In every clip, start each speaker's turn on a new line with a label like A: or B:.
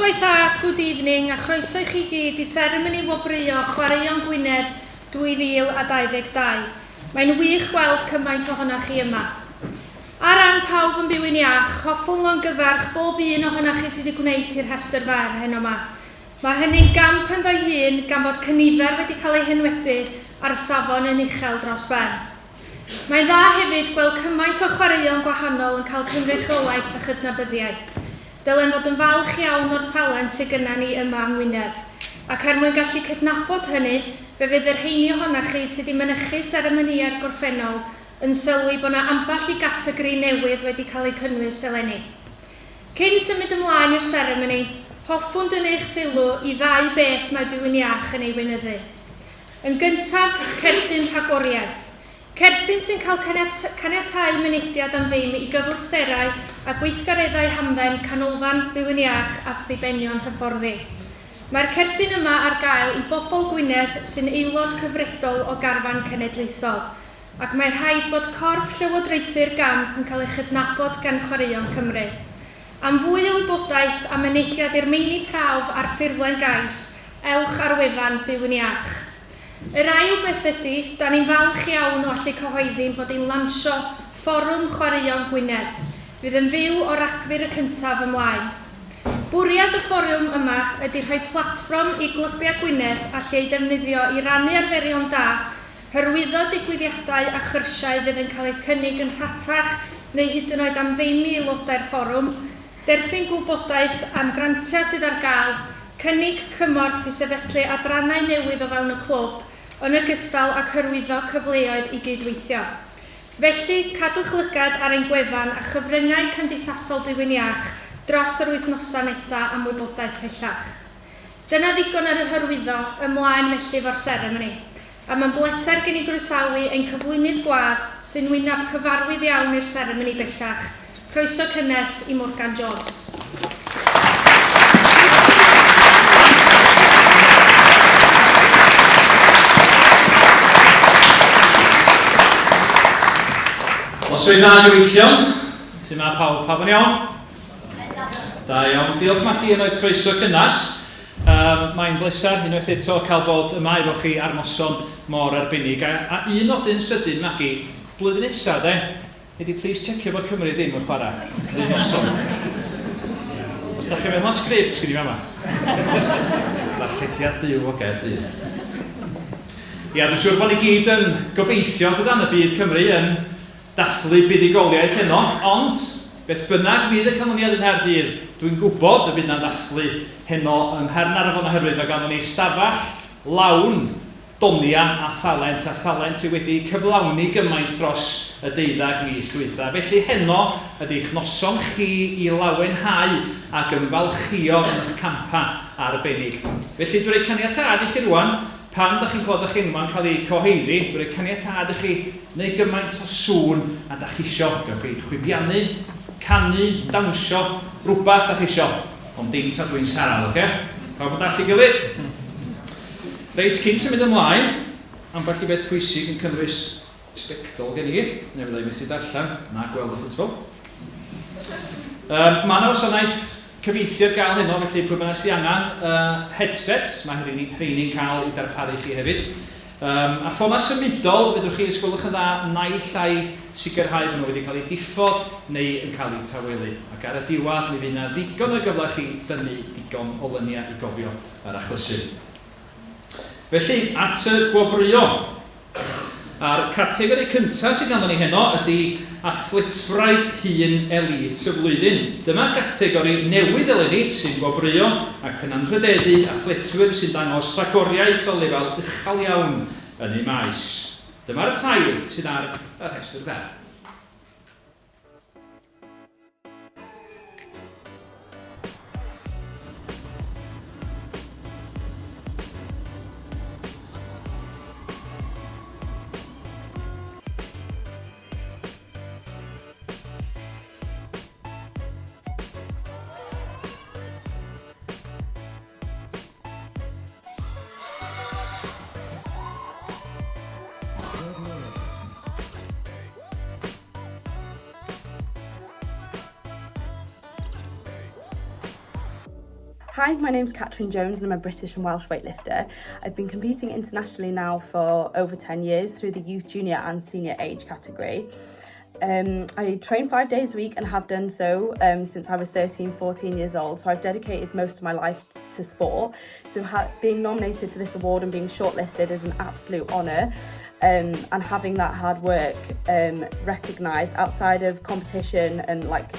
A: Noswaith dda, good evening, a chroeso i chi gyd i seremoni wobrwyo Chwaraeon Gwynedd 2022. Mae'n wych gweld cymaint ohonoch chi yma. Ar ran pawb yn byw'n iach, hoffwn longyfarch bob un ohonoch chi sydd wedi gwneud hi'r rhestr fer heno 'ma. Mae hynny'n gamp ynddo'i hun gan fod cynifer wedi cael eu henwebu a'r safon yn uchel dros ben. Mae'n dda hefyd gweld cymaint o chwaraeon gwahanol yn cael cynrychiolaeth a chydnabyddiaeth. Dylem fod yn falch iawn o'r talent sy gynna ni yma yng Ngwynedd. Ac er mwyn gallu cydnabod hynny, fe fydd y rheini ohonach chi sy 'di mynychu seremonïau'r gorffennol yn sylwi bod 'na ambell i gategori newydd wedi cael eu cynnwys eleni. Cyn symud ymlaen i'r seremoni, hoffwn dynnu eich sylw i ddau beth mae Byw'n Iach yn ei weinyddu. Yn gyntaf, cerdyn rhagoriaeth. Cerdyn sy'n cael caniatáu mynediad am ddim i gyfleusterau a gweithgareddau hamdden Canolfan Byw'n Iach at ddibenion hyfforddi. Mae'r cerdyn yma ar gael i bobl Gwynedd sy'n aelod cyfredol o garfan cenedlaethol, ac mae rhaid bod corff llywodraethu'r gamp yn cael ei chydnabod gan Chwaraeon Cymru. Am fwy o wybodaeth a mynediad i'r meini prawf a'r ffurflen gais, ewch ar wefan Byw'n Iach. Yr ail beth ydy, 'da ni'n falch iawn o allu cyhoeddi'n bod ni'n lansio Fforwm Chwaraeon Gwynedd, fydd yn fyw o Ragfyr y cyntaf ymlaen. Bwriad y fforwm yma ydy rhoi platfform i glybiau Gwynedd allu ei defnyddio i rannu arferion da, hyrwyddo digwyddiadau a chyrsiau fydd yn cael eu cynnig yn rhatach neu hyd yn oed am ddim i aelodau'r fforwm, derbyn gwybodaeth am grantiau sydd ar gael, cynnig cymorth i sefydlu adrannau newydd o fewn y clwb, yn ogystal ag hyrwyddo cyfleoedd i gyd-weithio. Felly, cadwch lygad ar ein gwefan a chyfryngau cymdeithasol Byw'n Iach dros yr wythnosau nesaf am wybodaeth pellach. Dyna ddigon ar yr hyrwyddo, ymlaen felly efo'r seremoni. A mae'n bleser gen i groesawu ein cyflwynydd gwadd, sy'n wyneb cyfarwydd iawn i'r seremoni bellach. Croeso cynnes i Morgan Jones.
B: Noswaith dda gyfeillion. Sut mae pawb? Pawb yn iawn? Da iawn. Diolch Magi am y croeso cynnes. Yym, mae'n bleser unwaith eto cael bod yma efo chi ar noson mor arbennig. A, a un nodyn sydyn, Magi, blwyddyn nesa, de, nei di plis checio bod Cymru ddim yn chwarae yr un noson. Os da chi'n meddwl na sgript sgyn i fama. Darllediad byw o Gaerdydd. Ia, dwi'n siŵr bod ni gyd yn gobeithio, tydan, y bydd Cymru yn dathlu buddugoliaeth heno, ond beth bynnag fydd y canlyniad yng Nghaerdydd, dwi'n gwybod y bydd 'na ddathlu heno yng Nghaernarfon oherwydd mae ganddon ni stafell lawn donia a thalent, a thalent sydd wedi cyflawni gymaint dros y deuddag mis dwytha. Felly heno ydy'ch noson chi i lawenhau ac ymfalchïo yn eich campau arbennig. Felly dwi'n rhoi caniatâd i chi rwan, pan dach chi'n clywed eich enwau'n cael eu cyhoeddi, dwi'n rhoi caniatâd i chi Neu gymaint o sŵn a dach chi isio. Gewch chi chwifiannu, canu, dawnsio, rwbath dach chi isio. Ond dim tra dwi'n siarad, oce? Pawb yn dallt ei gilydd? Reit, cyn symud ymlaen, ambell i beth pwysig yn cynnwys sbectol gen i, neu fydda i methu darllen na gweld y ffwtbol. Um, mae yna wasanaeth cyfieithu ar gael heno, felly pwy bynnag sy'n angen uh, headsets, mae rheini'n cael eu darparu i chi hefyd. Yym, a ffonau symudol, fedrwch chi, os gwelwch yn dda, naill ai sicrhau bod nhw wedi cael eu diffodd neu yn cael eu tawelu. Ac ar y diwedd, mi fydd 'na ddigon o gyfle i chi dynnu digon o luniau i gofio yr achlysur. Felly, at y gwobrwyo. A'r categori cyntaf sydd ganddo ni heno ydy Athletwraig Hŷn Elît y Flwyddyn. Dyma gategori newydd eleni sy'n gwobrwyo ac yn anrhydeddu athletwyr sy'n dangos rhagoriaeth o lefel uchel iawn yn eu maes. Dyma'r tair sydd ar y rhestr fer.
C: Hi, my name's Catrin Jones and I'm a British and Welsh weightlifter. I've been competing internationally now for over 10 years through the youth, junior and senior age category. I train 5 days a week and have done so since I was 13, 14 years old. So I've dedicated most of my life to sport. So being nominated for this award and being shortlisted is an absolute honour. And having that hard work recognised outside of competition and like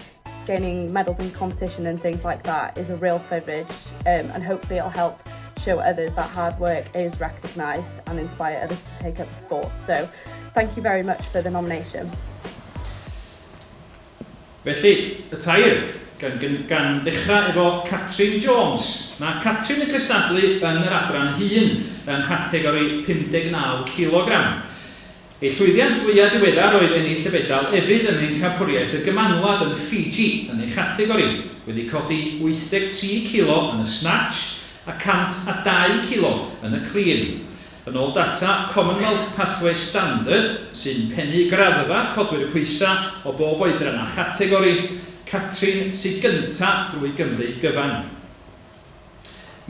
C: gaining medals in competition and things like that is a real privilege, and hopefully it'll help show others that hard work is recognised and inspire others to take up the sport. So thank you very much for the nomination.
B: Felly, y tair, gan ddechrau efo Catrin Jones. Mae Catrin yn cystadlu yn yr adran hŷn yng nghategori 59 cilogram. Ei llwyddiant fwyaf diweddar oedd ennill y fedal efydd ym Mhencampwriaeth y Gymanwlad yn Fiji yn ei chategori, wedi codi 83 kilo yn y snatch a 102 kilo yn y clean. Yn ôl data Commonwealth Pathway Standard, sy'n pennu graddfa codwyr pwysau o bob oedran a chategori, Catrin sydd gynta' drwy Gymru gyfan.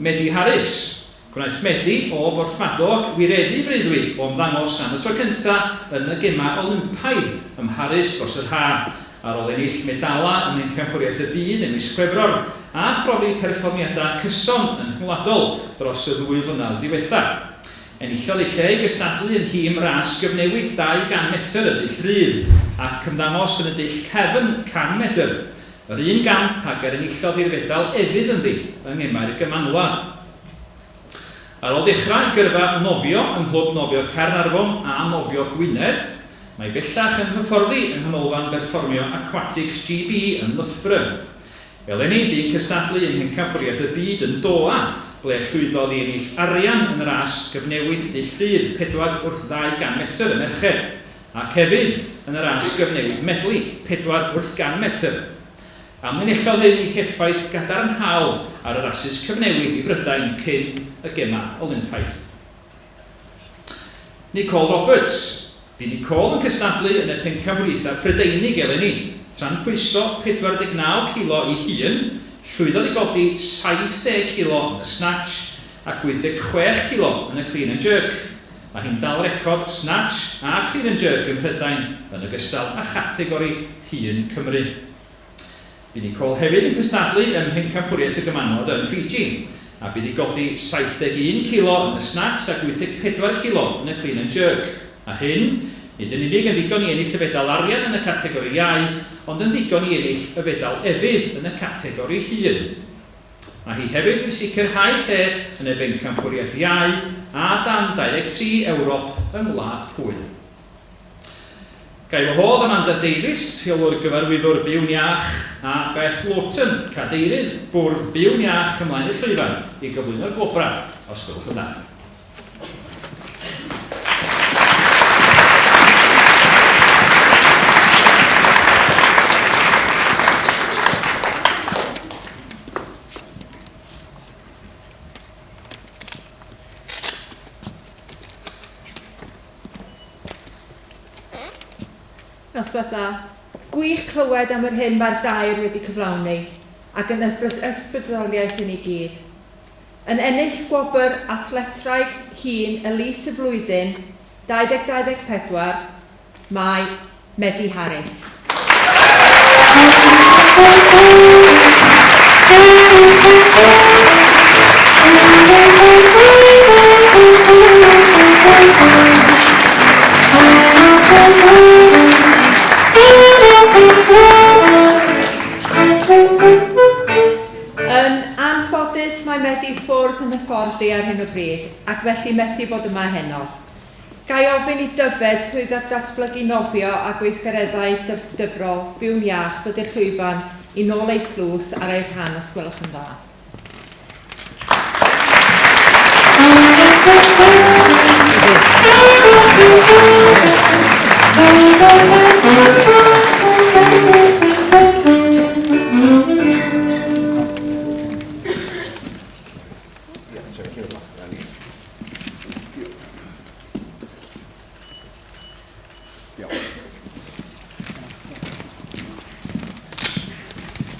B: Medi Harris. Gwnaeth Medi o Borthmadog wireddu breuddwyd o ymddangos am y tro cyntaf yn y Gemau Olympaidd ym Mharis dros yr haf, ar ôl ennill medalau ym Mhencampwriaeth y Byd ym mis Chwefror a phrofi perfformiadau cyson yn rhyngwladol dros y ddwy flynedd ddiwethaf. Enillodd ei lle i gystadlu yn nhîm ras gyfnewid 200 metr y dull rhydd, ac ymddangos yn y dull cefn 100 medr. Yr un gamp ag yr enillodd hi'r fedal efydd ynddi yng Ngemau'r Gymanwlad. Ar ôl dechrau ei gyrfa nofio yng Nghlwb Nofio Caernarfon a Nofio Gwynedd, mae bellach yn hyfforddi yng Nghanolfan Berfformio Aquatics GB yn Loughborough. Eleni, bu'n cystadlu ym Mhencampwriaeth y Byd yn Doha, ble llwyddodd i ennill arian yn y ras gyfnewid dull rhydd 4 wrth 200 metr y merched. Ac hefyd yn y ras gyfnewid medley, 4 wrth 100 metr. Amlinellodd hyn ei heffaith gadarnhaol ar y rasys cyfnewid i Brydain cyn y Gemau Olympaidd. Nicole Roberts. Bu Nicole yn cystadlu yn y Pencampwriaethau Prydeinig eleni. Tra'n pwyso 49 kilo ei hun, llwyddodd i godi 70 kilo yn y snatch ac 86 kilo yn y clean and jerk. Mae hi'n dal record snatch a clean and jerk ym Mhrydain yn ogystal â chategori hŷn Cymru. Bu Nicole hefyd yn cystadlu ym Mhencampwriaeth y Gymanwlad yn Fiji, a bu iddi godi 71 kilo yn y snatch ac 84 kilo yn y clean and jerk. A hyn, nid yn unig yn ddigon i ennill y fedal arian yn y categori iau, ond yn ddigon i ennill y fedal efydd yn y categori hŷn. Mae hi hefyd wedi sicrhau lle yn y Bencampwriaeth Iau a dan 23 Ewrop yng Ngwlad Pwyl. Ga i wahodd Amanda Davies, Rheolwr Gyfarwyddwr Byw'n Iach, a Beth Lawton, Cadeirydd Bwrdd Byw'n Iach ymlaen i'r llwyfan i gyflwyno'r gwobrau, os gwelwch yn dda.
D: Noswaith dda. Gwych clywed am yr hyn mae'r dair wedi cyflawni, ac yn ysbrydoliaeth i ni gyd. Yn ennill gwobr Athletwraig Hŷn Elite y Flwyddyn 2024 mae Medi Harris. Yn anffodus mae Medi ffwrdd yn hyfforddi ar hyn o bryd ac felly methu bod yma heno. Ga i ofyn i Dyfed, Swyddog Datblygu Nofio a Gweithgareddau Dyfrol, Byw'n Iach, ddod i'r llwyfan i nôl ei thlws ar ei rhan os gwelwch yn dda.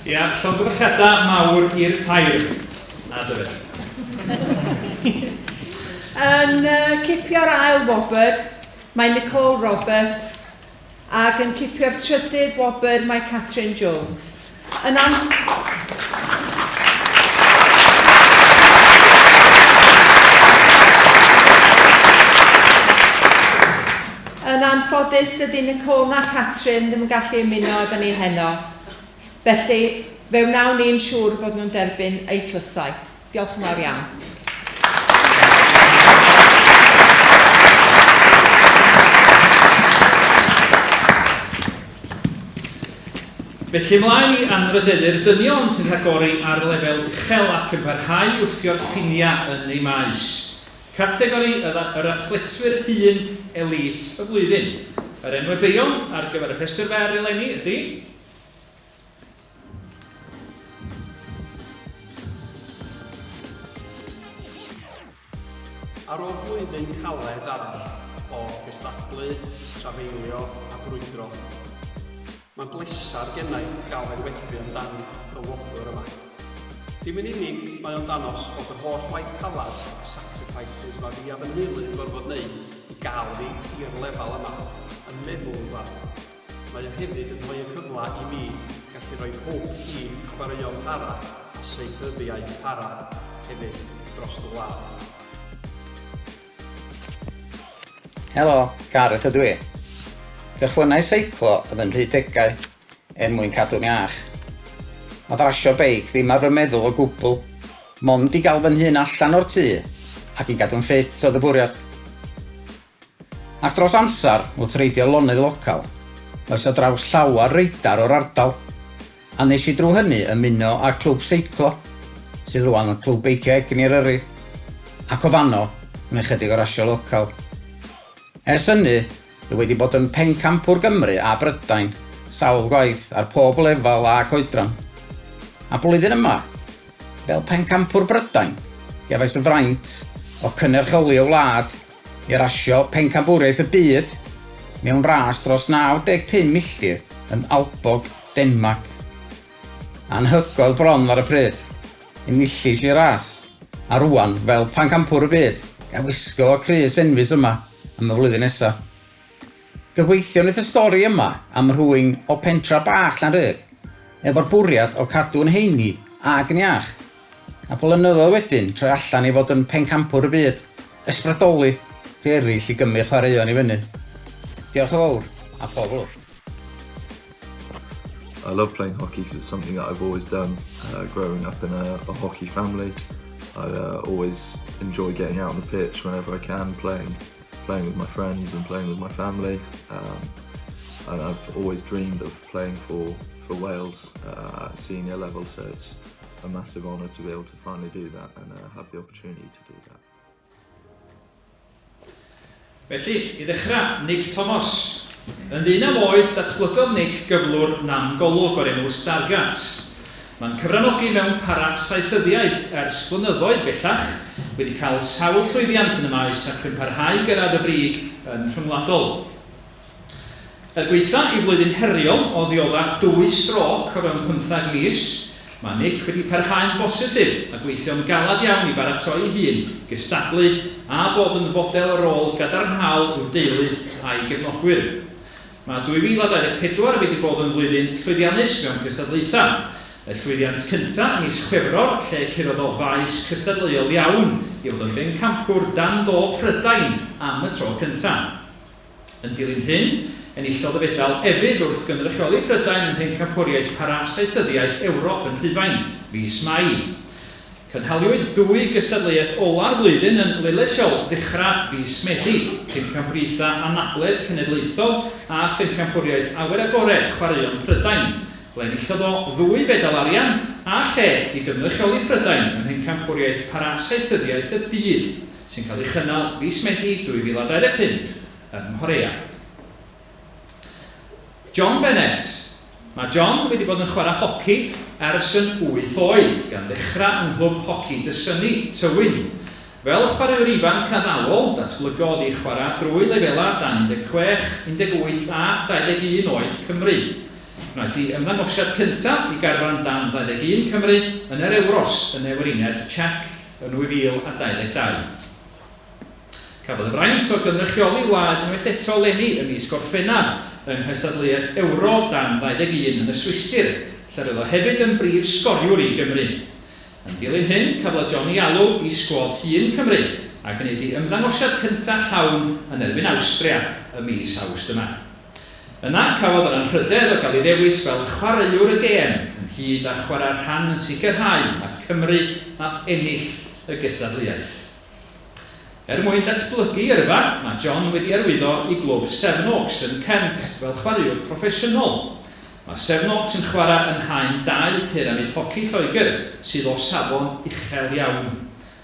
B: Ia, llongyfarchiadau mawr i'r tair. Na, Dyfed.
D: Yn cipio'r ail wobr mae Nicole Roberts ac yn cipio'r trydydd wobr mae Catrin Jones. Yn an... Yn anffodus, dydy Nicole na Catrin ddim yn gallu ymuno efo ni heno. Felly, fe wnawn ni'n siŵr bod nhw'n derbyn eu tlysau. Diolch yn fawr iawn.
B: Felly ymlaen i anrhydeddu'r dynion sy'n rhagori ar lefel uchel ac yn parhau i wthio'r ffiniau yn eu maes. Categori yr athletwyr hŷn elît y flwyddyn. Yr enwebeion ar gyfer y rhestr fer eleni ydy.
E: Ar ôl blwyddyn caled arall o gystadlu, trafeilio a brwydro, mae'n bleser gennai gael enwebu amdan y wobr yma. Dim yn unig mae o'n danos fod yr holl waith caled a sacrifices ma fi a fy nheulu yn gorfod neud i gael fi i'r lefel yma yn meddwl rwbath, Mae o hefyd yn rhoi y cyfle i mi gallu rhoi hwb i chwaraeon para a saethyddiaeth para hefyd dros y wlad.
F: Helo, Gareth ydw i. Cychwynnais seiclo yn fy nhridegau er mwyn cadw'n iach. Oedd rasio beic ddim ar fy meddwl o gwbl, mond i gael fy nhyn allan o'r tŷ ac i gadw'n ffit oedd y bwriad. Ac dros amser, wrth reidio lonydd local, ddois ar draws llawer reidar o'r ardal, a nes i drwy hynny ymuno â'r clwb seiclo, sydd rwan yn Clwb Beicio Egni Eryri, ac o fanno, yn ychydig o rasio local. Ers hynny, dwi wedi bod yn pencampwr Gymru a Brydain sawl gwaith ar pob lefel ac oedran. A blwyddyn yma, fel pencampwr Brydain, gefais y fraint o cynrychioli y wlad i rasio Pencampwriaeth y Byd mewn ras dros 95 milltir yn Aalborg, Denmarc. Anhygoel bron ar y pryd. Enillis i'r ras, a rwan, fel Pencampwr y Byd, ga i wisgo y crys enfys yma am y flwyddyn nesa. Gobeithio wneith y stori yma am rhywun o pentra bach Llanrug, efo'r bwriad o cadw'n heini ag yn iach, a blynyddoedd wedyn troi allan i fod yn pencampwr y byd, ysbrydoli rhei eraill i gymryd chwaraeon i fyny. Diolch yn fawr, a pob lwc.
G: I love playing hockey because it's something that I've always done uh, growing up in a, a hockey family. I uh, always enjoy getting out on the pitch whenever I can, playing playing with my friends and playing with my family. Um, and I've always dreamed of playing for, for Wales uh, at senior level, so it's a massive honour to be able to finally do that and uh, have the opportunity to do that.
B: Felly, i ddechrau, Nick Thomas. Yn ddeunaw oed, datblygodd Nick gyflwr nam golwg o'r enw Stargardt. Mae'n cyfranogi mewn para-saethyddiaeth ers blynyddoedd bellach, wedi cael sawl llwyddiant yn y maes ac yn parhau i gyrraedd y brig yn rhyngwladol. Er gwaetha ei flwyddyn heriol o ddiodda dwy strôc o fewn pymtheg mis, mae Nick wedi parhau'n bositif a gweithio'n galed iawn i baratoi ei hun, gystadlu a bod yn fodel rôl gadarnhaol i'w deulu a'i gefnogwyr. Mae 2024 wedi bod yn flwyddyn llwyddiannus mewn cystadlaethau. Y llwyddiant cyntaf mis Chwefror lle curodd o faes cystadleuol iawn i fod yn bencampwr dan do Prydain am y tro cyntaf. Yn dilyn hyn, enillodd y fedal efydd wrth gynrychioli Prydain ym Mhencampwriaeth Para-saethyddiaeth Ewrop yn Rhufain fis Mai. Cynhaliwyd dwy gystadleuaeth ola'r flwyddyn yn Lilleshall ddechrau fis Medi, Pencampwriaethau Anabledd Cenedlaethol a Phencampwriaeth Awyr Agored Chwaraeon Prydain, ble enillodd o ddwy fedal arian a lle i gynrychioli Prydain ym Mhencampwriaeth Para-saethyddiaeth y Byd, sy'n cael ei chynnal fis Medi 2025 yng Nghorea. John Bennett. Mae John wedi bod yn chwarae hoci ers yn wyth oed, gan ddechrau yng Nghlwb Hoci Dysynni, Tywyn. Fel chwaraewr ifanc addawol, datblygodd ei chwarae drwy lefelau dan 16, 18 a 21 oed Cymru. Wnaeth ei ymddangosiad cyntaf i garfan dan 21 Cymru yn yr Ewros yn Neweriniaeth Czech yn 2022. Cafodd y fraint o gynrychioli wlad unwaith eto eleni ym mis Gorffennaf yng nghystadleuaeth Ewro dan 21 yn y Swistir, lle roedd o hefyd yn brif sgoriwr i Gymru. Yn dilyn hyn, cafodd John ei alw i sgwad hŷn Cymru a gwneud ei ymddangosiad cyntaf llawn yn erbyn Awstria y mis Awst yma. Yna, cafodd yr anrhydedd o gael ei ddewis fel chwaraewr y gêm, ynghyd â chwarae rhan yn sicrhau mai Cymru nath ennill y gystadleuaeth. Er mwyn datblygu ei yrfa, mae John wedi arwyddo i glwb Sevenoaks yn Kent fel chwaraewr proffesiynol. Mae Sevenoaks yn chwarae yn haen dau Pyramid Hoci Lloegr, sydd o safon uchel iawn.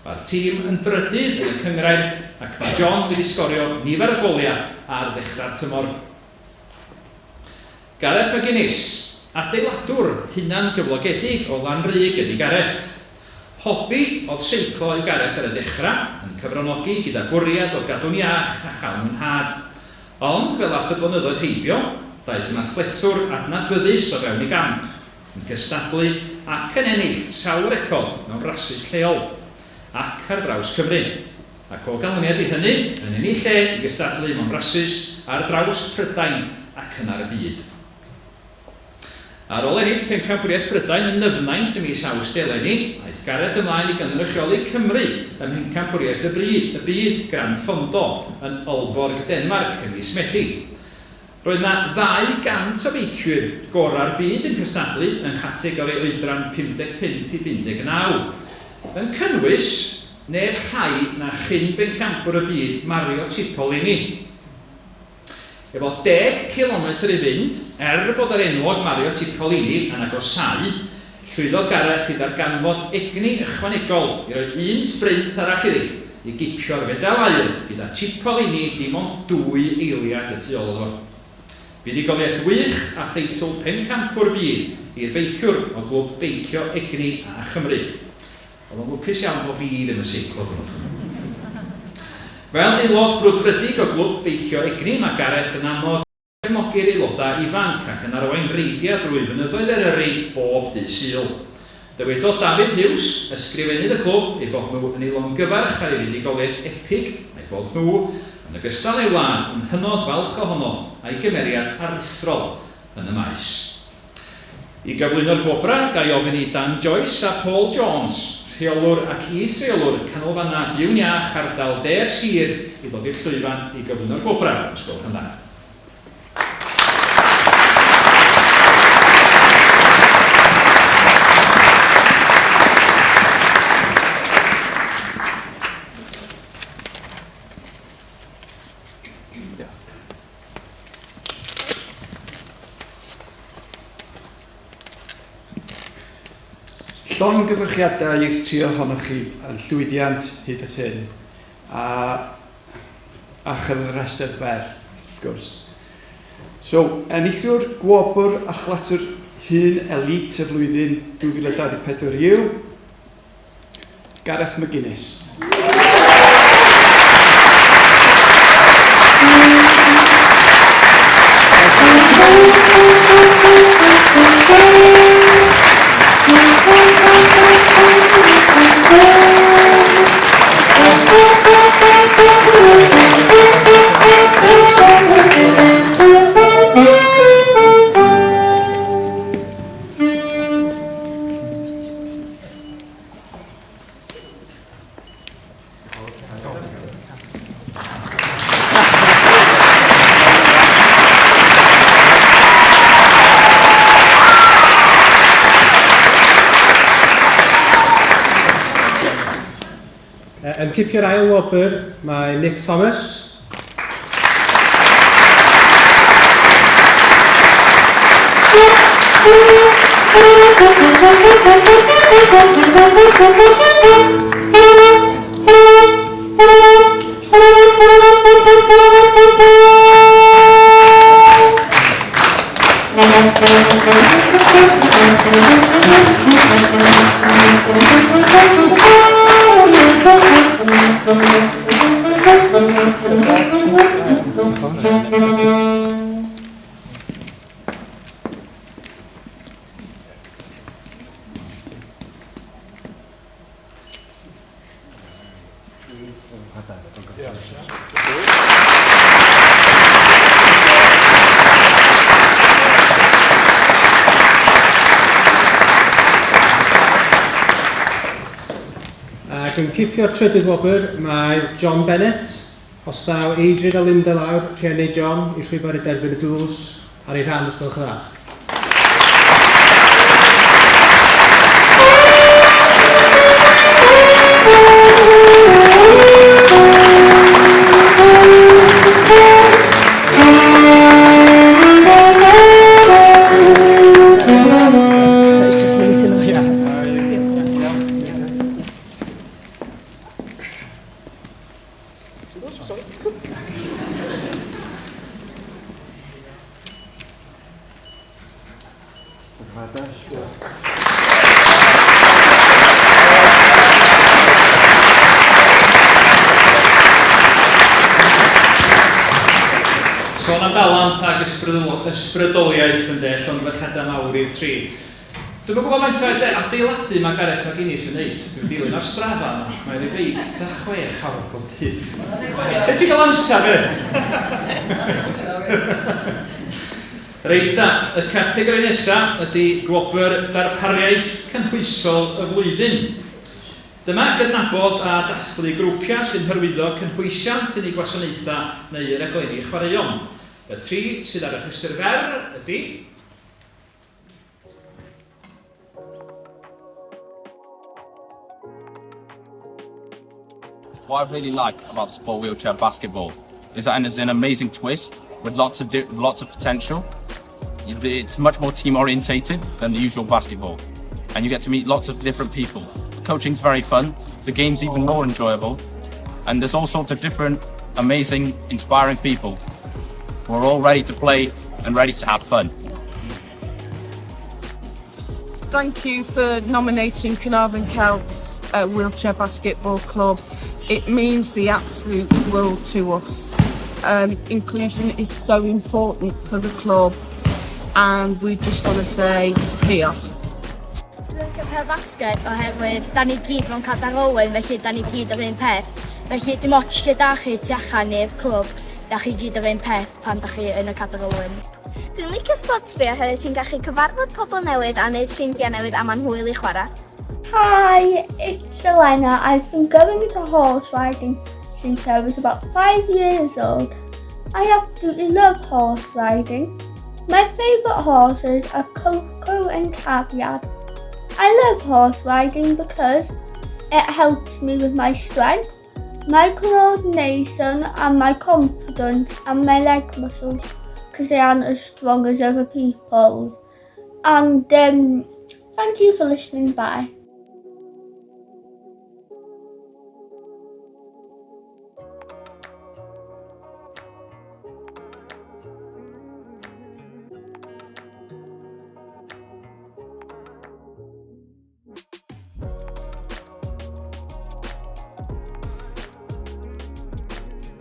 B: Mae'r tîm yn drydydd yn y cynghrair ac mae John wedi sgorio nifer o goliau ar ddechrau'r tymor. Gareth McGuinness, adeiladwr hunan-gyflogedig o Lanrug ydy Gareth. Hobi oedd seiclo i Gareth ar y dechrau, yn cyfranogi gyda bwriad o gadw'n iach a chael mwynhad. Ond fel ath y blynyddoedd heibio, daeth yn athletwr adnabyddus o fewn ei gamp. yn cystadlu ac yn ennill sawl record mewn rasys lleol ac ar draws Cymru, ac o ganlyniad i hynny, yn ennill lle i gystadlu mewn rasys ar draws Prydain ac yn ar y byd. Ar ôl ennill Pencampwriaeth Prydain yn Nyfnaint ym mis Awst eleni, aeth Gareth ymlaen i gynrychioli Cymru ym Mhencampwriaeth y Bryd, y Byd Gran Fondo yn Aalborg, Denmarc ym mis Medi. Roedd 'na 200 o feicwyr gorau'r byd yn cystadlu yng nghategori oedran 55 i 59, yn cynnwys neb llai na chyn-bencampwr y byd Mario Cipollini. Efo deg cilometr i fynd, er bod yr enwog Mario Cipollini yn agosáu, llwyddodd Gareth i ddarganfod egni ychwanegol i roi un sbrint arall iddi i gipio'r fedal aur gyda Cipollini dim ond dwy eiliad y tu ôl iddo fo. Buddugoliaeth wych a theitl Pencampwr Byd i'r beiciwr o Glwb Beicio Egni a Chymru. Oedd o'n lwcus iawn bo fi ddim yn seiclo diwrnod hwnnw. Fel aelod brwdfrydig o Glwb Beicio Egni mae Gareth yn annog Cefnogir aelodau ifanc ac yn arwain reidiau drwy fynyddoedd Eryri bob dydd Sul. Dywedodd Dafydd Huws, ysgrifennydd y clwb, eu bod nhw yn ei longyfarch ar ei fuddugoliaeth epig a'i bod nhw, yn ogystal â'i wlad, yn hynod falch ohono a'i gymeriad aruthrol yn y maes. I gyflwyno'r gwobrau, ga i ofyn i Dan Joyce a Paul Jones, rheolwr ac is-reolwr Canolfannau Byw'n Iach ardal De'r Sir, i ddod i'r llwyfan i gyflwyno'r gwobrau, os gwelwch yn dda.
E: Llongyfarchiadau i'r tri ohonoch chi ar llwyddiant hyd at hyn, a, a chyrraedd y rhestr fer, wrth gwrs. So, enillwr gwobr athletwr hŷn elite y flwyddyn 2024 yw Gareth McGuinness.
H: Yn cipio'r ail wobr mae Nick Thomas. Ac yn cipio'r trydydd wobr mae John Bennett. Os daw Adrian a Linda lawr, rhieni John, i'r llwyfan i derbyn y dlws ar ei rhan, os gwelwch yn dda.
I: So it's just me tonight. Yeah.
B: Sôn am dalent ag ysbrydoliaeth yn de, llongyfarchiadau mawr i'r tri. Dwi'm yn gwybod faint o adeiladu mae Gareth McGuinness yn neud. Dwi'n dilyn ar Strava yma. Mae'n ei feic ta 6 awr bob dydd. Lle ti'n cael amser, Gareth? Reit ta, y categori nesaf ydy gwobr darpariaeth cynhwysol y flwyddyn. Dyma gydnabod a dathlu grwpiau sy'n hyrwyddo cynhwysiant yn eu gwasanaethau neu raglenni chwaraeon. Y tri sydd ar y rhestr fer ydy...
J: What I really like about the sport wheelchair basketball is that it's an amazing twist with lots of lots of potential. It's much more team orientated than the usual basketball, and you get to meet lots of different people. Coaching's very fun, the game's even more enjoyable, and there's all sorts of different amazing, inspiring people. We're all ready to play and ready to have fun.
K: Thank you for nominating Caernarfon Celts Wheelchair Basketball Club. It means the absolute world to us. Inclusion is so important for the club and we just want to say diolch.
L: Dwi'n licio pêl basged oherwydd da ni gyd mewn cadair olwyn, felly da ni gyd yr un peth. Felly dim ots lle da chi tu allan i'r clwb, da chi gyd yr un peth pan da chi yn y cadair olwyn.
M: Dwi'n licio sports fi oherwydd ti'n gallu cyfarfod pobl newydd a neud ffrindiau newydd a mae'n hwyl i chwarae.
N: Hi, it's Elena. I've been going to horse riding since I was about 5 years old. I absolutely love horse riding. My favourite horses are Coco and Caveat. I love horse riding because it helps me with my strength, my coordination and my confidence and my leg muscles because they aren't as strong as other people's. And thank you for listening. Bye.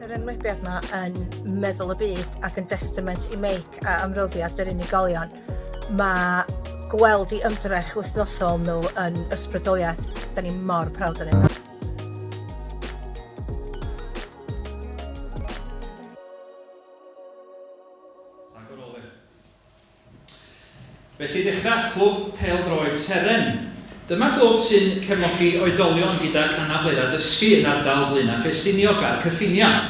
O: Yr enwebiad yma yn meddwl y byd ac yn destament i Meic a ymroddiad yr unigolion. Mae gweld i ymdrech wythnosol nhw yn ysbrydoliaeth. Da ni mor proud o'n nhw.
B: Felly i ddechrau, Clwb Pêl-droed Seren. Dyma glwb sy'n cefnogi oedolion gydag anableddau dysgu yn ardal Blaenau Ffestiniog a'r cyffiniau.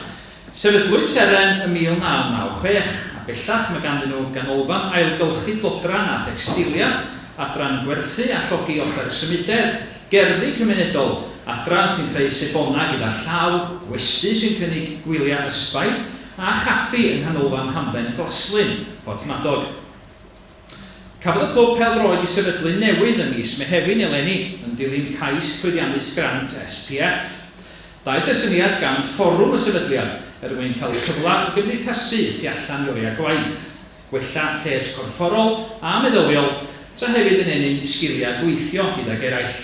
B: Sefydlwyd Seren ym 1996, a bellach mae ganddyn nhw ganolfan ailgylchu dodrefn a thecstilia, adran gwerthu a llogi offer symudedd, gerddi cymunedol, adran sy'n creu sebonau gyda llaw, gwesty sy'n cynnig gwyliau ysbaid, a chaffi yng Nghanolfan Hamdden Glaslyn, Porthmadog. Cafodd y clwb pêl-droed ei sefydlu newydd ym mis Mehefin eleni, yn dilyn cais llwyddiannus grant SPF. Daeth y syniad gan fforwm y sefydliad er mwyn cael cyfle i gymdeithasu tu allan i oriau gwaith, gwella lles corfforol a meddyliol, tra hefyd yn ennyn sgiliau gweithio gydag eraill.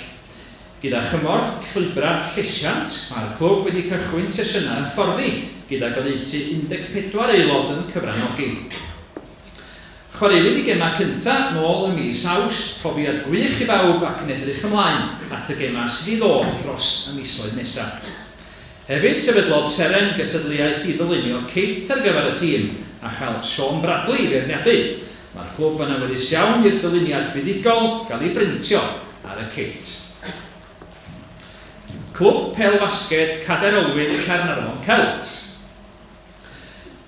B: Gyda chymorth Llwybrau Llesiant, mae'r clwb wedi cychwyn sesiynau hyfforddi, gydag oddeutu 14 aelod yn cyfranogi. Chwaraewyd y gemau cyntaf nôl ym mis Awst, profiad gwych i bawb ac yn edrych ymlaen at y gemau sydd i ddod dros y misoedd nesaf. Hefyd, sefydlodd Seren gystadleuaeth i ddylunio cit ar gyfer y tîm a chael Sean Bradley i feirniadu. Mae'r clwb yn awyddus iawn i'r dyluniad buddugol gael ei brintio ar y cit. Clwb Pêl-fasged Cadair Olwyn Caernarfon Celts.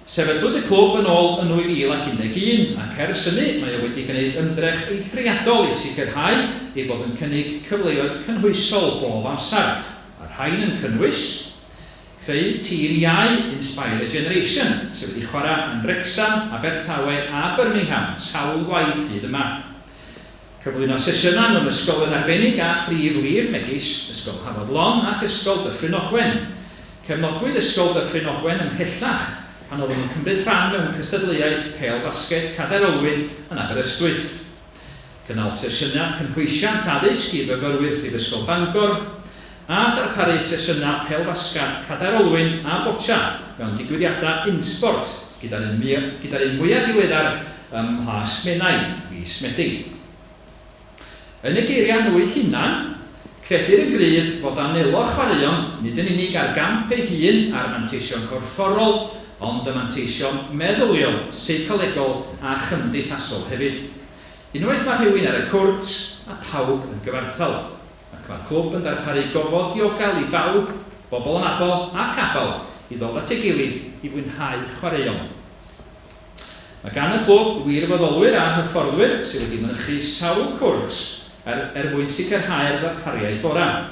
B: Sefydlwyd y clwb yn ôl yn 2011 ac ers hynny mae o wedi gwneud ymdrech eithriadol i sicrhau ei bod yn cynnig cyfleoedd cynhwysol bob amser, Mae'r rhain yn cynnwys, Creu tîm iau Inspire a Generation, sydd wedi chwarae yn Wrecsam, Abertawe a Birmingham sawl gwaith hyd yma. Cyflwyno sesiynau mewn ysgolion arbennig a phrif lif megis Ysgol Hafod Lon ac Ysgol Dyffryn Ogwen. Cefnogwyd Ysgol Dyffryn Ogwen ymhellach pan oeddwn yn cymryd rhan mewn cystadleuaeth pêl-fasged Cadair Olwyn yn Aberystwyth. Cynnal sesiynau cynhwysiant addysg i fyfyrwyr Prifysgol Bangor, a darparu sesiynau pêl-fasged, cadair olwyn a boccia mewn digwyddiadau unsport gyda'r un gyda'r un mwyaf diweddar ym Mhlas Menai fis Medi. Yn eu geiriau nhw'u hunain, credir yn gryf fod anelo chwaraeon nid yn unig ar gamp ei hun a'r manteision corfforol, ond y manteision meddyliol, seicolegol a chymdeithasol hefyd. Unwaith mae rhywun ar y cwrt, mae pawb yn gyfartal, ac mae'r clwb yn darparu gofod diogel i bawb, bobl anabl ac abl, i ddod at ei gilydd i fwynhau chwaraeon. Mae gan y clwb wirfoddolwyr a hyfforddwyr sydd wedi mynychu sawl cwrs er er mwyn sicrhau'r ddarpariaeth orau,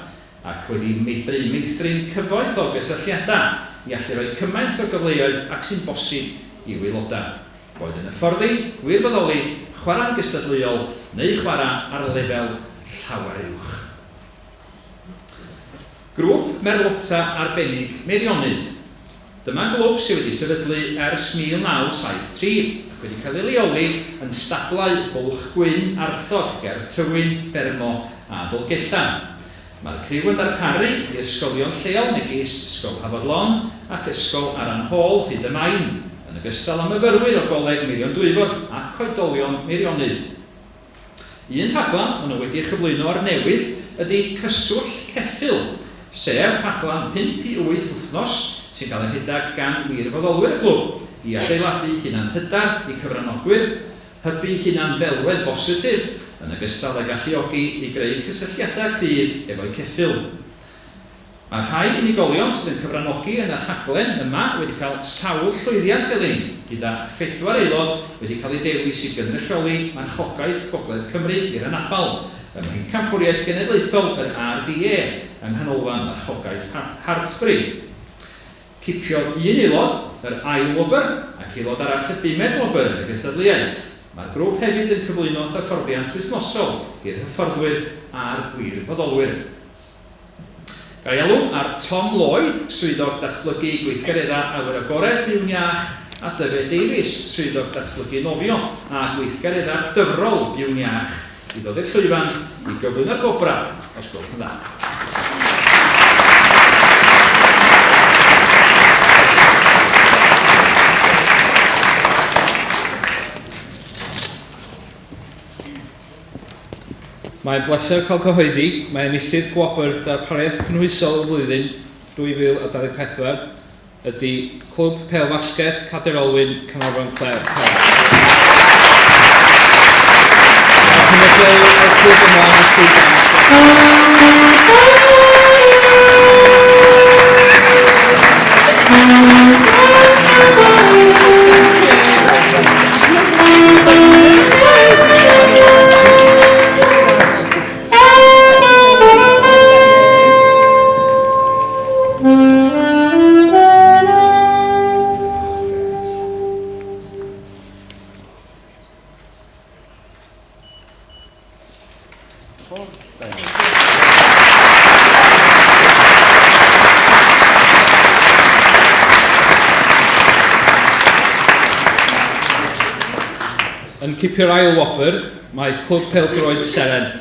B: ac wedi medru meithrin cyfoeth o gysylltiadau i allu rhoi cymaint o gyfleoedd ag sy'n bosib i'w aelodau. Boed yn hyfforddi, gwirfoddoli, chwarae'n gystadleuol neu chwarae ar lefel llawer uwch. Grŵp Merlota Arbennig Meirionnydd. Dyma glwb sydd wedi sefydlu ers 1973 ac wedi cael ei leoli yn stablau Bwlch Gwyn, Arthog ger Tywyn, Bermo a Dolgellau. Mae'r criw yn darparu i ysgolion lleol megis Ysgol Hafod Lon ac Ysgol Aran Hall, Rhyd-y-main, yn ogystal â myfyrwyr o Goleg Meirion Dwyfor ac Oedolion Meirionnydd. Un rhaglen maen nhw wedi ei chyflwyno o'r newydd ydy Cyswllt Ceffyl, sef rhaglen pump i wyth wythnos sy'n cael ei rhedeg gan wirfoddolwyr y clwb i adeiladu hunanhyder eu cyfranogwyr, hybu hunan-ddelwedd bositif, yn ogystal â galluogi i greu cysylltiadau cryf efo'u ceffyl. Mae rhai unigolion sydd yn cyfranogi yn y rhaglen yma wedi cael sawl llwyddiant eleni, gyda phedwar aelod wedi cael eu dewis i gynrychioli Marchogaeth Gogledd Cymru i'r Anabal ym Mhencampwriaeth Genedlaethol yr RDA yng Nghanolfan Marchogaeth Hartbury. Cipiodd un aelod yr ail wobr ac aelod arall y bumed wobr yn y gystadleuaeth. Mae'r grŵp hefyd yn cyflwyno hyfforddiant wythnosol i'r hyfforddwyr a'r gwirfoddolwyr. Ga i alw ar Tom Lloyd, Swyddog Datblygu Gweithgareddau Awyr Agored Byw'n Iach, a Dyfed Davies, Swyddog Datblygu Nofio a Gweithgareddau Dyfrol Byw'n Iach, i ddod i'r llwyfan i gyflwyno'r gwobrau, os gwelwch yn dda.
P: Mae'n bleser cael cyhoeddi mae enillydd gwobr Darpariaeth Cynhwysol y Flwyddyn 2024 ydy Clwb Pêl-fasged Cadair Olwyn Canolfan Clare Park. Mae'r cynrychiolwyr o'r clwb ymlaen i'r llwyfan os gwelwch yn dda. Yn cipio'r ail wobr, mae Clwb Pêl-droed Seren.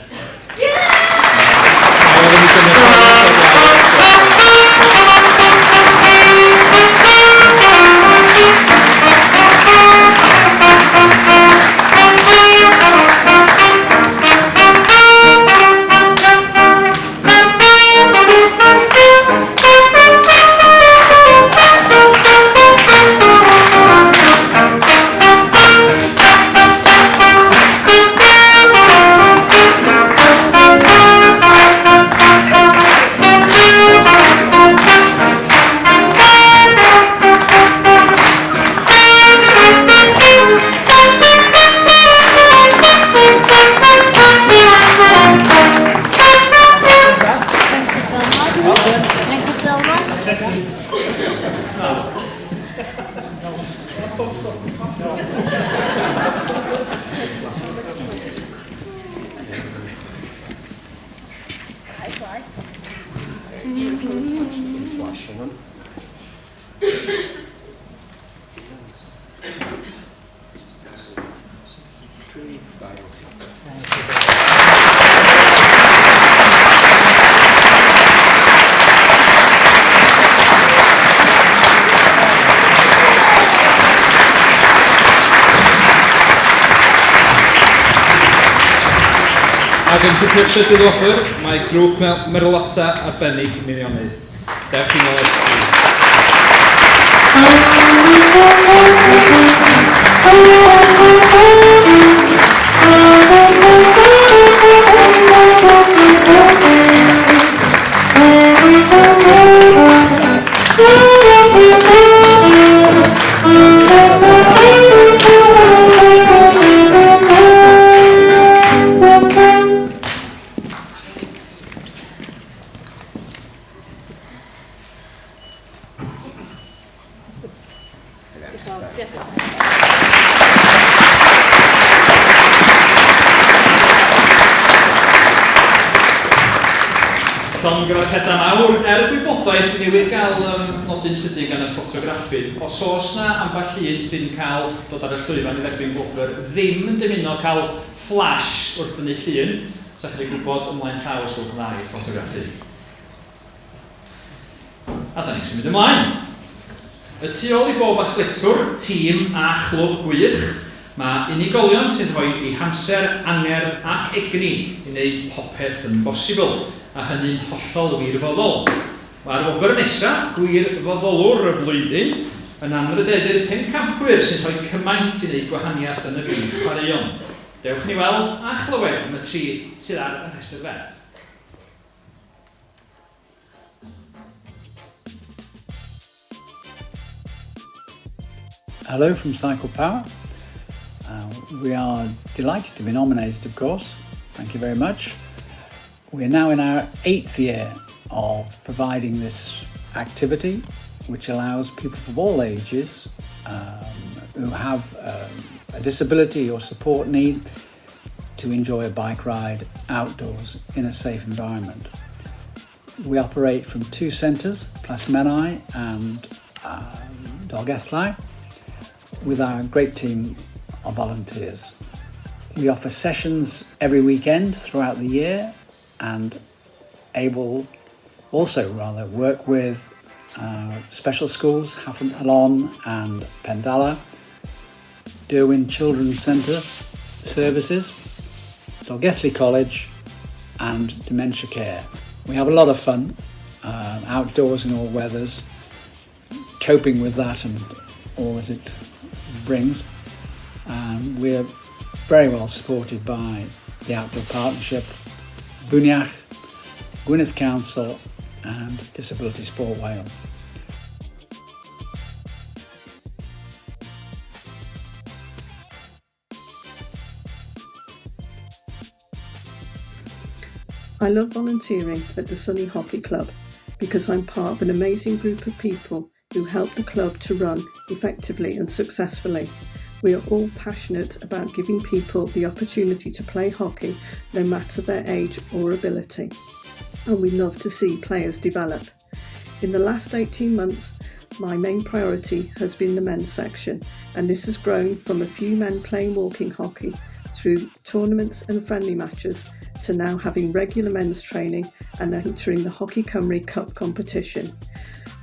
E: Flash on them.
P: Ac yn cipio'r trydydd wobr, mae grŵp Merlota arbennig Meirionnydd. Dewch i nôl eich Llongyfarchiadau mawr. Er gwybodaeth, newydd gael um, nodyn sydyn gan y ffotograffydd. Os oes na ambell un sy'n cael dod ar y llwyfan i dderbyn gwobr ddim yn dymuno cael flash wrth dynnu llun, 'sa chi gwybod ymlaen llaw os gwelwch yn dda i'r ffotograffydd. A da ni'n symud ymlaen. Y tu ôl i bob athletwr, tîm a chlwb gwych, mae unigolion sy'n rhoi eu hamser, angerdd ac egni i wneud popeth yn bosibl, a hynny'n hollol wirfoddol. Mae'r wobr nesaf, Gwirfoddolwr y Flwyddyn, yn anrhydeddu'r pencampwyr sy'n rhoi cymaint i wneud gwahaniaeth yn y byd chwaraeon. Dewch i ni weld a chlywed am y tri sydd ar y rhestr fer.
Q: Hello from Cycle Power. We are delighted to be nominated, of course. Thank you very much. We are now in our 8th year of providing this activity, which allows people of all ages who have a disability or support need to enjoy a bike ride outdoors in a safe environment. We operate from 2 centres, Plas Menai and Dolgellau, with our great team of volunteers. We offer sessions every weekend throughout the year and able also rather work with special schools, Hafan Alon and Pendala, Derwin Children's Centre Services, Dolgellau College and Dementia Care. We have a lot of fun outdoors in all weathers, coping with that and all that it brings. And we're very well supported by the Outdoor Partnership, Bwniach, Gwynedd Council and Disability Sport Wales.
R: I love volunteering at the Sunny Hockey Club because I'm part of an amazing group of people who help the club to run effectively and successfully. We are all passionate about giving people the opportunity to play hockey, no matter their age or ability. And we love to see players develop. In the last 18 months, my main priority has been the men's section, and this has grown from a few men playing walking hockey through tournaments and friendly matches to now having regular men's training and entering the Hockey Cymru Cup competition.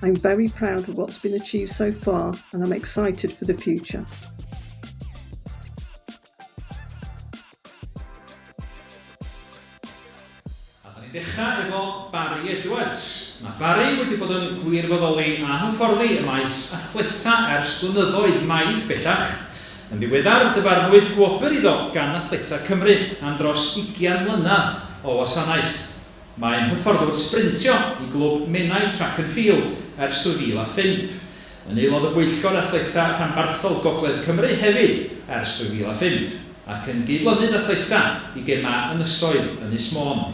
R: I'm very proud of what's been achieved so far, and I'm excited for the future.
B: A da ni'n dechrau efo Barry Edwards. Mae Barry wedi bod yn gwirfoddoli a hyfforddi ym maes athleta ers blynyddoedd maith bellach. Yn ddiweddar, dyfarnwyd gwobr iddo gan Athleta Cymru am dros 20 mlynedd o wasanaeth. Mae'n hyfforddwr sbrintio i glwb Menai Track and Field ers 2005. Yn aelod o bwyllgor athleta rhanbarthol Gogledd Cymru hefyd ers 2005, ac yn gydlynydd athleta i Gemau Ynysoedd Ynys Môn.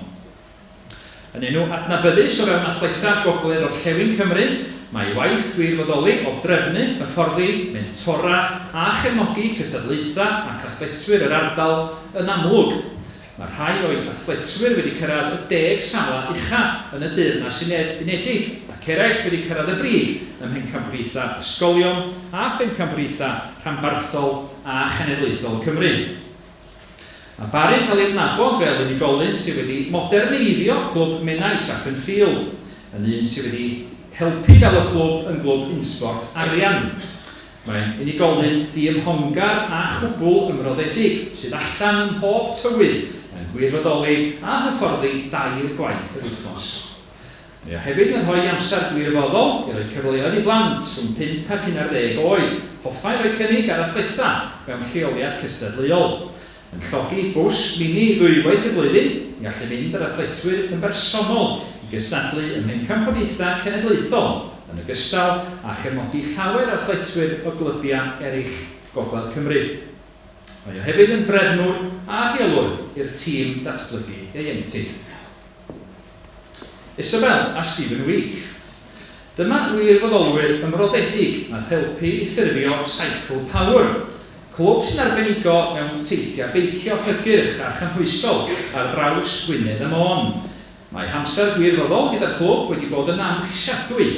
B: Yn enw adnabyddus o fewn athleta Gogledd Orllewin Cymru, mae ei waith gwirfoddoli o drefnu, hyfforddi, mentora a chefnogi cystadlaethau ac athletwyr yr ardal yn amlwg. Mae rhai o'i athletwyr wedi cyrraedd y deg safle ucha yn y Deyrnas Unedig ac eraill wedi cyrraedd y brig ym Mhencampwriaethau Ysgolion a Phencampwriaethau Rhanbarthol a Chenedlaethol Cymru. Mae Barry'n cael ei adnabod fel unigolyn sydd wedi moderneiddio clwb Menai Track and Field, yn un sydd wedi helpu gael y clwb yn glwb unsport arian. Mae'n unigolyn diymhongar a chwbl ymroddedig sydd allan ym mhob tywydd yn gwirfoddoli a hyfforddi dair gwaith yr wythnos. Mae o hefyd yn rhoi amser gwirfoddol i roi cyfleoedd i blant rhwng pump ac 11 oed hoffai roi cynnig ar athleta mewn lleoliad cystadleuol. Yn llogi bws mini ddwywaith y flwyddyn i allu mynd â'r athletwyr yn bersonol i gystadlu ym mhencampwriaethau cenedlaethol, yn ogystal â chefnogi llawer o athletwyr o glybiau eraill Gogledd Cymru. Mae o hefyd yn drefnwr a rheolwr i'r tîm datblygu ieuenctid. Isabel a Stephen Week. Dyma wirfoddolwyr ymroddedig wnaeth helpu i ffurfio Cycle Power, clwb sy'n arbenigo mewn teithiau beicio hygyrch a chynhwysol ar draws Gwynedd a Môn. Mae hamser gwirfoddol gyda'r clwb wedi bod yn amhrisiadwy,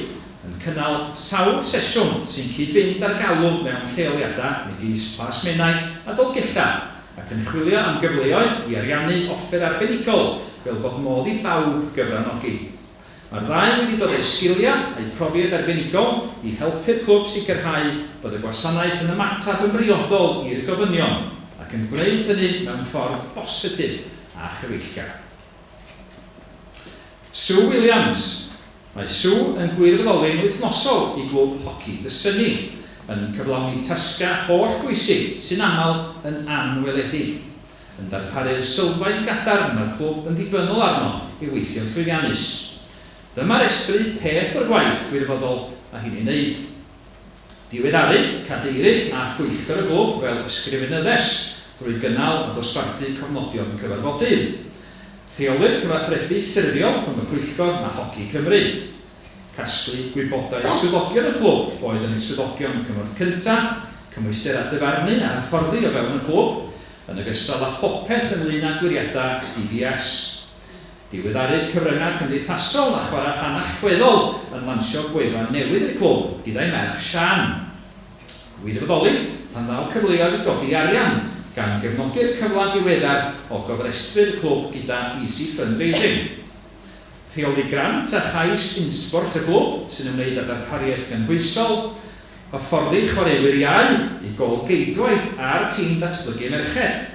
B: yn cynnal sawl sesiwn sy'n cyd-fynd â'r galw mewn lleoliadau megis Plas Menai a Dolgellau, ac yn chwilio am gyfleoedd i ariannu offer arbenigol fel bod modd i bawb gyfranogi. Mae'r ddau wedi dod â'u sgiliau a'u profiad arbenigol i helpu'r clwb sicrhau bod y gwasanaeth yn ymateb yn briodol i'r gofynion, ac yn gwneud hynny mewn ffordd bositif a chyfeillgar. Sue Williams Mae Sue yn gwirfoddoli'n wythnosol i Glwb Hoci Dysynni, yn cyflawni tasgau holl-bwysig sy'n aml yn anweledig. Yn darparu'r sylfaen gadarn mae'r clwb yn ddibynnol arno i weithio'n llwyddiannus. Dyma restru peth o'r gwaith gwirfoddol mae hi'n ei wneud. Diweddaru, cadeirydd a phwyllgor y glwb fel ysgrifenyddes drwy gynnal a dosbarthu cofnodion cyfarfodydd. Rheoli'r cyfathrebu ffurfiol rhwng y pwyllgor a Hoci Cymru. Casglu gwybodaeth swyddogion y clwb, boed yn swyddogion cymorth cyntaf, cymwysterau dyfarnu a hyfforddi o fewn y clwb, yn ogystal â phopeth ynglŷn â gwiriadau DBS. Diweddaru cyfryngau cymdeithasol a chwarae rhan allweddol yn lansio gwefan newydd i'r clwb gyda'i merch Sian. Gwirfoddoli pan ddaw cyfleoedd i godi arian, gan gefnogi'r cyfle diweddar o gofrestru'r clwb gyda Easy Fundraising. Rheoli grant a chais Unsport y glwb sy'n ymwneud â darpariaeth gynhwysol, hyfforddi chwaraewyr iau i gôl-geidwaid a'r tîm datblygu merched.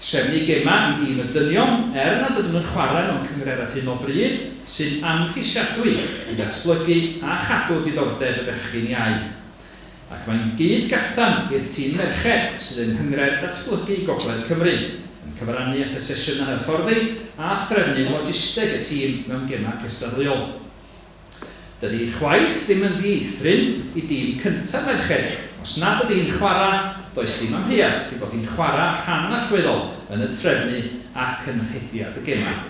B: Trefnu gemau i dîm y dynion, er nad ydyn nhw'n chwarae mewn cynghrair ar hyn o bryd, sy'n amhrisiadwy i ddatblygu a chadw diddordeb y bechgyn iau. Ac mae'n gyd-gapten i'r tîm merched sydd yng Nghynghrair Datblygu Gogledd Cymru, yn cyfrannu at y sesiynau hyfforddi a threfnu logisteg y tîm mewn gemau cystadleuol. Dydy hi chwaith ddim yn ddieithryn i dîm cyntaf merched, os nad ydy hi'n chwarae, does dim amheuaeth ei bod hi'n chwarae rhan allweddol yn y trefnu ac yn rhediad y gemau.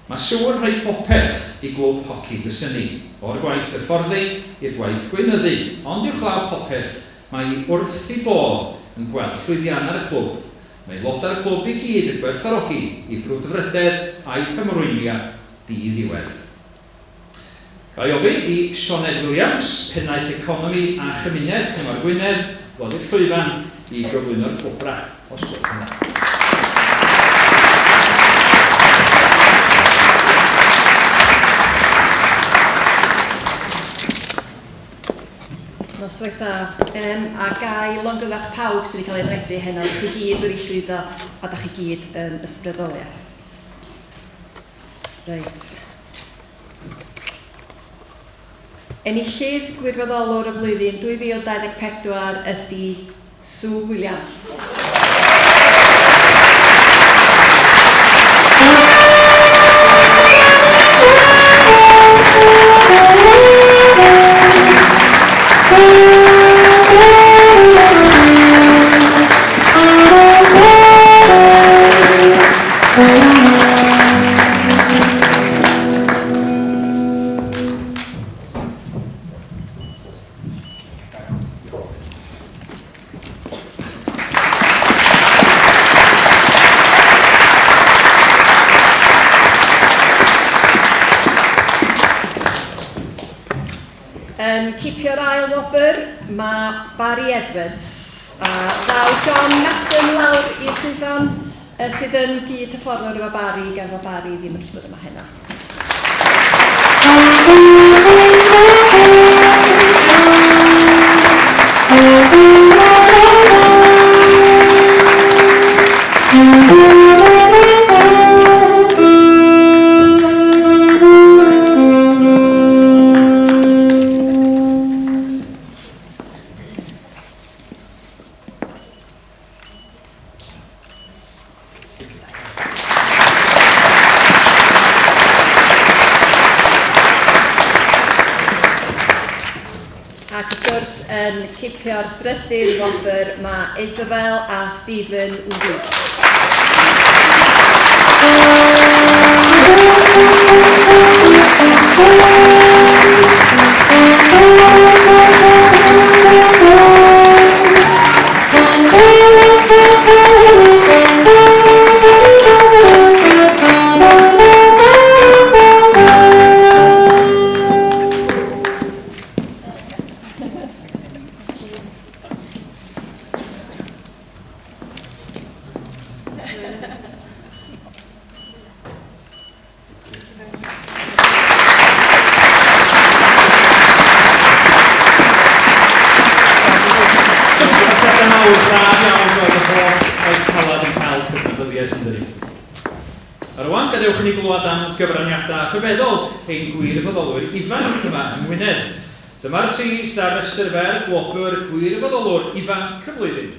B: Mae Sue yn rhoi popeth i glwb hoci Dysynni, o'r gwaith hyfforddi i'r gwaith gweinyddu, ond uwchlaw popeth, mae hi wrth ei bodd yn gweld llwyddiannau'r clwb. Mae aelodau'r clwb i gyd yn gwerthfawrogi ei brwdfrydedd a'i hymrwymiad di-ddiwedd. Ga i ofyn i Sioned Williams, Pennaeth Economi a Chymuned Cyngor Gwynedd, ddod i'r llwyfan i gyflwyno'r gwobrau, os gwelwch yn dda.
S: Noswaith dda. A ga i longyfarch pawb sydd wedi cael ei enwebu heno. Chi gyd wedi llwyddo a da chi gyd yn ysbrydoliaeth. Reit. Enillydd Gwirfoddolwr y Flwyddyn 2024 ydy Sue Williams. Yn cipio'r ail wobr mae Barry Edwards a ddaw John Mason lawr i'r llwyfan sydd yn gyd hyfforddwr efo Barry gan fod Barry ddim yn gallu bod yma heno. Ac wrth gwrs, yn cipio'r drydydd wobr mae Isabel a Stephen Wee.
B: A rwan, gadewch i ni glywed am gyfraniadau rhyfeddol ein gwirfoddolwyr ifanc yma yng Ngwynedd. Dyma'r tri sydd ar restr fer gwobr Gwirfoddolwr Ifanc y Flwyddyn.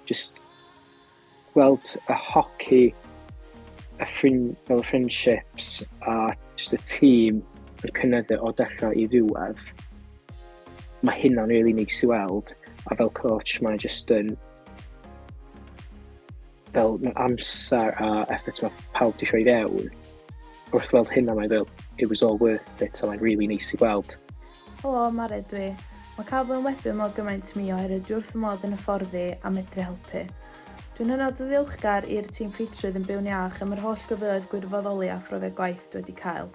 T: Just gweld y hoci, y ffrind, fel y friendships a just y tîm yn cynyddu o dechrau i ddiwedd. Mae hynna'n really neis i weld a fel coach mae just yn fel mae amser a effort mae pawb di rhoi fewn. Wrth weld hynna mae fel it was all worth it a mae'n really neis i gweld.
U: Helo, Mared dwi. Mae cael fy enwebu mor gymaint i mi oherwydd dwi wrth fy modd yn hyfforddi a medru helpu. Dwi'n hynod o ddiolchgar i'r tîm ffitrwydd yn Byw'n Iach am yr holl gyfleoedd gwirfoddoli a phrofiad gwaith dwi wedi cael.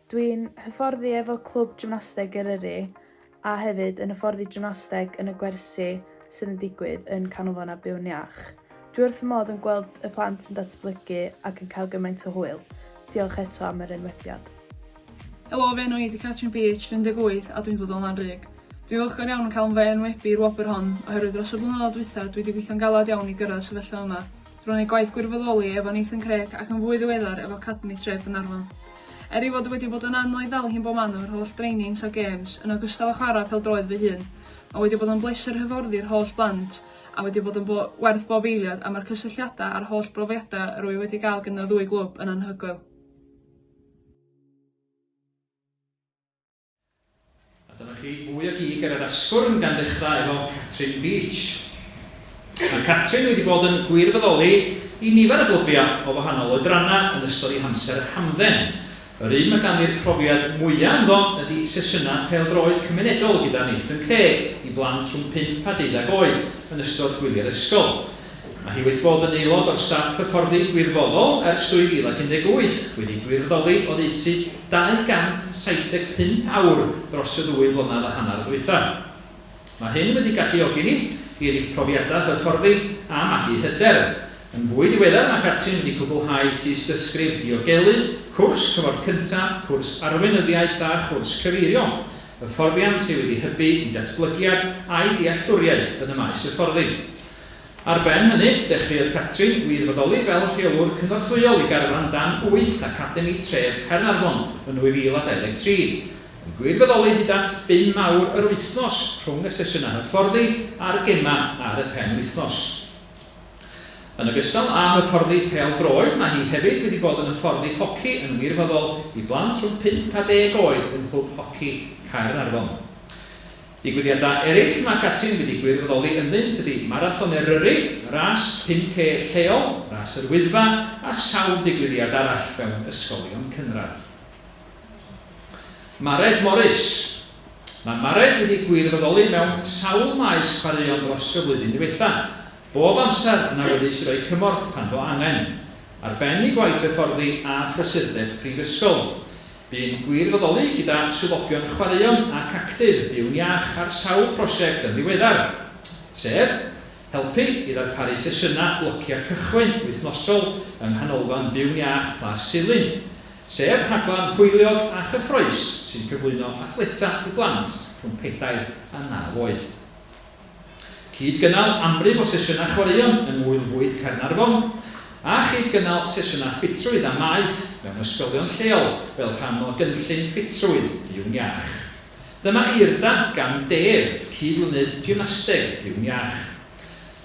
U: Dwi'n hyfforddi efo Clwb Gymnasteg Eryri a hefyd yn hyfforddi gymnasteg yn y gwersi sydd yn digwydd yn Canolfannau Byw'n Iach. Dwi wrth fy modd yn gweld y plant yn datblygu ac yn cael gymaint o hwyl. Diolch eto am yr enwebiad.
V: Helo, fy enw i 'di Catrin Beech, dwi'n 18 a dwi'n dod o Lanrug. Dwi'n falchgar iawn yn cael fy enwebu i'r wobr hon, oherwydd dros y blynyddoedd dwytha dwi 'di gweithio'n galed iawn i gyrraedd y sefyllfa yma, drwy wneud gwaith gwirfoddoli efo Nathan Craig ac yn fwy ddiweddar efo Academi Tref Gaernarfon. Er ei fod wedi bod yn anodd i ddal hi'n bob man efo'r holl drainings a gêms, yn ogystal â chwarae pêl-droed fy hun, mae wedi bod yn bleser hyfforddi'r holl blant a wedi bod yn bo- werth bob eiliad a mae'r cysylltiadau a'r holl brofiadau rwy wedi gael gan y ddwy glwb yn anhygoel.
B: A dyma chi fwy o gig ar yr asgwrn gan ddechrau efo Catrin Beach. Mae Catrin wedi bod yn gwirfoddoli i nifer o glybiau o wahanol oedrannau yn ystod ei hamser hamdden. Yr un mae ganddi'r profiad mwyaf ynddo ydy sesiynau pêl-droed cymunedol gyda Nathan Craig i blant rhwng 5 a 12 oed yn ystod gwyliau'r ysgol. Mae hi wedi bod yn aelod o'r staff hyfforddi gwirfoddol ers 2018, wedi gwirfoddoli oddeutu 275 awr dros y ddwy flynedd a hanner dwytha. Mae hyn wedi galluogi hi i ennill profiadau hyfforddi a magu hyder. Yn fwy diweddar mae Catrin wedi cwblhau tystysgrif diogelu, cwrs cymorth cyntaf, cwrs arweinyddiaeth a chwrs cyfeirio, hyfforddiant sydd wedi hybu ei datblygiad a'i dealltwriaeth yn y maes hyfforddi. Ar ben hynny, dechreuodd Catrin wirfoddoli fel rheolwr cynorthwyol i garfan dan wyth Academi Tref Caernarfon yn 2023, yn gwirfoddoli hyd at bum awr yr wythnos rhwng y sesiynau hyfforddi a'r gemau ar y penwythnos. Yn ogystal â hyfforddi pêl-droed, mae hi hefyd wedi bod yn hyfforddi hoci yn wirfoddol i blant rhwng pump a deg oed yng Nghlwb Hoci Caernarfon. Digwyddiadau eraill mae Catrin wedi gwirfoddoli ynddynt ydy Marathon Eryri, Ras 5K lleol, Ras yr Wyddfa a sawl digwyddiad arall mewn ysgolion cynradd. Mared Morris Mae Mared wedi gwirfoddoli mewn sawl maes chwaraeon dros y flwyddyn ddiwetha'. Bob amser yn awyddus i roi cymorth pan fo angen. Ar ben ei gwaith hyfforddi a phrysurdeb prifysgol, bu'n gwirfoddoli gyda swyddogion chwaraeon ac actif Byw'n Iach ar sawl prosiect yn ddiweddar, sef, helpu i ddarparu sesiynau blociau cychwyn wythnosol yng Nghanolfan Byw'n Iach Plas Silyn, sef rhaglen hwyliog a chyffrous sy'n cyflwyno athleta i blant rhwng pedair a naw oed. Cyd-gynnal amryw o sesiynau chwaraeon yng Ngŵyl Fwyd Caernarfon, a chyd-gynnal sesiynau ffitrwydd a maeth mewn ysgolion lleol fel rhan o gynllun ffitrwydd Byw'n Iach. Dyma eirda gan Dave, cyd-lynydd gymnasteg Byw'n Iach.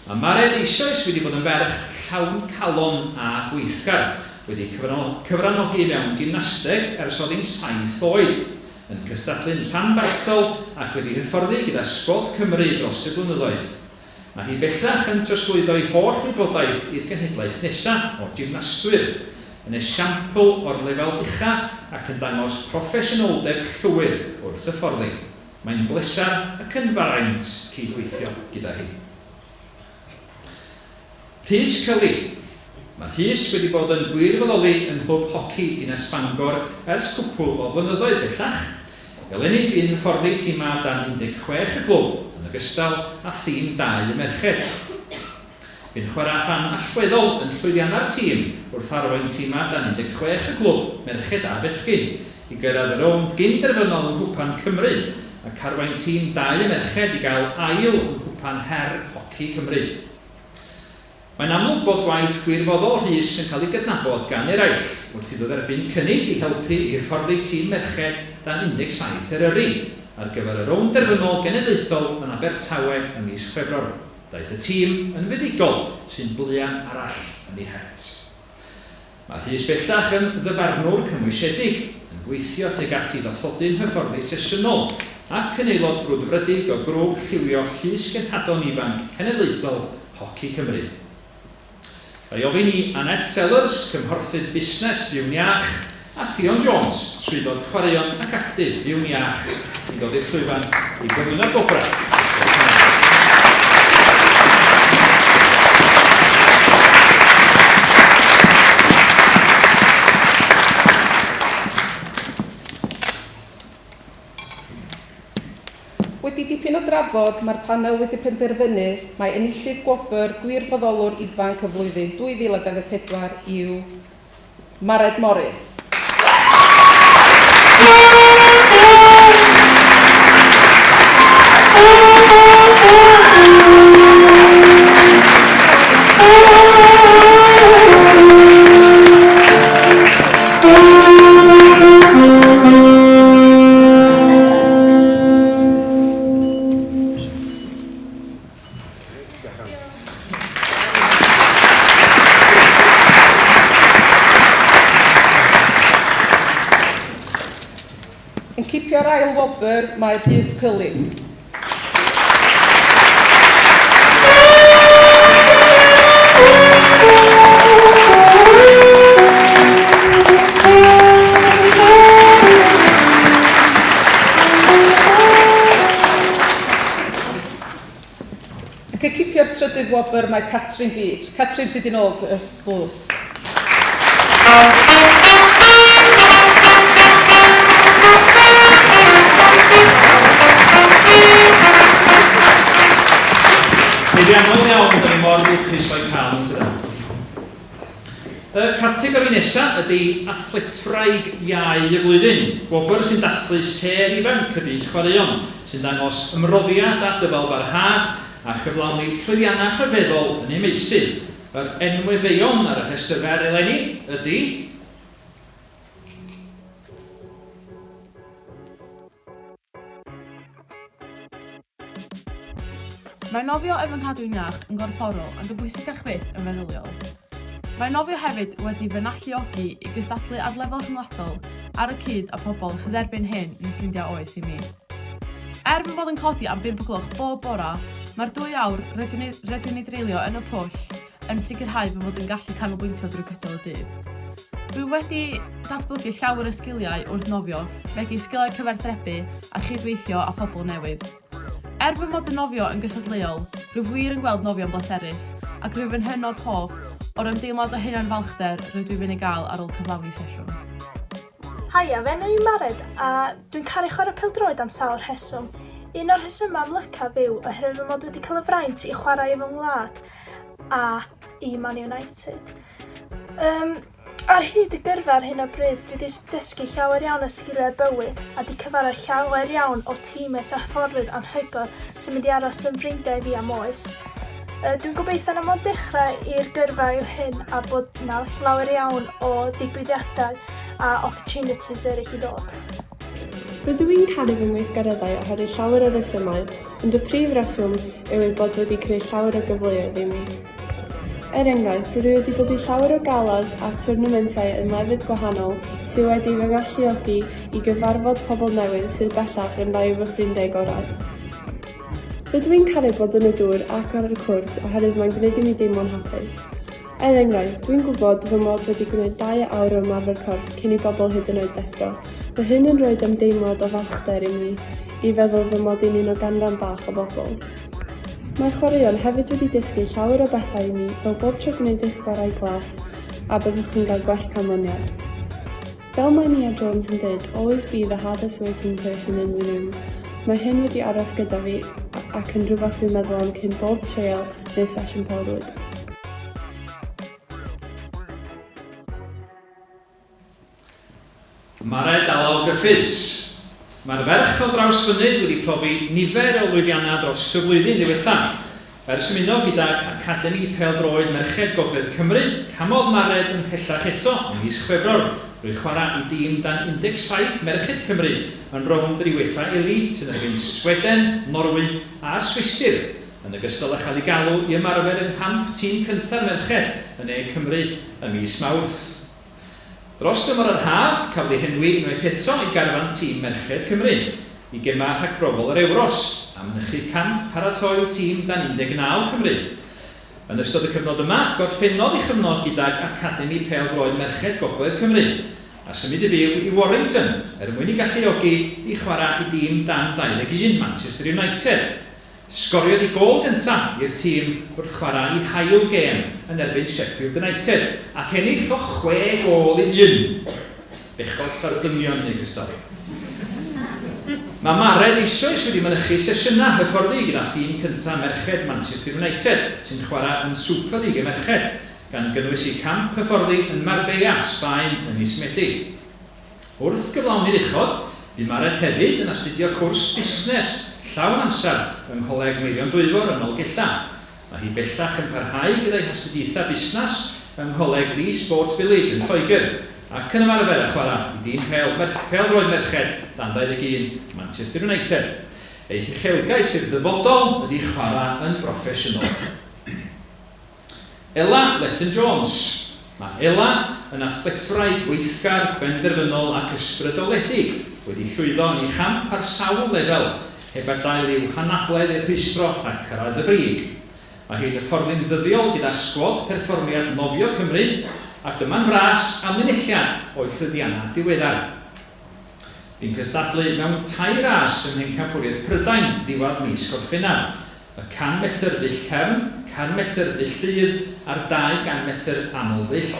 B: Mae Mared eisoes wedi bod yn ferch llawn calon a gweithgar, wedi cyfranogi mewn gymnasteg ers oedd hi'n saith oed. yn cystadlu'n rhanbarthol ac wedi hyfforddi gyda Sgwad Cymru dros y blynyddoedd. Mae hi bellach yn trosglwyddo'i holl wybodaeth i'r genhedlaeth nesa' o gymnastwyr, yn esiampl o'r lefel ucha' ac yn dangos proffesiynoldeb llwyr wrth hyfforddi. Mae'n bleser ac yn fraint cyd-weithio gyda hi. Rhys Kelly. Mae Rhys wedi bod yn gwirfoddoli yng Nghlwb Hoci Dinas Bangor ers cwpwl o flynyddoedd bellach. Eleni bu'n hyfforddi timau dan 16 y clwb, yn ogystal â thîm dau y merched. Bu'n chwarae rhan allweddol yn llwyddiannau'r tîm wrth arwain timau dan 16 y clwb, merched a bechgyn, i gyrraedd y rownd gyn-derfynol yng Nghwpan Cymru, ac arwain tîm dau y merched i gael ail yng Nghwpan Her Hoci Cymru. Mae'n amlwg bod gwaith gwirfoddol Rhys yn cael ei gydnabod gan eraill, wrth iddo dderbyn cynnig i helpu i hyfforddi tîm merched dan 17 Eryri ar gyfer y rownd derfynol genedlaethol yn Abertawe ym mis Chwefror. Daeth y tîm yn fuddugol, sy'n bluen arall yn ei het. Mae Rhys bellach yn ddyfarnwr cymwysedig, yn gweithio tuag at ei fathodyn hyfforddi sesiynol, ac yn aelod brwdfrydig o grŵp lliwio Llys Genhadon Ifanc Cenedlaethol Hoci Cymru. Ga i ofyn i Annette Sellers, cymhorthydd busnes Byw'n Iach, a Ffion Jones, swyddog chwaraeon ac actif Byw'n Iach, i ddod i'r llwyfan i gyflwyno'r gwobrau.
A: Wedi dipyn o drafod, mae'r panel wedi penderfynu mai enillydd gwobr Gwirfoddolwr Ifanc y Flwyddyn 2024 yw Mared Morris. Yn cipio'r ail wobr mae Rhys Cyli. Ac yn cipio'r trydydd wobr mae Catrin Beach. Catrin, ti di nôl dy dlws.
B: Haeddiannol iawn, da ni mor lwcus o'i cael nhw tydan. Y categori nesaf ydy Athletwraig Iau y Flwyddyn, gwobr sy'n dathlu sêr ifanc y byd chwaraeon, sy'n dangos ymroddiad a dyfalbarhad a chyflawni llwyddiannau rhyfeddol yn eu meysydd. Yr enwebeion ar y rhestr fer eleni ydy.
U: Mae nofio yn fy nghadw i'n iach yn gorfforol ond yn bwysicach fyth yn feddyliol. Mae nofio hefyd wedi fy nalluogi i gystadlu ar lefel rhyngwladol ar y cyd â pobl sydd erbyn hyn yn ffrindiau oes i mi. Er fy mod yn codi am bump o gloch bob bora, mae'r dwy awr rydw rydw i'n ei dreulio yn y pwll yn sicrhau fy mod yn gallu canolbwyntio drwy gydol y dydd. Dwi wedi datblygu llawer o sgiliau wrth nofio, megis sgiliau cyfathrebu a chydweithio â phobl newydd. Er fy mod yn nofio yn gystadleuol, rwyf wir yn gweld nofio'n bleserus, ac rwyf yn hynod hoff O'r ymdeimlad o hunanfalchder rydw i fy'n ei gael ar ôl cyflawni sesiwn.
C: Haia, fy enw i Mared a dwi'n caru chwarae pêl-droed am sawl rheswm. Un o'r rhesymau amlycaf yw oherwydd fy mod wedi cael y fraint i chwarae i fy ngwlad a i Man United. Um, Ar hyd y gyrfa ar hyn o bryd dwi 'di dysgu llawer iawn o sgiliau bywyd a 'di cyfarfod llawer iawn o teammates a hyfforddwyr anhygoel sy'n mynd i aros yn ffrindiau i fi am oes. Yy dwi'n gobeithio na mond dechrau i'r gyrfa yw hyn a bod 'na lawer iawn o ddigwyddiadau a opportunities eraill i ddod.
D: Rydw i'n caru fy ngweithgareddau oherwydd llawer o resymau, ond y prif reswm yw eu bod wedi creu llawer o gyfleoedd i mi. Er enghraifft, rydw i wedi bod i llawer o galas a twrnamentau yn lefydd gwahanol sydd wedi fy ngalluogi i gyfarfod pobl newydd sydd bellach yn rhai o fy ffrindiau gorau. Rydw i'n caru bod yn y dŵr ac ar y cwrt oherwydd mae'n gwneud i mi deimlo'n hapus. Er enghraifft, dwi'n gwybod fy mod wedi gwneud 2 awr o ymarfer corff cyn i bobl hyd yn oed ddeffro. Mae hyn yn rhoid ymdeimlad o falchder i mi i feddwl fy mod i'n un o ganran bach o bobl. Mae chwaraeon hefyd wedi dysgu llawer o bethau i mi, fel bob tro gwneud eich gorau glas a byddwch yn cael gwell canlyniad. Fel mae Nia Jones yn dweud, always be the hardest working person in the room. Mae hyn wedi aros gyda fi ac yn rhywbeth dwi'n meddwl am cyn bob treial neu sesiwn pêl-rwyd.
B: Mared Alaw Griffiths. Mae'r ferch o Drawsfynydd wedi profi nifer o lwyddiannau dros y flwyddyn ddiwetha'. Ers ymuno gydag Academi Pêl-droed Merched Gogledd Cymru, camodd Mared ymhellach eto ym mis Chwefror drwy chwarae i dîm dan 17 Merched Cymru yn rownd yr UEFA Elite yn erbyn Sweden, Norwy a'r Swistir, yn ogystal â chael ei galw i ymarfer yng nghamp tîm cynta'r merched yn ne Cymru ym mis Mawrth. Dros dymor yr haf, cafodd ei henwi unwaith eto i garfan tîm merched Cymru i gemau rhagbrofol yr Ewros, a mynychu camp paratoi tîm dan 19 Cymru. Yn ystod y cyfnod yma, gorffennodd ei chyfnod gydag Academi Pêl-droed Merched Gogledd Cymru, a symud i fyw i Warrington er mwyn ei galluogi i chwarae i dîm dan 21 Manchester United. Sgoriodd ei gôl gyntaf i'r tîm wrth chwarae ei hail gêm yn erbyn Sheffield United ac ennill o chwe gôl i un. Bechod sa'r dynion yn ei cystal. Mae Mared eisoes wedi mynychu sesiynau hyfforddi gyda thîm cyntaf merched Manchester United, sy'n chwarae yn Super League y Merched, gan gynnwys eu camp hyfforddi yn Marbella, Sbaen ym mis Medi. Wrth gyflawni'r uchod, bu Mared hefyd yn astudio cwrs busnes llawn amser yng Ngholeg Meirion Dwyfor yn Nolgellau. Mae hi bellach yn parhau gyda'i hastudiaethau busnes yng Ngholeg Lee Sports Village yn Lloegr ac yn ymarfer a chwarae i dîm pêl pêl-droed merched dan 21 Manchester United. Ei huchelgais i'r dyfodol ydy chwarae yn broffesiynol. Ela Letton Jones. Mae Ela yn athletwraig weithgar, benderfynol ac ysbrydoledig, wedi llwyddo yn ei champ ar sawl lefel, heb adael i'w hanabledd ei rhwystro rhag cyrraedd y brig. Mae hi'n hyfforddi'n ddyddiol gyda sgwad perfformiad nofio Cymru, ac dyma'n fras amlinelliad o'i llwyddiannau diweddar. Bu'n cystadlu mewn tair ras ym Mhencampwriaeth Prydain ddiwedd mis Gorffennaf, y 100 metr dull cefn, 100 metr dull rhydd a'r 200 metr aml-ddull.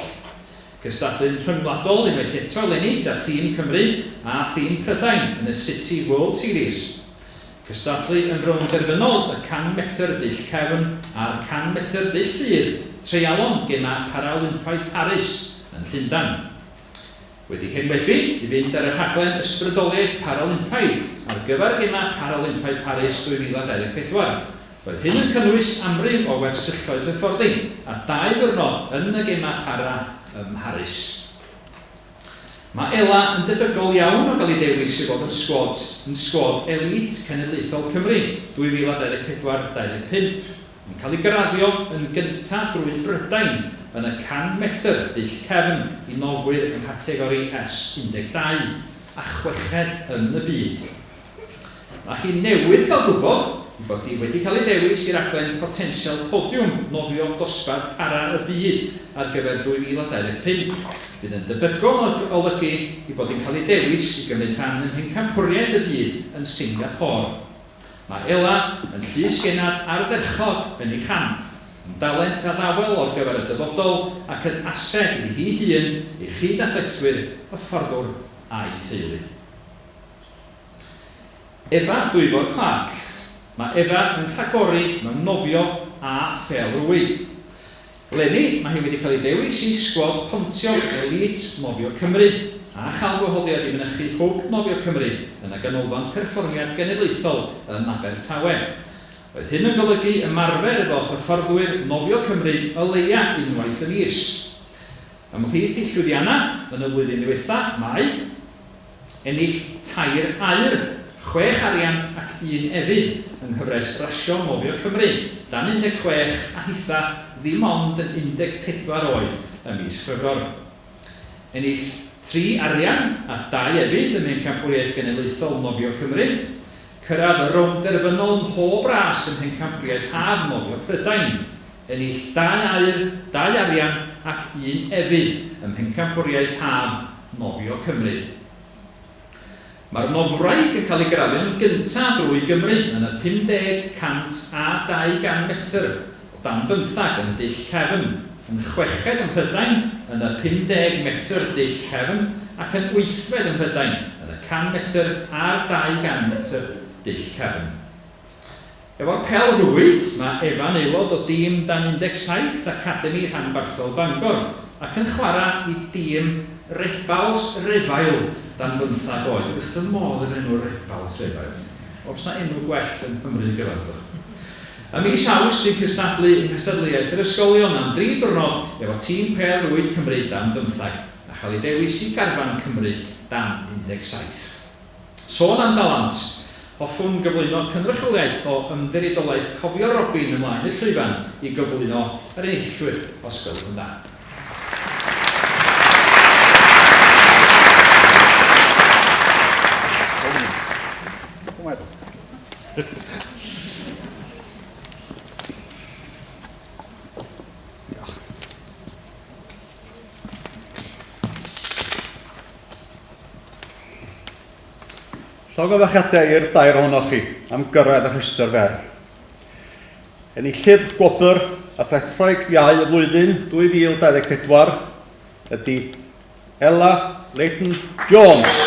B: Cystadlu'n rhyngwladol unwaith eto eleni gyda thîm Cymru a thîm Prydain yn y City World Series. Cystadlu yn rownd derfynol y 100 metr dull cefn a'r 100 metr dull rhydd, treialon Gemau Paralympaidd Paris yn Llundain. Wedi henwebu i fynd ar y rhaglen Ysbrydoliaeth Paralympaidd ar gyfer Gemau Paralympaidd Paris 2024. Roedd hyn yn cynnwys amryw o wersylloedd hyfforddi a dau ddiwrnod yn y Gemau Para ym Mharis. Mae Ela yn debygol iawn o gael ei dewis i fod yn sgwad yn sgwad elite cenedlaethol Cymru 2024 25. Yn cael ei graddio yn gyntaf drwy Brydain yn y 100 metr dull cefn i nofwyr yng nghategori S12, a chweched yn y byd. Mae hi newydd gael gwybod ei bod hi wedi cael ei dewis i raglen Potensial Podiwm Nofio Dosbarth Para y Byd ar gyfer 2025, fydd yn debygol o olygu ei bod hi'n cael ei dewis i gymryd rhan ym Mhencampwriaeth y Byd yn Singapore. Mae Ela yn llysgennad ardderchog yn ei champ. Yn dalent addawel o'r gyfer y dyfodol ac yn ased iddi hi hun, ei chyd-athletwyr, hyfforddwr a'i theulu. Efa Dwyfor Clark. Mae Efa yn rhagori mewn nofio a phêl-rwyd. Eleni, mae hi wedi cael ei dewis i sgwad pontio Elite Nofio Cymru, a chael gwahoddiad i fynychu Hwb Nofio Cymru yn y Ganolfan Perfformiad Genedlaethol yn Abertawe. Roedd hyn yn golygu ymarfer efo hyfforddwyr Nofio Cymru o leia unwaith y mis. Ymhlith ei llwyddiannau yn y flwyddyn ddiwetha' mae ennill tair aur, chwech arian ac un efydd yng nghyfres Rasio Nofio Cymru, dan 16 a hitha ddim ond yn 14 oed ym mis Chwefror. Ennill tri arian a dau efydd ym Mhencampwriaeth Genedlaethol Nofio Cymru. Cyrraedd y rownd derfynol ym mhob ras ym Mhencampwriaeth Haf Nofio Prydain. Ennill dau aur, dau arian ac un efydd ym Mhencampwriaeth Haf Nofio Cymru. Mae'r nofwraig yn cael ei graddio'n gyntaf drwy Gymru yn y 50, 100 a 200 metr o dan bymthag yn y dull cefn, yn chweched ym Mhrydain yn y 50 metr dull cefn ac yn wythfed ym Mhrydain yn y 100 metr a'r 200 metr dull cefn. Efo'r pêl rwyd, mae Efa'n aelod o dîm dan 17 Academi Rhanbarthol Bangor ac yn chwarae i dîm Rebals Refail dan bymthag oed. Wrth fy modd efo'r enw Rebals Refail. Oes 'na enw gwell yng Nghymru gyfan, dwch? Ym mis Awst bu'n cystadlu yng nghystadleuaeth yr ysgolion am dri diwrnod efo tîm pêl rwyd Cymru dan bymthag a chael ei dewis i garfan Cymru dan 17. Sôn am dalent! Hoffwn gyflwyno cynrychioliaeth o Ymddiriedolaeth Cofio Robin ymlaen i'r llwyfan i gyflwyno yr enillwyr, os gwelwch yn dda.
H: Diolch.
F: Llongyfarchiadau i'r dair ohonoch chi am gyrraedd y rhestr fer. Enillydd gwobr Athletwraig Iau y Flwyddyn 2024 ydy Ella Leighton Jones.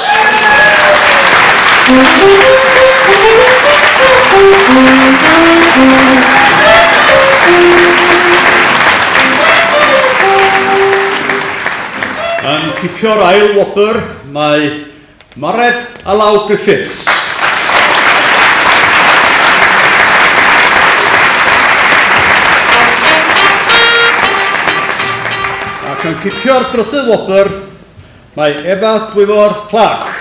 F: Yn cipio'r ail wobr mae Mared Alaw Griffiths. Ac yn cipio'r drydydd wobr mae Efa Dwyfor Clark.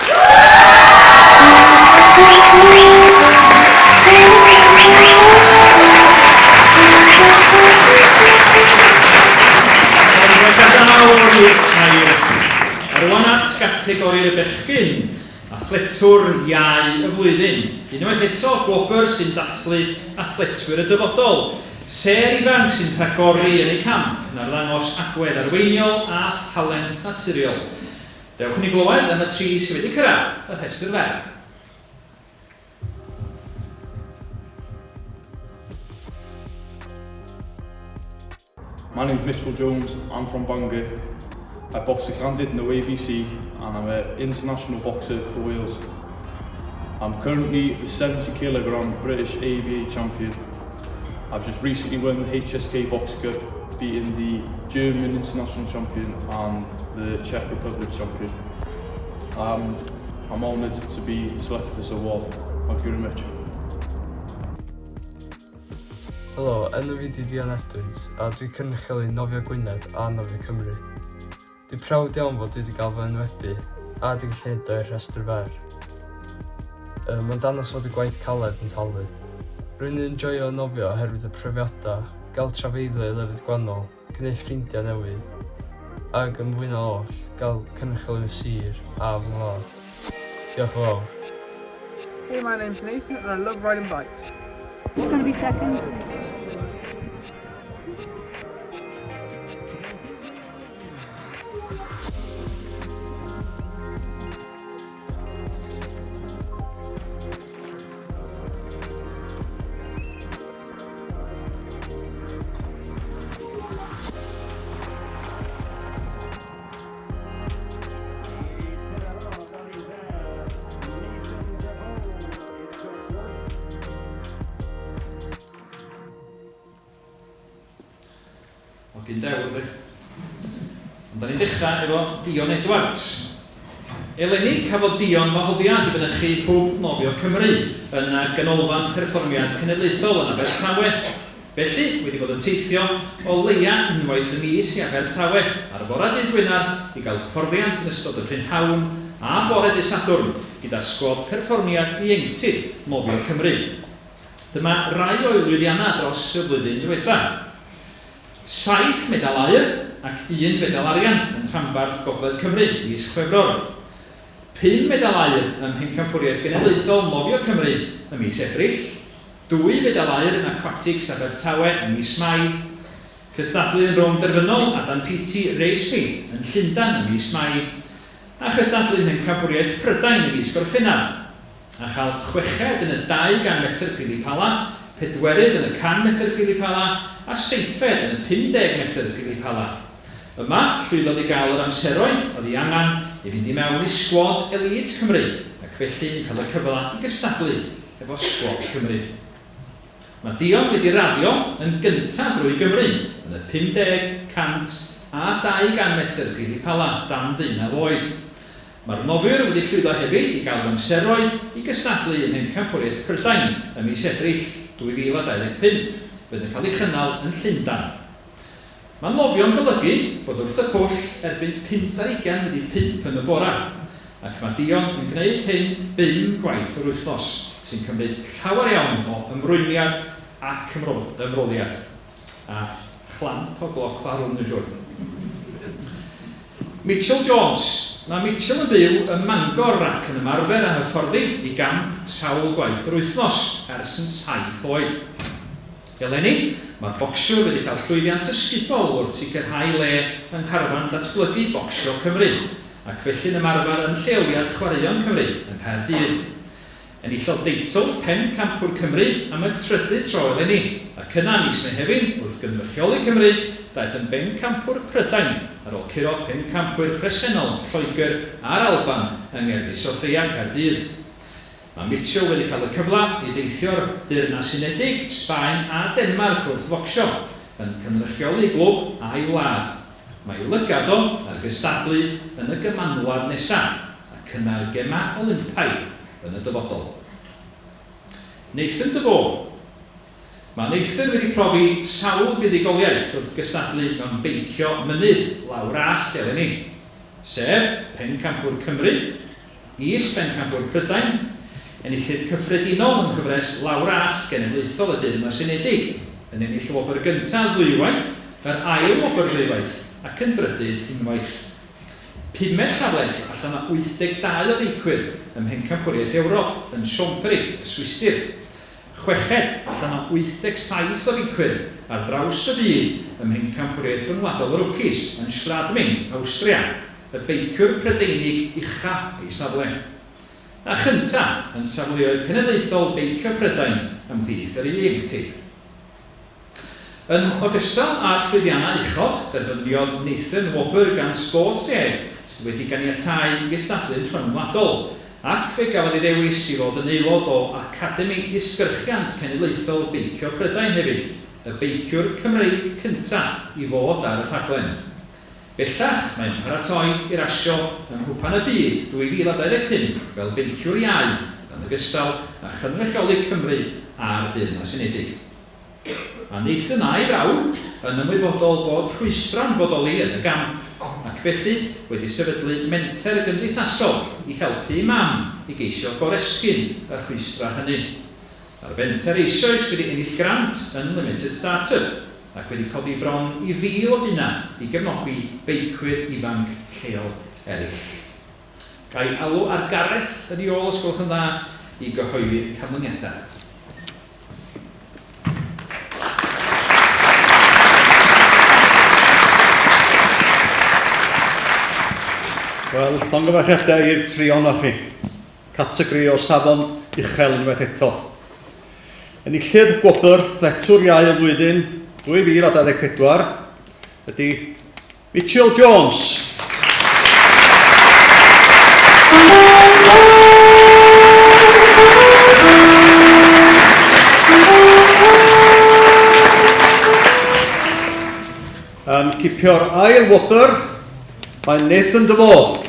B: A rwan at gategori'r bechgyn, athletwr iau y flwyddyn. Unwaith eto, gwobr sy'n dathlu athletwyr y dyfodol. Sêr ifanc sy'n rhagori yn eu camp, yn arddangos agwedd arweiniol a thalent naturiol. Dewch i ni glywed am y tri sydd wedi cyrraedd y rhestr fer.
G: My name's Mitchell Jones, I'm from Bangor. I box a Llandudno ABC and I'm an international boxer for Wales. I'm currently the 70 kilogram British ABA champion. I've just recently won the HSK Box Cup, beating the German international champion and the Czech Republic champion. Um, I'm honoured to be selected this award. Thank you very much.
W: Helo, enw fi 'di Dion Edwards a dwi'n cynrychioli Nofio Gwynedd a Nofio Cymru. Dwi'n proud iawn fod dwi 'di gael fy enwebu a 'di gallu neud o i'r rhestr fer. Yy, mae'n dangos fod y gwaith caled yn talu. Rwy'n enjoio nofio oherwydd y profiadau, gael trafeilio i lefydd gwahanol, gwneud ffrindiau newydd, ac yn fwy na oll, gael cynrychioli fy sir a fy ngwlad. Diolch yn fawr.
X: Hey, my name's Nathan and I love riding bikes.
Y: Who's going to be second?
B: dewr, di. Ond da ni'n dechrau efo Dion Edwards. Eleni cafodd Dion wahoddiad i fynychu Hwb Nofio Cymru yn y Ganolfan Perfformiad Cenedlaethol yn Abertawe. Felly, wedi bod yn teithio o leia unwaith y mis i Abertawe ar fore dydd Gwener i gael hyfforddiant yn ystod y prynhawn a bore dydd Sadwrn gyda sgwad perfformiad ieuenctid Nofio Cymru. Dyma rai o'i lwyddiannau dros y flwyddyn ddiwetha'. Saith medal aur ac un fedal arian yn rhanbarth Gogledd Cymru mis Chwefror. Pum medal aur ym Mhencampwriaeth Genedlaethol Nofio Cymru ym mis Ebrill. Dwy fedal aur yn Aquatics Abertawe ym mis Mai. Cystadlu yn rownd derfynol Adan Peaty Race Meet yn Llundain ym mis Mai. A chystadlu ym Mhencampwriaeth Prydain ym mis Gorffennaf. A chael chweched yn y 200 metr pili-pala, pedwerydd yn y 100 metr pili-pala a seithfed yn y 50 metr pili-pala. Yma, llwyddodd i gael yr amseroedd oedd ei angen i fynd i mewn i sgwad elite Cymru ac felly'n cael y cyfle i gystadlu efo sgwad Cymru. Mae Dion wedi raddio yn gyntaf drwy Gymru yn y 50, 100 a 200 metr pili-pala dan ddeunaw oed. Mae'r nofwyr wedi llwyddo hefyd i gael yr amseroedd i gystadlu ym Mhencampwriaeth Prydain ym mis Ebrill 2025, fydd yn cael ei chynnal yn Llundain. Mae nofio'n golygu bod wrth y pwll erbyn pump ar ugain wedi pump yn y bora, ac mae Dion yn gwneud hyn bum gwaith yr wythnos, sy'n cymryd llawer iawn o ymrwymiad ac ymroddiad. A chlamp o gloc larwm, dwi'n siŵr. Mitchell Jones. Mae Mitchell yn byw ym Mangor ac yn ymarfer a hyfforddi i gamp sawl gwaith yr wythnos ers yn saith oed. Eleni, mae'r bocsiwr wedi cael llwyddiant ysgubol wrth sicrhau le yng ngharfan datblygu Bocsio Cymru, ac felly'n ymarfer yn lleoliad Chwaraeon Cymru yng Nghaerdydd. Enillodd deitl Pencampwr Cymru am y trydydd tro eleni, ac yna mis Mehefin, wrth gynrychioli Cymru, daeth yn Bencampwr Prydain ar ôl curo pencampwyr presennol Lloegr a'r Alban yng Ngerddi Soffia, Caerdydd. Mae Mitchell wedi cael y cyfle i deithio'r Deyrnas Unedig, Sbaen a Denmarc wrth focsio, yn cynrychioli ei glwb a'i wlad. Mae ei lygad o ar gystadlu yn y Gymanwlad nesa', ac yna'r Gemau Olympaidd yn y dyfodol. Nathan Devoe Mae Nathan wedi profi sawl buddugoliaeth wrth gystadlu mewn beicio mynydd lawr allt eleni, sef Pencampwr Cymru, Is-bencampwr Prydain, enillydd cyffredinol yng nghyfres Lawr Allt Genedlaethol y Deyrnas Unedig, yn ennill y wobr gyntaf ddwywaith, yr ail wobr ddwywaith ac yn drydydd unwaith. Pumed safle allan o 82 o feicwyr ym Mhencampwriaeth Ewrop yn Champéry, y Swistir. Chweched allan o 87 o feicwyr ar draws y byd ym Mhencampwriaeth Ryngwladol y Rookies yn Schladming, Awstria, y beiciwr Prydeinig ucha ei safle. A chynta yn safleoedd cenedlaethol Beicio Prydain ymhlith yr ieuenctid. Yn ogystal â'r llwyddiannau uchod, derbyniodd Nathan wobr gan Sports Aid sydd wedi ganiatáu i gystadlu'n rhyngwladol, ac fe gafodd ei ddewis i fod yn aelod o Academi Disgyrchiant Cenedlaethol Beicio Prydain hefyd, y beiciwr Cymreig cyntaf i fod ar y rhaglen. Bellach, mae'n paratoi i rasio yng Nghwpan y Byd 2025 fel beiciwr iau, yn ogystal â chynrychioli Cymru a'r Deyrnas Unedig. Mae Nathan a'i frawd yn ymwybodol bod rhwystrau'n bodoli yn y gamp, ac felly wedi sefydlu menter gymdeithasol i helpu ei mam i geisio goresgyn y rhwystrau hynny. Mae'r fenter eisoes wedi ennill grant yn Limited Start-up ac wedi codi bron i fil o bunnau i gefnogi beicwyr ifanc lleol eraill. Ga i alw ar Gareth yn ei ôl os gwelwch yn dda i gyhoeddi'r canlyniadau.
F: Wel, llongyfarchiadau i'r tri ohonoch chi. Categori o safon uchel unwaith eto. Enillydd gwobr Fletwr Iau y Flwyddyn 2024 ydy Mitchell Jones. Yn cipio'r ail wobr, mae Nathan DeVore.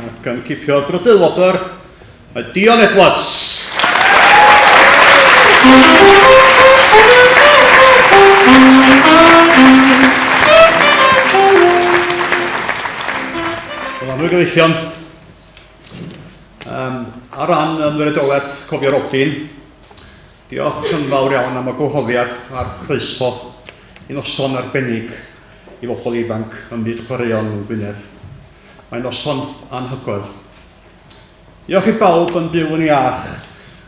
F: Ac yn cipio'r drydydd wobr, mae Dion Edwards. Wel, amryw gyfeillion, Um, ar ran Ymddiriedolaeth Cofio Robin, diolch yn fawr iawn am y gwahoddiad a'r croeso i noson arbennig i bobl ifanc ym myd chwaraeon yn Gwynedd. Mae'n noson anhygoel. Diolch i bawb yn byw yn iach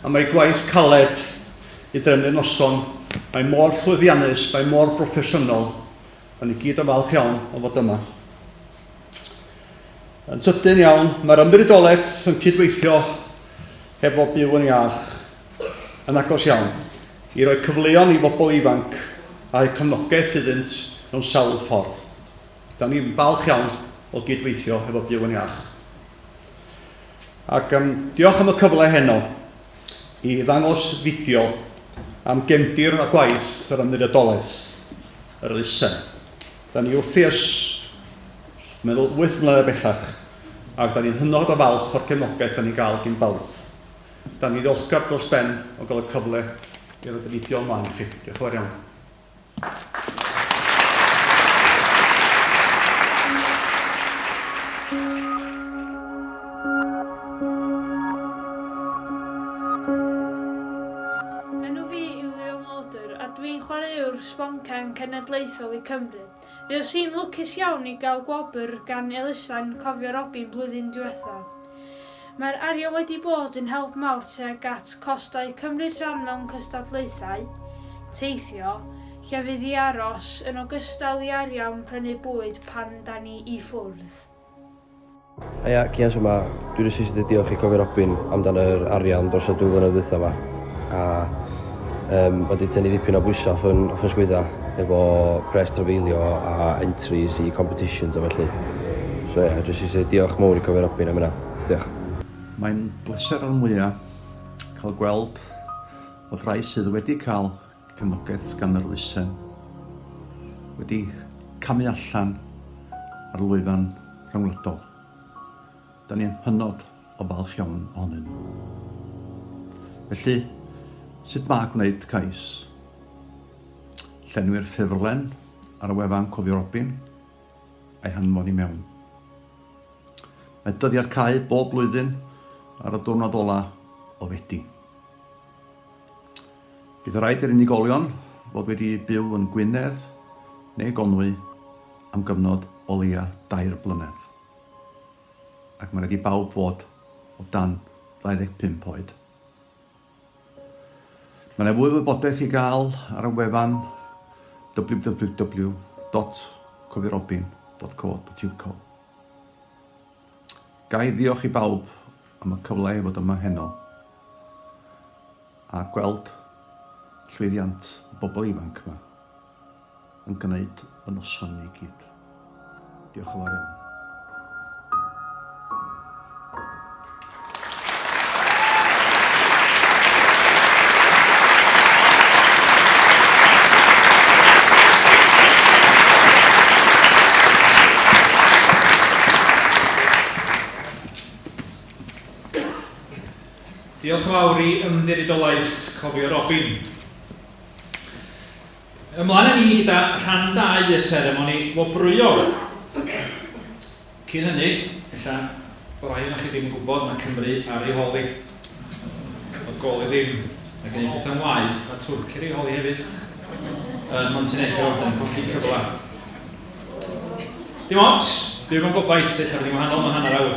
F: am ei gwaith caled i drefnu'r noson. Mae mor llwyddiannus, mae mor broffesiynol. Da ni gyd yn falch iawn o fod yma. Yn sydyn iawn, mae'r Ymddiriedolaeth yn cydweithio hefo Byw yn Iach yn agos iawn i roi cyfleon i bobl ifanc a'u cefnogaeth iddynt mewn sawl ffordd. Da ni'n falch iawn o gydweithio hefo Byw yn Iach. Ac um, diolch am y cyfle heno i ddangos fideo am gefndir a gwaith yr Ymddiriedolaeth, yr elusen. Da ni wrthi ers, meddwl, 8 mlynedd bellach, ac da ni'n hynod o falch o'r cefnogaeth da ni'n gael gin bawb. Da ni'n ddiolchgar dros ben o gael y cyfle i roed y fideo ymlaen i chi. Diolch yn fawr iawn.
C: Enw fi yw Leo Mulder a dwi'n chwaraewr sboncen cenedlaethol i Cymru. Fues i'n lwcus iawn i gael gwobr gan elusen Cofio Robin blwyddyn diwethaf. Mae'r arian wedi bod yn help mawr tuag at costau cymryd rhan mewn cystadlaethau, teithio, llefydd i aros, yn ogystal i arian prynu bwyd pan 'da ni i ffwrdd.
I: Haia, Cian sy 'ma. Dwi jyst eisiau deud diolch i Cofio Robin amdan yr arian dros y dwy flynedd dwytha 'ma. A um, mae wedi tynnu ddipyn o bwysau off yn, off yn sgwydda efo pres trafeilio a entries i competitions a felly. So ie, yeah, jyst eisiau diolch mowr i Cofio Robin am hynna. Diolch.
F: Mae'n bleser o'r mwyaf cael gweld bod rhai sydd wedi cael Cefnogaeth gan yr elusen wedi camu allan ar lwyfan rhyngwladol. Da ni'n hynod o falch iawn ohonyn nhw. Felly, sut mae gwneud cais? Llenwi'r ffurflen ar y wefan Cofio Robin a'i hanfon i mewn. Mae dyddiad cau bob blwyddyn ar y diwrnod ola o Fedi. Bydd rhaid i'r unigolion fod wedi byw yn Gwynedd neu Gonwy am gyfnod o leia dair blynedd. Ac mae'n rhaid i bawb fod o dan 25 oed. Mae yna fwy o wybodaeth i gael ar y wefan www.cofiorobin.co.uk. Ga i ddiolch i bawb am y cyfle i fod yma heno a gweld llwyddiant y bobl ifanc yma yn gwneud y noson ni gyd. Diolch yn fawr iawn.
B: Diolch yn fawr i Ymddiriedolaeth Cofio Robin. Ymlaen â ni gyda rhan 2 y seremoni wobrwyo. Cyn hynny, ella bod rhai ohonoch chi ddim yn gwybod, mae Cymru ar ei hôl hi. Oedd gôl i ddim. Mae gen i pethau'n waeth, mae Twrci ar ei hôl hi hefyd. Yn Montenegro, da ni'n colli cyfle. Dim ots, byw mewn gobaith, ella fydd hi'n wahanol mewn hanner awr.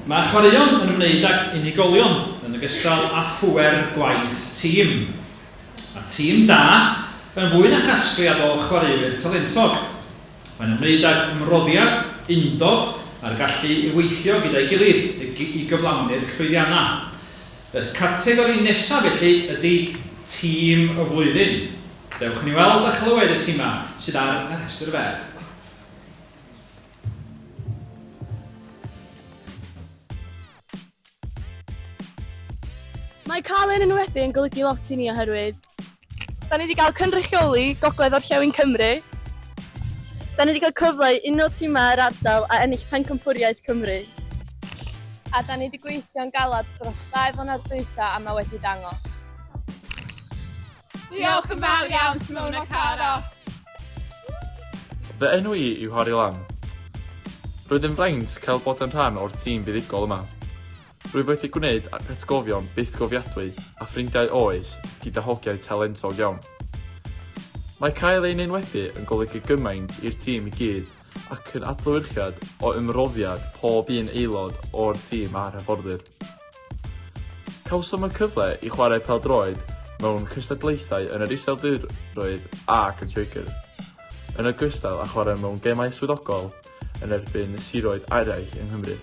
B: Mae chwaraeon yn ymwneud ag unigolion yn ogystal â phŵer gwaith tîm. Mae tîm da yn fwy na chasgliad o chwaraewyr talentog. Mae'n ymwneud ag ymroddiad, undod a'r gallu i weithio gyda'i gilydd i gyflawni'r llwyddiannau. Y categori nesaf felly ydy Tîm y Flwyddyn. Dewch i ni weld a chlywed y timau sydd ar y rhestr fer.
J: Mae cael ein enwebu yn golygu lot i ni oherwydd. Da ni wedi cael cynrychioli Gogledd Orllewin Cymru. Da ni wedi cael cyfle i uno timau yr ardal a ennill Pencampwriaeth Cymru.
K: A da ni wedi gweithio'n galed dros ddau flynedd dwytha a mae wedi dangos.
L: Diolch yn fawr iawn Simone a Cara.
G: Fy enw i yw Harry Lamb. Roedd yn fraint cael bod yn rhan o'r tîm buddugol yma. Rwyf wedi gwneud atgofion bythgofiadwy a ffrindiau oes gyda hogiau talentog iawn. Mae cael ein enwebu yn golygu gymaint i'r tîm i gyd ac yn adlewyrchiad o ymroddiad pob un aelod o'r tîm a'r hyfforddwyr. Cawsom y cyfle i chwarae pêl-droed mewn cystadlaethau yn yr Iseldiroedd ac yn Lloegr, yn ogystal â chwarae mewn gemau swyddogol yn erbyn siroedd eraill yng Nghymru.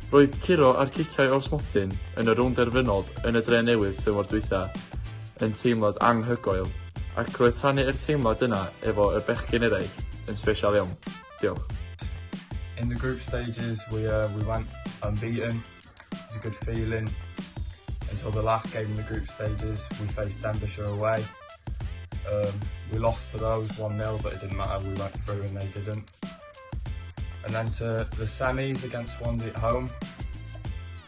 G: Roedd curo a'r ciciau o'r smotyn yn y rownd derfynol yn y Dre Newydd tymor dwytha yn teimlad anghygoel, ac roedd rhannu'r teimlad yna efo yr bechgyn eraill yn sbesial iawn. Diolch.
M: In the group stages we uh, we went unbeaten. It was a good feeling until the last game in the group stages we faced Denbighshire away. Um, we lost to those 1-0 but it didn't matter, we went through and they didn't. And then to the semis against Swansea at home,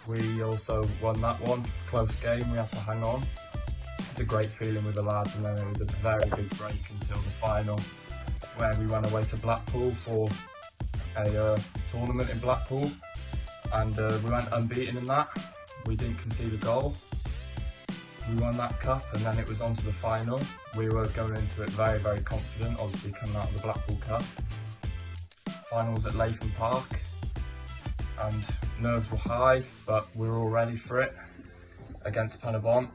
M: we also won that one. Close game, we had to hang on. It was a great feeling with the lads and then it was a very big break until the final where we went away to Blackpool for a uh, tournament in Blackpool and uh, we went unbeaten in that. We didn't concede a goal. We won that cup and then it was on to the final. We were going into it very, very confident, obviously coming out of the Blackpool Cup. Finals at Latham Park and nerves were high, but we were all ready for it against Penybont.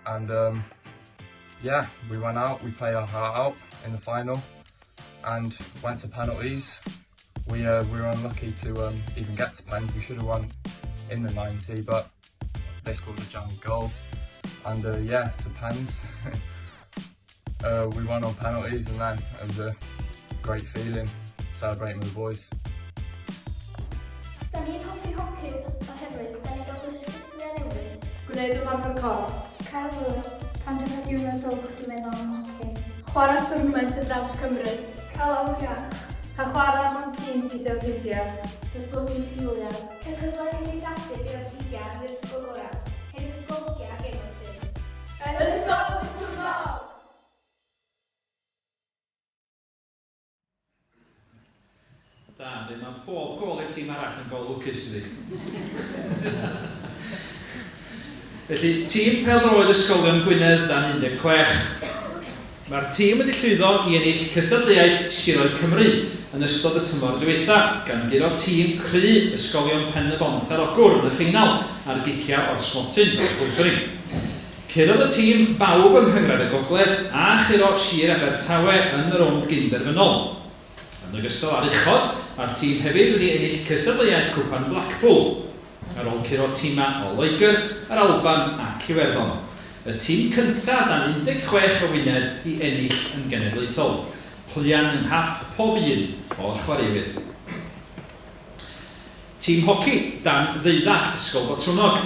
M: And um, yeah, we went out, we played our heart out in the final and went to penalties. We, uh, we were unlucky to um, even get to pens. We should have won in the 90, but they scored a jammed goal. And uh, yeah, to pens. uh, we won on penalties and then it was a great feeling celebrating with the boys.
C: Da ni'n hoffi hoci oherwydd da ni'n gael dysgu sgiliau newydd. Gwneud ymarfer corff. Cael hwyl. Pan dwi'n cael diwrnod dwch dwi'n meddwl am hoci. Chwarae twrnament ar draws Cymru. Cael awyr iach. Cael chwarae mewn tîm gyda ffrindiau. Datblygu sgiliau. Cael cyfle cymdeithasu gyda ffrindiau yn yr ysgol gorau. Hen ysgol hoci a gemau ffrind.
L: Ysgol Botwnnog!
B: Da, yndi. Mae pob gol i'r tîm arall yn gol lwcus, dydy. Felly, tîm pêl-droed Ysgolion Gwynedd dan 16. Mae'r tîm wedi llwyddo i ennill cystadleuaeth Siroedd Cymru yn ystod y tymor diwetha, gan guro tîm cry Ysgolion Pen-y-bont ar Ogwr yn y ffeinal ar giciau o'r smotyn. O, sori. Curodd y tîm bawb yng Nghynghrair y Gogledd a churo Sir Abertawe yn y rownd gyn-derfynol. Yn ogystal â'r uchod, mae'r tîm hefyd wedi ennill cystadleuaeth Cwpan Blackpool, ar ôl curo timau o Loegr, yr Alban ac Iwerddon. Y tîm cyntaf dan 16 o Wynedd i ennill yn genedlaethol. Pluan yng nghap pob un o'r chwaraewyr. Tîm hoci dan ddeuddag Ysgol Botwnnog.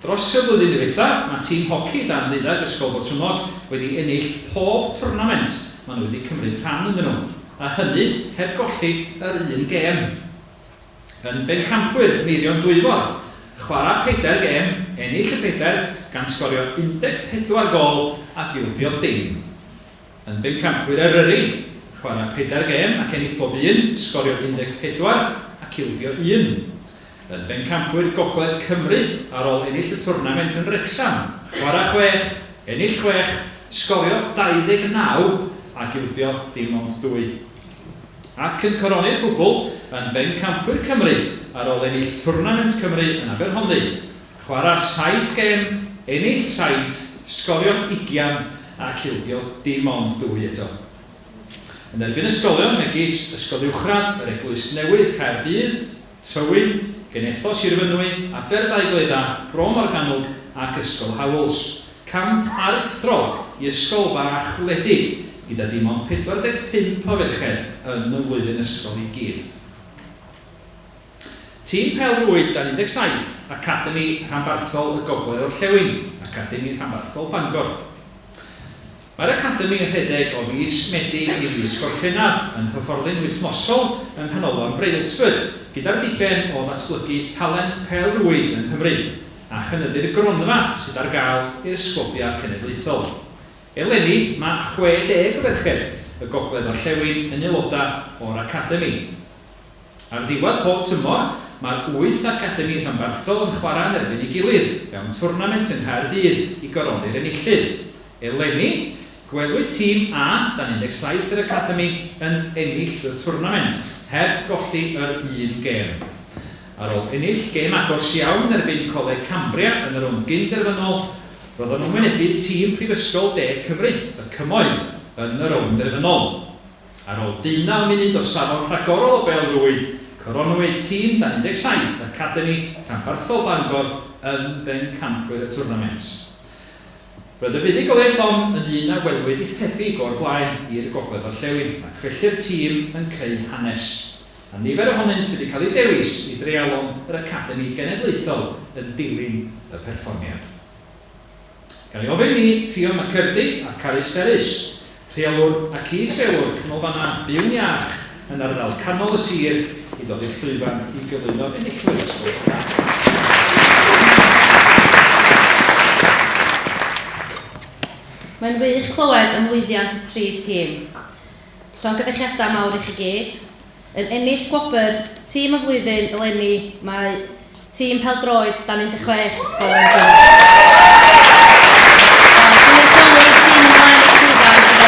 B: Dros y flwyddyn ddiwetha, mae tîm hoci dan ddeuddag Ysgol Botwnnog wedi ennill pob twrnament maen nhw wedi cymryd rhan ynddyn nhw, a hynny heb golli yr un gêm. Yn bencampwyr Meirion Dwyfor, chwarae pedair gêm, ennill y pedair, gan sgorio 14 gôl ac ildio dim. Yn bencampwyr Eryri, chwarae pedair gêm ac ennill pob un, sgorio 14 ac ildio un. Yn bencampwyr Gogledd Cymru ar ôl ennill y twrnament yn Wrecsam, chwarae chwech, ennill chwech, sgorio 29 ac ildio dim ond dwy. Ac yn coroni'r cwbl, yn bencampwyr Cymru ar ôl ennill twrnament Cymru yn Aberhonddu, Chwarae saith gêm, ennill saith, sgorio ugian ac ildio dim ond dwy eto. Yn erbyn ysgolion megis Ysgol Uwchradd yr Eglwys Newydd Caerdydd, Tywyn, Genetho Sir Fynwy, Aberdaugleddau, Bro Morgannwg ac Ysgol Howells. Camp aruthrol i ysgol fach wledig gyda dim ond 45 o ferched yn y flwyddyn ysgol i gyd. Tîm pêl-rwyd dan 17. Academi Rhanbarthol y Gogledd Orllewin, Academi Rhanbarthol Bangor. Mae'r Academi yn rhedeg o fis Medi i fis Gorffennaf, yn hyfforddi'n wythnosol yng Nghanolfan Brailsford, gyda'r diben o ddatblygu talent pêl-rwyd yng Nghymru, a chynyddu'r gronfa sydd ar gael i'r sgwadiau cenedlaethol. Eleni, mae 60 o ferched y Gogledd Orllewin yn aelodau o'r Academi. Ar ddiwedd pob tymor, mae'r wyth academi rhanbarthol yn chwarae yn erbyn ei gilydd mewn twrnament yng Nghaerdydd i goroni'r enillydd. Eleni, gwelwyd tîm A dan 17 yr academi yn ennill y twrnament, heb golli yr un gêm. Ar ôl ennill gêm agos iawn yn erbyn Coleg Cambria yn y rownd gyn-derfynol, roedden nhw'n wynebu tîm Prifysgol De Cymru, y Cymoedd, yn y rownd derfynol. Ar ôl deunaw munud o safon rhagorol o bêl-rwyd, coronwyd tîm dan 17 Academi Rhanbarthol Bangor yn bencampwyr y twrnament. Roedd y fuddugoliaeth hon yn un na welwyd ei thebyg o'r blaen i'r gogledd-orllewin, ac felly'r tîm yn creu hanes. A nifer ohonynt wedi cael eu dewis i dreialon yr Academi Genedlaethol yn dilyn y perfformiad. Ga i ofyn i Ffion McCurdy a Carys Ferris, rheolwr ac is-reolwr Canolfannau Byw'n Iach yn ardal canol y sir, i ddod i'r llwyfan i gyflwyno'r enillwyr os gwelwch yn dda.
E: Mae'n wych clywed am lwyddiant y tri tîm. Llongyfarchiadau mawr i chi gyd. Yn ennill gwobr Tîm y Flwyddyn eleni mae tîm pêl-droed dan 16 Ysgol Llandrillo. Mae'r gwirfoddolwyr y tîm ymlaen i'r llwyfan i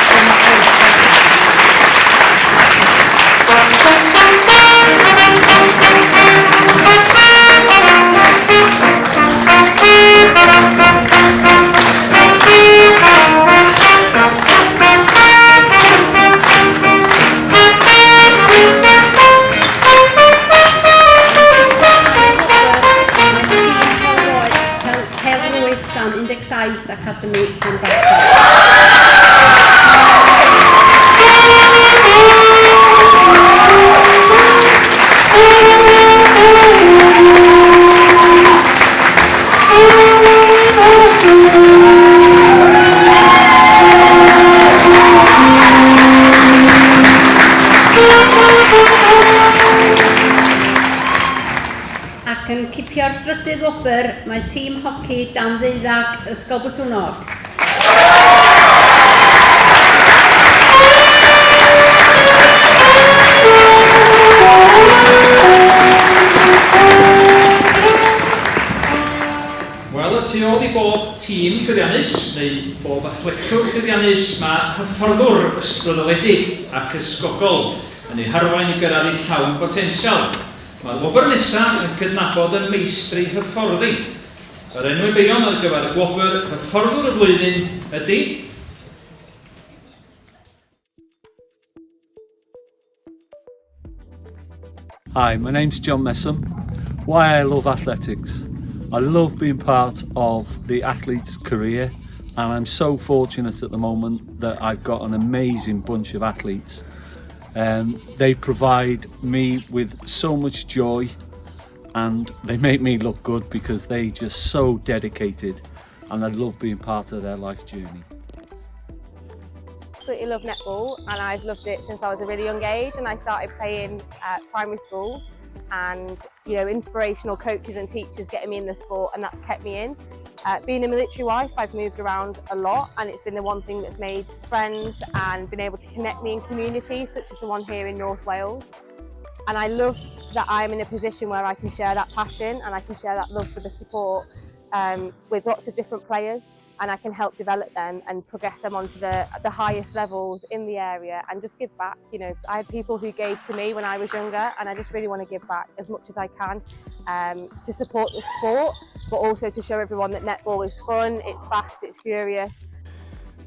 E: dderbyn y tlws gwobrau. Pêl-rwyd dan 17 Academi Rhanbarthol. Ac yn cipio'r drydydd wobr mae tîm hoci dan ddeuddag Ysgol Botwnnog.
B: Wel, y tu ôl i bob tîm llwyddiannus, neu bob athletwr llwyddiannus, mae hyfforddwr ysbrydoledig ac ysgogol yn eu harwain i gyrraedd eu llawn botensial. Mae'r wobr nesaf yn cydnabod y meistri hyfforddi. Yr enwebeion ar gyfer gwobr Hyfforddwr y Flwyddyn ydy.
N: Hi, my name's John Messum. Why I love athletics? I love being part of the athlete's career and I'm so fortunate at the moment that I've got an amazing bunch of athletes. Um, they provide me with so much joy and they make me look good because they just so dedicated and I love being part of their life journey.
K: Absolutely love netball and I've loved it since I was a really young age and I started playing at primary school and you know inspirational coaches and teachers getting me in the sport and that's kept me in. Uh, being a military wife, I've moved around a lot and it's been the one thing that's made friends and been able to connect me in communities such as the one here in North Wales. And I love that I'm in a position where I can share that passion and I can share that love for the support um, with lots of different players and I can help develop them and progress them onto the, the highest levels in the area and just give back. You know, I had people who gave to me when I was younger and I just really want to give back as much as I can um, to support the sport, but also to show everyone that netball is fun, it's fast, it's furious.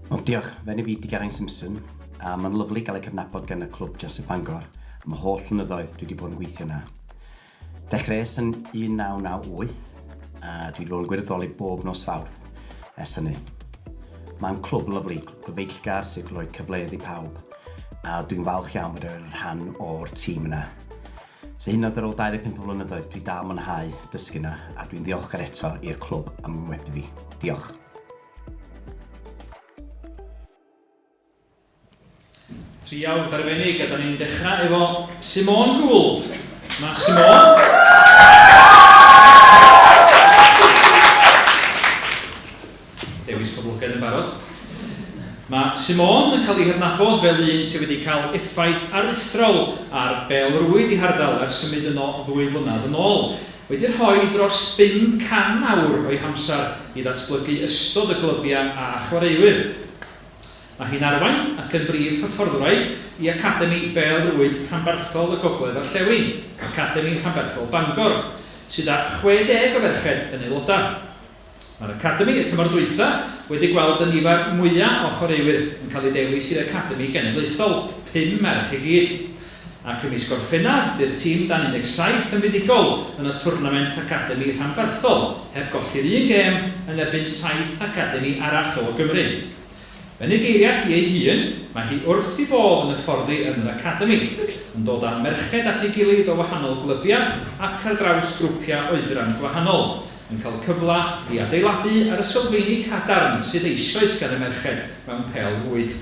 O: Wel, diolch. Fe enw fi 'di Geraint Simpson, a mae'n lyfli gael ei cydnabod gan y clwb Joseph Bangor am y holl flynyddoedd dwi wedi bod yn gweithio yna. Dechreuais yn 1998 a dwi wedi bod yn gwirfoddoli bob nos Fawrth ers hynny. Mae'n clwb lyfli, clwb gyfeillgar sy'n rhoi cyfleoedd i pawb a dwi'n falch iawn bod yn rhan o'r tîm yna. So hyd yn oed ar ôl 25 o flynyddoedd, dwi dal mwynhau dysgu 'na a dwi'n ddiolchgar eto i'r clwb am enwebu fi. Diolch.
B: Triawd arbennig a da ni'n dechrau efo Simone Gould. Mae Simone... Dewis poblogaidd yn barod. Mae Simone yn cael ei hadnabod fel un sydd wedi cael effaith aruthrol ar bêl-rwyd ei hardal ers symud yno ddwy flynedd yn ôl. Wedi rhoi dros 500 awr o'i hamser i ddatblygu ystod o glybiau a chwaraewyr. Mae hi'n arwain ac yn brif hyfforddwraig i Academi Bêl-rwyd Rhanbarthol y Gogledd Orllewin, Academi Rhanbarthol Bangor, sydd â 60 o ferched yn aelodau. Mae'r Academi y tymor dwytha wedi gweld y nifer mwya o chwaraewyr yn cael eu dewis i'r Academi Genedlaethol, pum merch i gyd. Ac ym mis Gorffennaf, bu'r tîm dan 17 yn fuddugol yn y twrnament Academi Rhanbarthol, heb golli'r un gêm yn erbyn saith Academi arall o Gymru. Yn ei geiriau hi ei hun, mae hi wrth ei bodd yn hyfforddi yn yr Academi, yn dod â merched at ei gilydd o wahanol glybiau ac ar draws grwpiau oedran gwahanol, yn cael cyfle i adeiladu ar y sylfeini cadarn sydd eisoes gan y merched mewn pêl rwyd.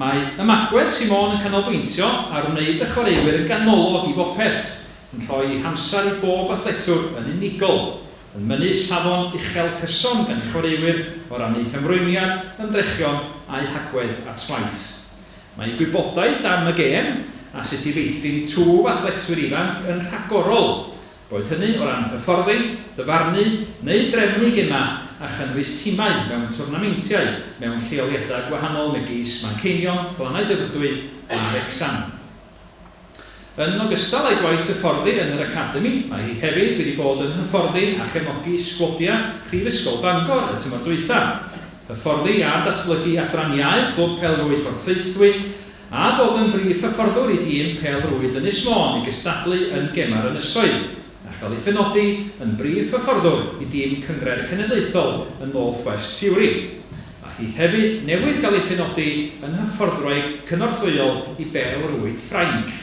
B: Mae ymagwedd Simone yn canolbwyntio ar wneud y chwaraewyr yn ganolog i bopeth, yn rhoi ei hamser i bob athletwr yn unigol, yn mynnu safon uchel cyson gan ei chwaraewyr o ran eu hymrwymiad, ymdrechion a'u hagwedd at waith. Mae ei gwybodaeth am y gêm a sut i feithrin twf athletwyr ifanc yn rhagorol, Boed hynny o ran hyfforddi, dyfarnu, neu drefnu gemau a chynnwys timau mewn twrnameintiau mewn lleoliadau gwahanol megis Manceinion, Glannau Dyfrdwy a Wrecsam. Yn ogystal â'i gwaith hyfforddi yn yr Academi, mae hi hefyd wedi bod yn hyfforddi a chefnogi sgwodiau Prifysgol Bangor y tymor dwytha, hyfforddi a datblygu adran iau Clwb Pêl-rwyd Porthaethwy, A bod yn brif hyfforddwr i dîm pêl-rwyd Ynys Môn i gystadlu yn Gemau'r Ynysoedd, a chael ei phenodi yn brif hyfforddwr i dîm Cynghrair Cenedlaethol y North West Fury. Mae hi hefyd newydd gael ei phenodi yn hyfforddwraig cynorthwyol i bêl-rwyd Ffrainc.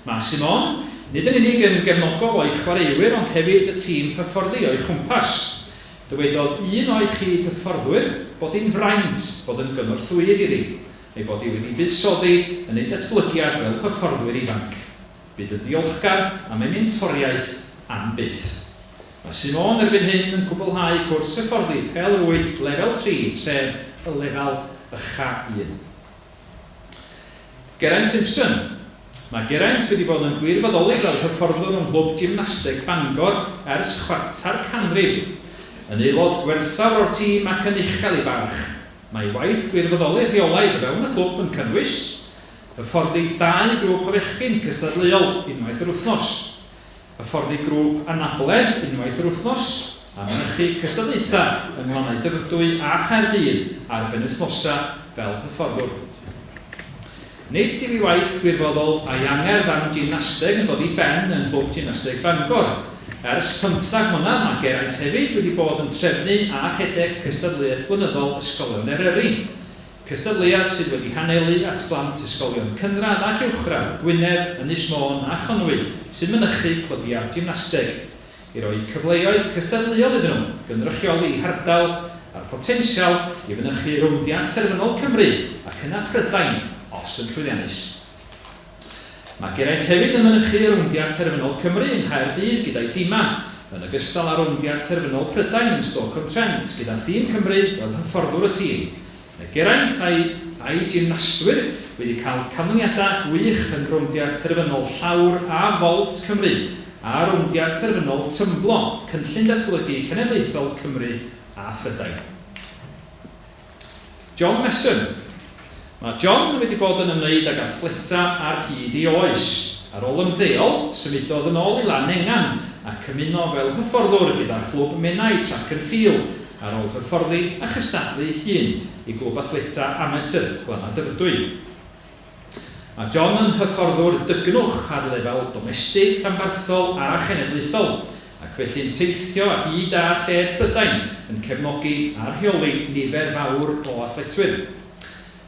B: Mae Simone nid yn unig yn gefnogol o'i chwaraewyr ond hefyd y tîm hyfforddi o'i chwmpas. Dywedodd un o'i chyd-hyfforddwyr bod hi'n fraint bod yn gynorthwyydd iddi, ei bod hi wedi buddsoddi yn eu datblygiad fel hyfforddwyr ifanc. Bydd yn ddiolchgar am ei mentoriaeth am byth. Mae Simone erbyn hyn yn cwblhau cwrs hyfforddi pêl-rwyd lefel tri, sef y lefel ucha un. Geraint Simpson Mae Geraint wedi bod yn gwirfoddoli fel hyfforddwr yng Nghlwb Gymnasteg Bangor ers chwarter canrif. Yn aelod gwerthfawr o'r tîm ac yn uchel ei barch. Mae ei waith gwirfoddoli rheolaidd o fewn y clwb yn cynnwys, Hyfforddi dau grŵp o fechgyn cystadleuol unwaith yr wythnos. Hyfforddi grŵp anabledd unwaith yr wythnos, a mynychu cystadlaethau yng Nglannau Dyfrdwy a Chaerdydd ar benwythnosau fel hyfforddwr. Nid yw ei waith gwirfoddol a'i angerdd am gymnasteg yn dod i ben yng Nghlwb Gymnasteg Bangor. Ers pymthag mlynedd mae Geraint hefyd wedi bod yn trefnu a rhedeg cystadleuaeth flynyddol Ysgolion Eryri. Cystadleuaeth sydd wedi hanelu at blant ysgolion cynradd ac uwchradd Gwynedd, Ynys Môn a Chonwy sy'n mynychu clybiau gymnasteg, i roi cyfleoedd cystadleuol iddyn nhw gynrychioli eu hardal a'r potensial i fynychu rowndiau terfynol Cymru ac yna Prydain os yn llwyddiannus. Mae Geraint hefyd yn mynychu rowndiau terfynol Cymru yng Nghaerdydd gyda'i dimau, yn ogystal â rowndiau terfynol Prydain yn Stoke-on-Trent gyda thîm Cymru fel hyfforddwr y tîm. Mae Geraint a'i a'i gymnastwyr wedi cael canlyniadau gwych yn rowndiau terfynol llawr a Vault Cymru a rowndiau terfynol Tymblo, Cynllun Datblygu Cenedlaethol Cymru a Phrydain. John Mason Mae John wedi bod yn ymwneud ag athleta ar hyd ei oes. Ar ôl ymddeol, symudodd yn ôl i Lanengan ac ymuno fel hyfforddwr gyda Chlwb Menai Track and Field ar ôl hyfforddi a chystadlu ei hun i glwb athleta amatur Glannau Dyfrdwy. Mae John yn hyfforddwr dygnwch ar lefel domestig, rhanbarthol a chenedlaethol, ac felly'n teithio ar hyd a lled Prydain yn cefnogi a rheoli nifer fawr o athletwyr.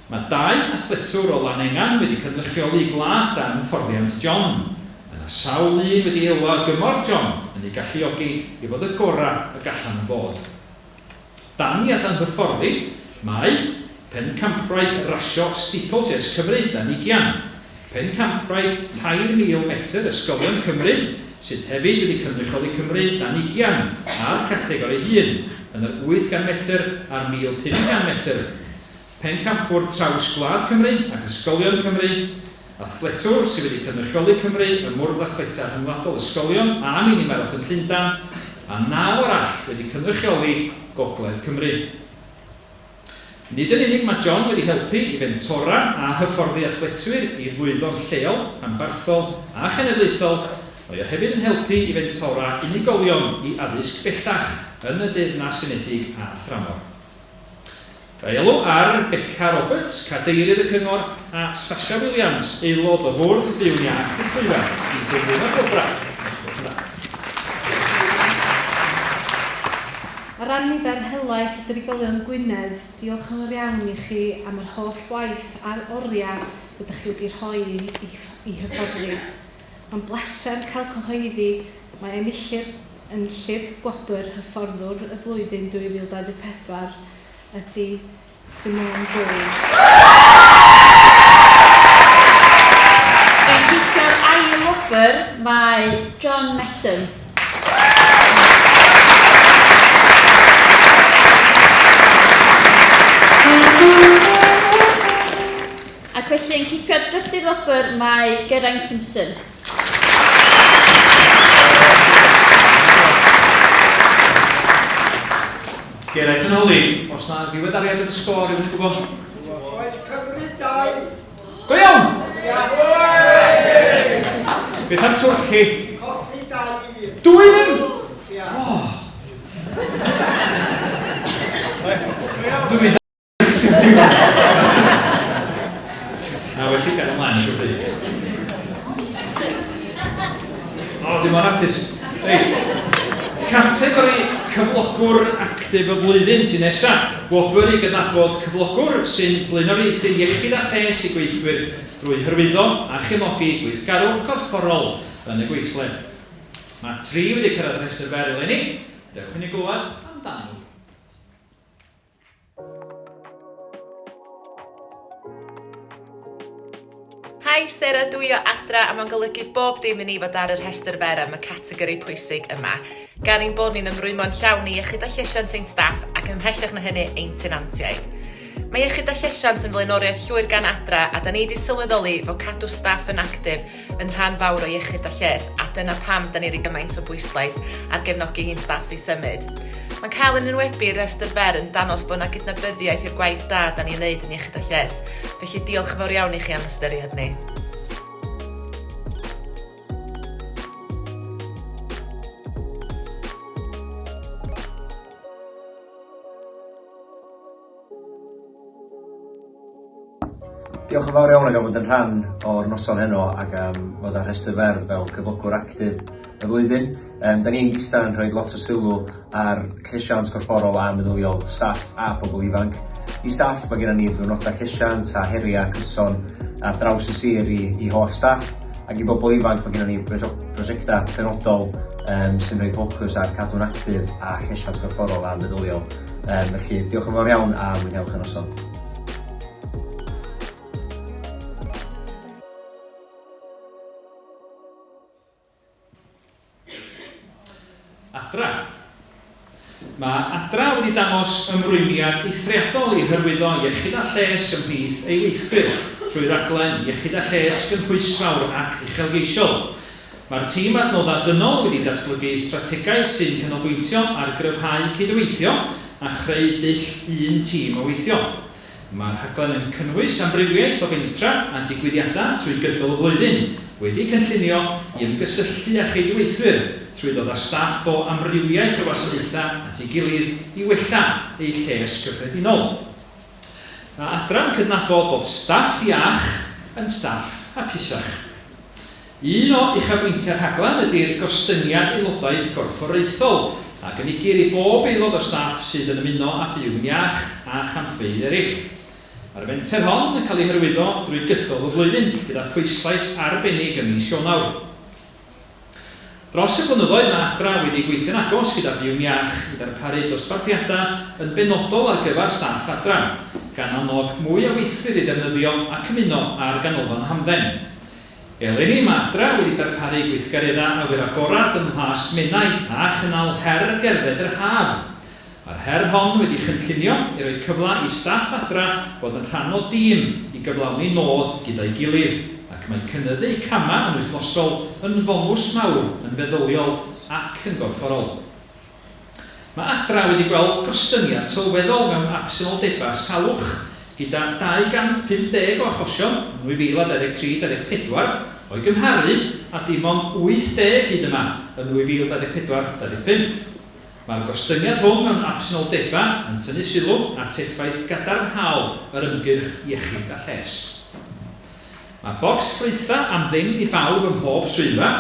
B: Mae dau athletwr o Lanengan wedi cynrychioli gwlad dan hyfforddiant John. Mae 'na sawl un wedi elwa o gymorth John yn eu galluogi i fod y gorau y gallan nhw fod. Dan i a dan hyfforddi, mae Pencampwraig Rasio Steeplechase Cymru, Dan Igian, Pencampwraig 3,000 metr Ysgolion Cymru, sydd hefyd wedi cynrychioli Cymru dan ugian a'r categori hŷn, yn yr 800 metr a'r 1,500 metr, Pencampwr Traws Gwlad Cymru ac Ysgolion Cymru, athletwr sydd wedi cynrychioli Cymru ym Mwrdd Athletau Rhyngwladol Ysgolion a Mini Marathon Llundain, a naw arall wedi cynrychioli Gogledd Cymru. Nid yn unig mae John wedi helpu i fentora a hyfforddi athletwyr i lwyddo'n lleol, rhanbarthol a chenedlaethol, mae o hefyd yn helpu i fentora unigolion i addysg bellach yn y Deyrnas Unedig a thramor. Ga i alw ar Beca Roberts, Cadeirydd y Cyngor, a Sasha Williams, Aelod o Fwrdd Byw'n Iach i'r llwyfan i gyflwyno'r gwobrau, os gwelwch yn dda.
E: Ar ran nifer helaeth o drigolion Gwynedd, diolch yn fawr iawn i chi am yr holl waith a'r oriau rydych chi wedi rhoi i hyfforddi. Mae'n bleser cael cyhoeddi mai enillydd enillydd Gwobr Hyfforddwr y Flwyddyn 2024 ydy Simone Gold.
P: Yn cipio'r ail wobr mae John Messum. Ac felly yn cipio'r drydydd wobr mae Geraint Simpson.
B: Geraint yn holi, os na ddiweddariad yn y sgôr, rhywun yn gwybod?
Q: Oes Cymru 2.
B: Go iawn! Beth am Twrci?
Q: Colli 2-1.
B: 2-1?
Q: Ia.
B: Oh. Dwi'n mynd Na, well i gael ymlaen, siwr di. O, dim ond hapus. Reit. Categori cyflogwr actif y flwyddyn sy'n nesa. Gwobr i gydnabod cyflogwr sy'n blaenoriaethu iechyd a lles i gweithwyr drwy hyrwyddo a chefnogi gweithgarwch corfforol yn y gweithle. Mae tri wedi cyrraedd y rhestr fer eleni. Dewch i ni glywed amdanyn nhw.
R: Hi, Sarah, dwi o Adra a mae'n golygu bob dim i ni fod ar y rhestr fer am y categori pwysig yma. Gan ein bod ni'n ymrwymo'n llawn i iechyd a llesiant ein staff ac ymhellach na hynny ein tenantiaid. Mae iechyd a llesiant yn flaenoriaeth llwyr gan Adra a da ni 'di sylweddoli fod cadw staff yn actif yn rhan fawr o iechyd a lles, a dyna pam 'da ni'n rhoi gymaint o bwyslais ar gefnogi ein staff i symud. Mae cael ein enwebu i'r rhestr fer yn dangos bod 'na gydnabyddiaeth i'r gwaith da 'da ni'n wneud yn iechyd a lles, felly diolch yn fawr iawn i chi am ystyried ni.
I: Diolch yn fawr iawn ac am fod yn rhan o'r noson heno ac am fod ar rhestr fer fel cyflogwr actif y flwyddyn. Um, da ni'n Gista yn rhoi lot o sylw ar llesiant corfforol a meddyliol staff a pobl ifanc. I staff, mae gennym ni ddiwrnodau llesiant a heriau cyson ar draws y sir i, i holl staff, ac i bobl ifanc mae gennym ni prosiectau penodol um, sy'n rhoi ffocws ar cadw'n actif a llesiant corfforol a meddyliol. Um, felly, diolch yn fawr iawn a mwynhewch y noson.
B: Adra. Mae Adra wedi dangos ymrwymiad eithriadol i hyrwyddo iechyd a lles ymhlith ei weithwyr trwy raglen iechyd a lles gynhwysfawr ac uchelgeisiol. Mae'r tîm Adnoddau Dynol wedi datblygu strategaeth sy'n canolbwyntio ar gryfhau cydweithio a chreu dull un tîm o weithio. Mae'r rhaglen yn cynnwys amrywiaeth o fentrau a digwyddiadau trwy gydol y flwyddyn, wedi cynllunio i ymgysylltu â chydweithwyr trwy ddod â staff o amrywiaeth o wasanaethau at ei gilydd i wella eu lles cyffredinol. Mae adran cydnabod bod staff iach yn staff hapusach. Un o uchafbwyntiau'r rhaglen ydy'r gostyngiad aelodaeth gorfforaethol a gynigir i bob aelod o staff sydd yn ymuno â Byw'n Iach a champfeydd eraill. Mae'r fenter hon yn cael ei hyrwyddo drwy gydol y flwyddyn, gyda phwyslais arbennig ym mis Ionawr. Dros y blynyddoedd mae Adra wedi gweithio'n agos gyda Byw'n Iach i ddarparu dosbarthiadau yn benodol ar gyfer staff Adra, gan annog mwy o weithwyr i ddefnyddio ac ymuno â'r ganolfan hamdden. Eleni mae Adra wedi darparu gweithgareddau awyr agored ym Mhlas Menai a chynnal Her Gerdded yr Haf. Mae'r her hon wedi chynllunio i roi cyfle i staff Adra fod yn rhan o dîm i gyflawni nod gyda'i gilydd, ac mae cynyddu camau yn wythnosol yn fonws mawr yn feddyliol ac yn gorfforol. Mae Adra wedi gweld gostyngiad sylweddol mewn absenoldebau salwch, gyda 250 o achosion yn 2023 24 o'i gymharu â dim ond 80 hyd yma yn 2024 25. Mae'r gostyngiad hwn mewn absenoldebau yn tynnu sylw at effaith gadarnhaol yr ymgyrch iechyd a lles. Mae bocs ffrwythau am ddim i bawb ym mhob swyddfa,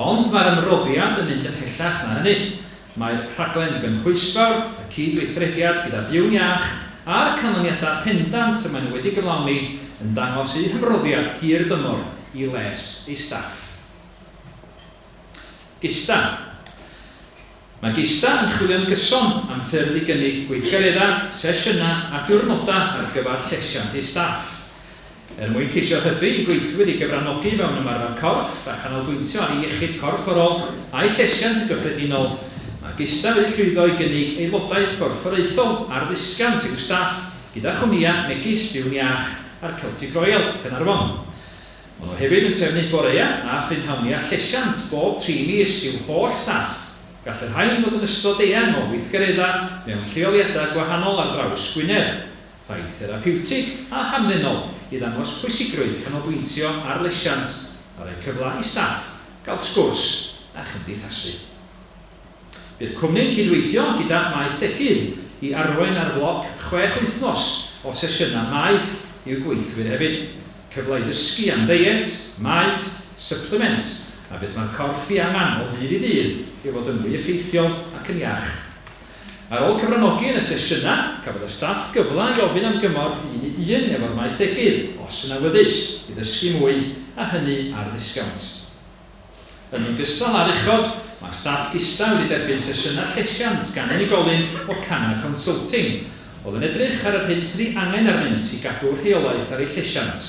B: ond mae'r ymroddiad yn mynd ymhellach na hynny. Mae'r rhaglen gynhwysfawr, y cyd-weithrediad gyda Byw'n Iach a'r canlyniadau pendant y maen nhw wedi gyflawni yn dangos eu hymroddiad hir dymor i les eu staff. GISDA. Mae GISDA yn chwilio'n gyson am ffyrdd i gynnig gweithgareddau, sesiynau a diwrnodau ar gyfer llesiant ei staff. Er mwyn ceisio hybu i gweithwyr i gyfranogi mewn ymarfer corff a chanolbwyntio ar eu iechyd corfforol a'u llesiant yn gyffredinol, mae GISDA wedi llwyddo i gynnig aelodaeth gorfforaethol ar ddisgownt i'w staff gyda chwmnïau megis Byw'n Iach a'r Celtic Royal, Caernarfon. Maen nhw hefyd yn trefnu boreau a phrynhawniau llesiant bob tri mis i'w holl staff. Gall y rhain fod yn ystod eang o weithgareddau mewn lleoliadau gwahanol ar draws Gwynedd, rhai therapiwtig a hamddenol i ddangos pwysigrwydd canolbwyntio ar lesiant a rhoi cyfle i staff gael sgwrs a chymdeithasu. Bydd cwmni'n cydweithio gyda maethegydd i arwain ar floc chwech wythnos o sesiynau maeth i'w gweithwyr hefyd. Cyfle i ddysgu am ddeiet, maeth, supplements a beth mae'r corff ei angen o ddydd i ddydd i fod yn fwy effeithiol ac yn iach. Ar ôl cyfranogi yn y sesiynau, cafodd y staff gyfle i ofyn am gymorth un i un efo'r maethegydd, os yn awyddus, i ddysgu mwy, a hynny ar ddisgownt. Yn ogystal â'r uchod, mae staff GISDA wedi derbyn sesiynau llesiant gan unigolyn o Canna Consulting, oedd yn edrych ar yr hyn sydd ei angen arnynt i gadw rheolaeth ar eu llesiant.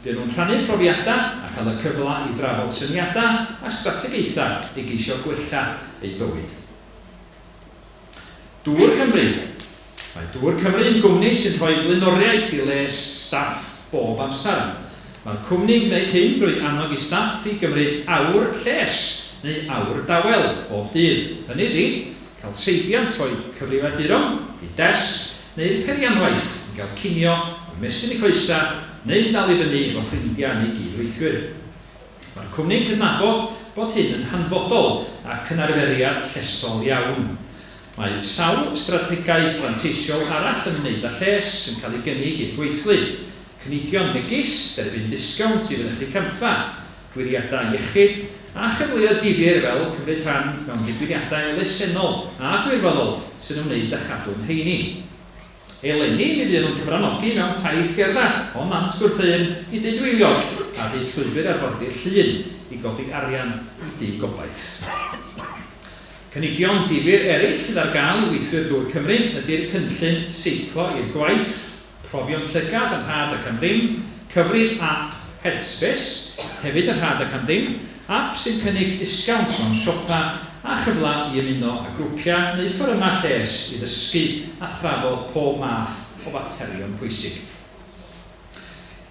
B: Buon nhw'n rhannu profiadau a chael y cyfle i drafod syniadau a strategaethau i geisio gwella eu bywyd. Dŵr Cymru. Mae Dŵr Cymru yn gwmni sy'n rhoi blaenoriaeth i les staff bob amser. Mae'r cwmni'n gwneud hyn drwy annog ei staff i gymryd awr lles neu awr dawel bob dydd, hynny ydi, cael seibiant o'u cyfrifiaduron, eu desg neu'r peirianwaith i gael cinio, ymestyn eu coesau neu ddal i fyny efo ffrindiau neu gyd-weithwyr. Mae'r cwmni'n cydnabod bod hyn yn hanfodol ac yn arferiad llesol iawn. Mae sawl strategaeth fanteisiol arall yn ymwneud â lles yn cael ei gynnig i'r gweithlu, cynigion megis derbyn disgownt i fynychu campfa, gwiriadau iechyd, a chyfleoedd difyr fel cymryd rhan mewn digwyddiadau elusennol a gwirfoddol sy'n ymwneud â chadw'n heini. Eleni, mi fuon nhw'n cyfranogi mewn taith gerdded o Nant Gwrtheyrn i Dudweiliog ar hyd llwybr arfordir Llŷn i godi arian i Dŷ Gobaith. Cynigion difyr eraill sydd ar gael i weithwyr Dŵr Cymru ydy'r cynllun Seiclo i'r Gwaith, profion llygad yn rhad ac am ddim, cyfrif ap Headspace, hefyd yn rhad ac am ddim, Ap sy'n cynnig disgownt mewn siopa a chyfle i ymuno â grwpiau neu fforymau lles i ddysgu a thrafod pob math o faterion pwysig.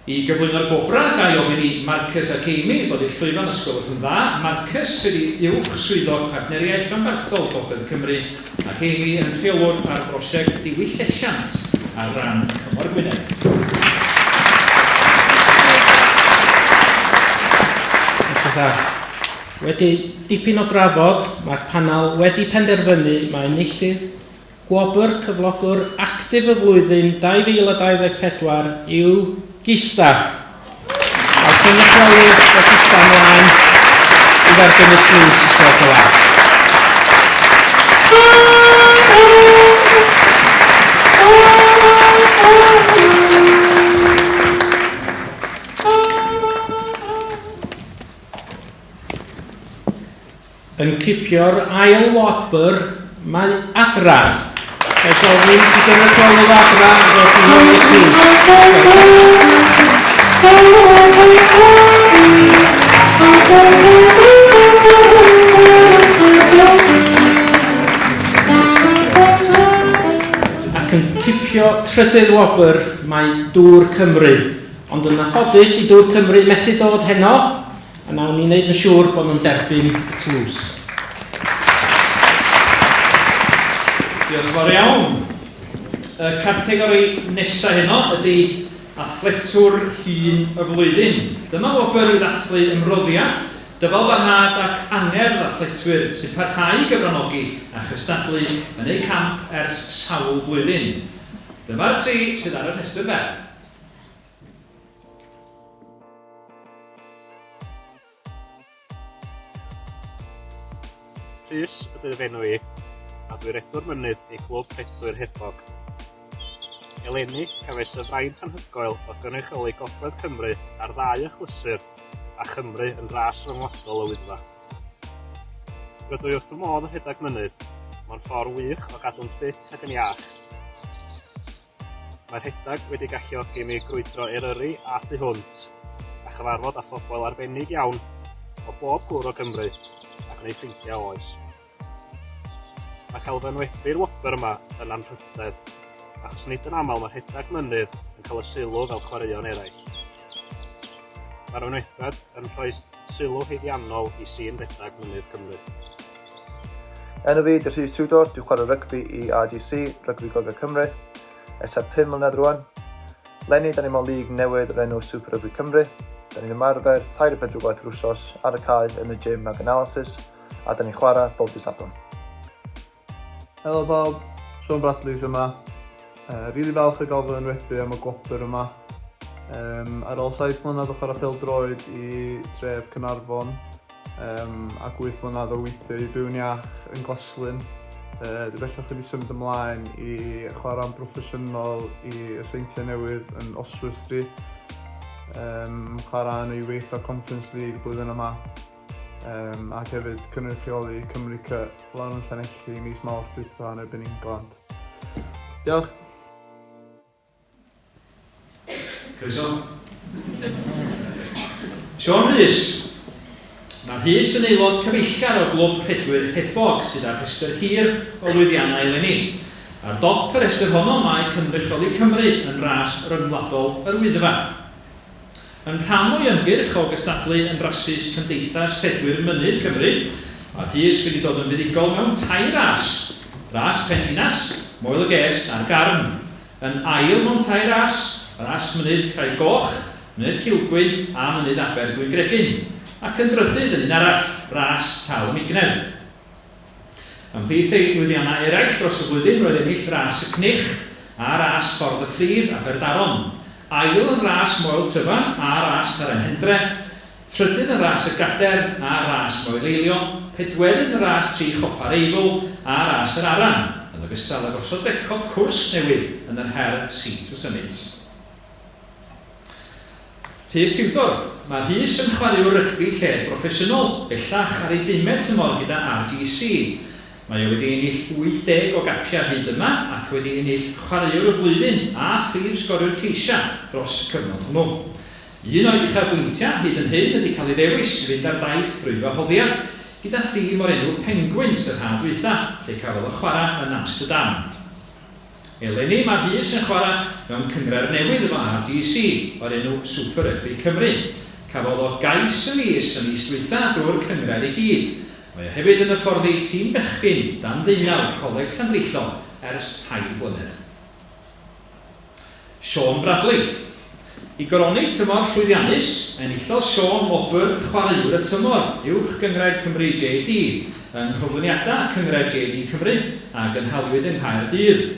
B: I gyflwyno'r gwobrau, ga i ofyn i Marcus ac Amy ddod i'r llwyfan os gwelwch yn dda. Marcus ydi Uwch Swyddog Partneriaeth Ranbarthol Gogledd Cymru ac Amy yn rheolwr ar brosiect Diwyllesiant ar ran Cyngor Gwynedd.
H: Dda. Wedi dipyn o drafod, mae'r panel wedi penderfynu mai enillydd Gwobr Cyflogwr Actif y Flwyddyn 2024 yw GISDA. Mae'r cynrychiolydd o GISDA ymlaen i dderbyn y tlws os gwelwch yn dda. Yn cipio'r ail wobr mae Adra. Ga i gofyn i gynrychiolydd Adra ddod i nôl y tlws. Ac yn cipio trydydd wobr mae Dŵr Cymru. Ond yn anffodus di Dŵr Cymru methu dod heno, A nawn ni wneud yn siŵr bod nhw'n derbyn y tlws.
B: Diolch yn fawr iawn. Y categori nesaf heno ydy Athletwr Hŷn y Flwyddyn. Dyma wobr i ddathlu ymroddiad, dyfalbarhad ac angerdd athletwyr sy'n parhau i gyfranogi a chystadlu yn eu camp ers sawl blwyddyn. Dyma'r tri sydd ar y rhestr fer.
A: Rhys ydy fy enw i, a dwi redwr mynydd i Glwb Rhedwyr Hebog. Eleni, cefais y fraint anhygoel o gynrychioli Gogledd Cymru ar ddau achlysur a Chymru yn ras ryngwladol y Wyddfa. Rydw i wrth fy modd yn rhedeg mynydd, mae'n ffordd wych o gadw'n ffit ac yn iach. Mae rhedeg wedi galluogi mi grwydro Eryri a thu hwnt, a chyfarfod â phobl arbennig iawn o bob cwr o Gymru, a gwneud ffrindiau oes. Mae cael fy enwebu'r wobr yma yn anrhydedd, achos nid yn aml mae rhedeg mynydd yn cael y sylw fel chwaraeon eraill. Mae'r enwebiad yn rhoi sylw haeddiannol i sîn redeg mynydd Cymru.
S: Enw fi 'di Rhys Tudor, dwi'n chwarae rygbi i RGC, Rygbi Gogledd Cymru, ers tua 5 mlynedd rwan. Leni, da ni mewn league newydd o'r enw Super Rugby Cymru. Da ni'n ymarfer tair i bedwar gwaith yr wsos ar y cae, yn y gym ac analysis, a da ni'n chwarae bob dydd Sadwrn.
X: Helo pawb, Sean Bradley sy yma. Uh, rili falch o gael fy enwebu am y gwobr yma. Um, ar ôl saith mlynedd o chwarae pêl-droed i tref Caernarfon um, ac wyth mlynedd o weithio i Byw'n Iach yn Glaslyn, uh, dwi bellach wedi symud ymlaen i chwarae'n broffesiynol i y Seintiau Newydd yn Oswestry. Um, chwarae yn y UEFA Conference League blwyddyn yma. Um, ac hefyd cynrychioli Cymru C lawr yn Llanelli mis Mawrth dwytha yn erbyn England. Diolch!
B: Croeso. Siôn Rhys. Mae Rhys yn aelod cyfeillgar o Glwb Rhedwyr Hebog sydd â rhestr hir o lwyddiannau eleni. Ar dop y rhestr honno mae cynrychioli Cymru yn ras ryngwladol yr Wyddfa. Yn rhan o'i ymgyrch o gystadlu yn rasys Cymdeithas Rhedwyr Mynydd Cymru, mae Rhys wedi dod yn fuddugol mewn tair ras, Ras Pen Dinas, Moel y Gest a'r Garn. Yn ail mewn tair ras, Ras Mynydd Craig Goch, Mynydd Cilgwyn a Mynydd Abergwyngregyn, ac yn drydydd yn un arall, Ras Tal y Mignedd. Ymhlith ei lwyddiannau eraill dros y flwyddyn roedd ennill Ras y Cnicht a Ras Ffordd y Ffridd, Aberdaron, ail yn Ras Moel Tryfan a Ras Taren Hendre, trydydd yn Ras y Gader a Ras Moel Eilio, pedwerydd yn Ras Tri Chopa'r Eifl a Ras yr Aran, yn ogystal â gosod record cwrs newydd yn yr her Sea to Summit. Rhys Tudor, Mae Rhys yn chwaraewr rygbi lled broffesiynol, bellach ar ei bumed tymor gyda RGC. Mae o wedi ennill 80 o gapiau hyd yma ac wedi ennill Chwaraewr y Flwyddyn a Phrif Sgoriwr Ceisiau dros y cyfnod hwnnw. Un o'i uchafbwyntiau hyd yn hyn ydy cael ei ddewis i fynd ar daith drwy wahoddiad gyda thîm o'r enw Penguins yr ha' dwytha, lle cafodd o chwarae yn Amsterdam. Eleni mae Rhys yn chwarae mewn cynghrair newydd efo RGC o'r enw Super Rugby Cymru. Cafodd o gais y mis y mis dwytha drwy'r cynghrair i gyd. Mae o hefyd yn hyfforddi tîm bechgyn dan ddeunaw Coleg Llandrillo ers tair blynedd. Sean Bradley. I goroni tymor llwyddiannus, enillodd Sean wobr Chwaraewr y Tymor, Uwch Gynghrair Cymru JD, yng nghyflwyniadau Cynghrair JD Cymru a gynhaliwyd yng Nghaerdydd.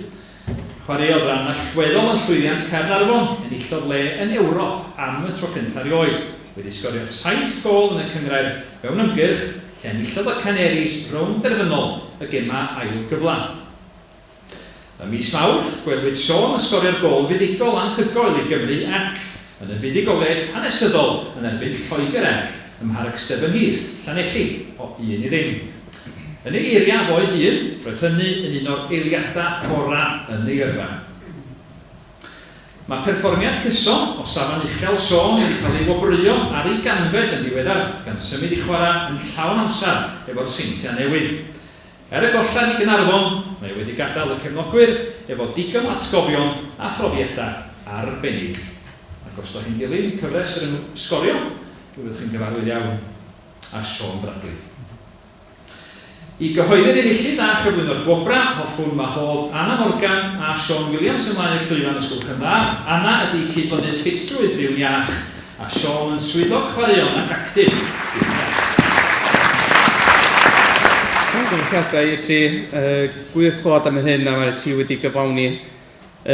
B: Chwaraeodd ran allweddol yn llwyddiant Caernarfon, enillodd le yn Ewrop am y tro cyntaf erioed, wedi sgorio saith gôl yn y cynghrair mewn ymgyrch lle enillodd y Canaries rownd derfynol y gemau ail gyfle. Ym mis Mawrth, gwelwyd Siôn yn sgorio'r gôl fuddugol anhygoel i Gymru ac, yn y fuddugoliaeth hanesyddol yn erbyn Lloegr ac, ym Mharc Stephen Heath, Llanelli, o un i ddim. Yn ei eiriau fo'i hun, roedd hynny yn un o'r eiliadau gorau yn ei yrfa. Mae perfformiad cyson o safon uchel Siôn wedi cael ei wobrwyo ar ei ganfed yn ddiweddar, gan symud i chwarae yn llawn amser efo'r Seintiau Newydd. Er y golled i Gaernarfon, mae o wedi gadael y cefnogwyr efo digon o atgofion a phrofiadau arbennig. Ac os dach chi'n dilyn cyfres yr enw Sgorio, mi fyddwch chi'n gyfarwydd iawn â Siôn Bradley. I gyhoeddi'r enillydd a chyflwyno'r gwobrau, hoffwn wahodd Anna Morgan a Siôn Williams ymlaen i'r llwyfan os gwelwch yn dda. Anna ydy cydlynydd ffitrwydd Byw'n Iach a Siôn yn swyddog chwaraeon ac actif Byw'n Iach.
D: Llongyfarchiadau i'r tri. Gwych clywed am yr hyn a mae'r tri wedi gyflawni.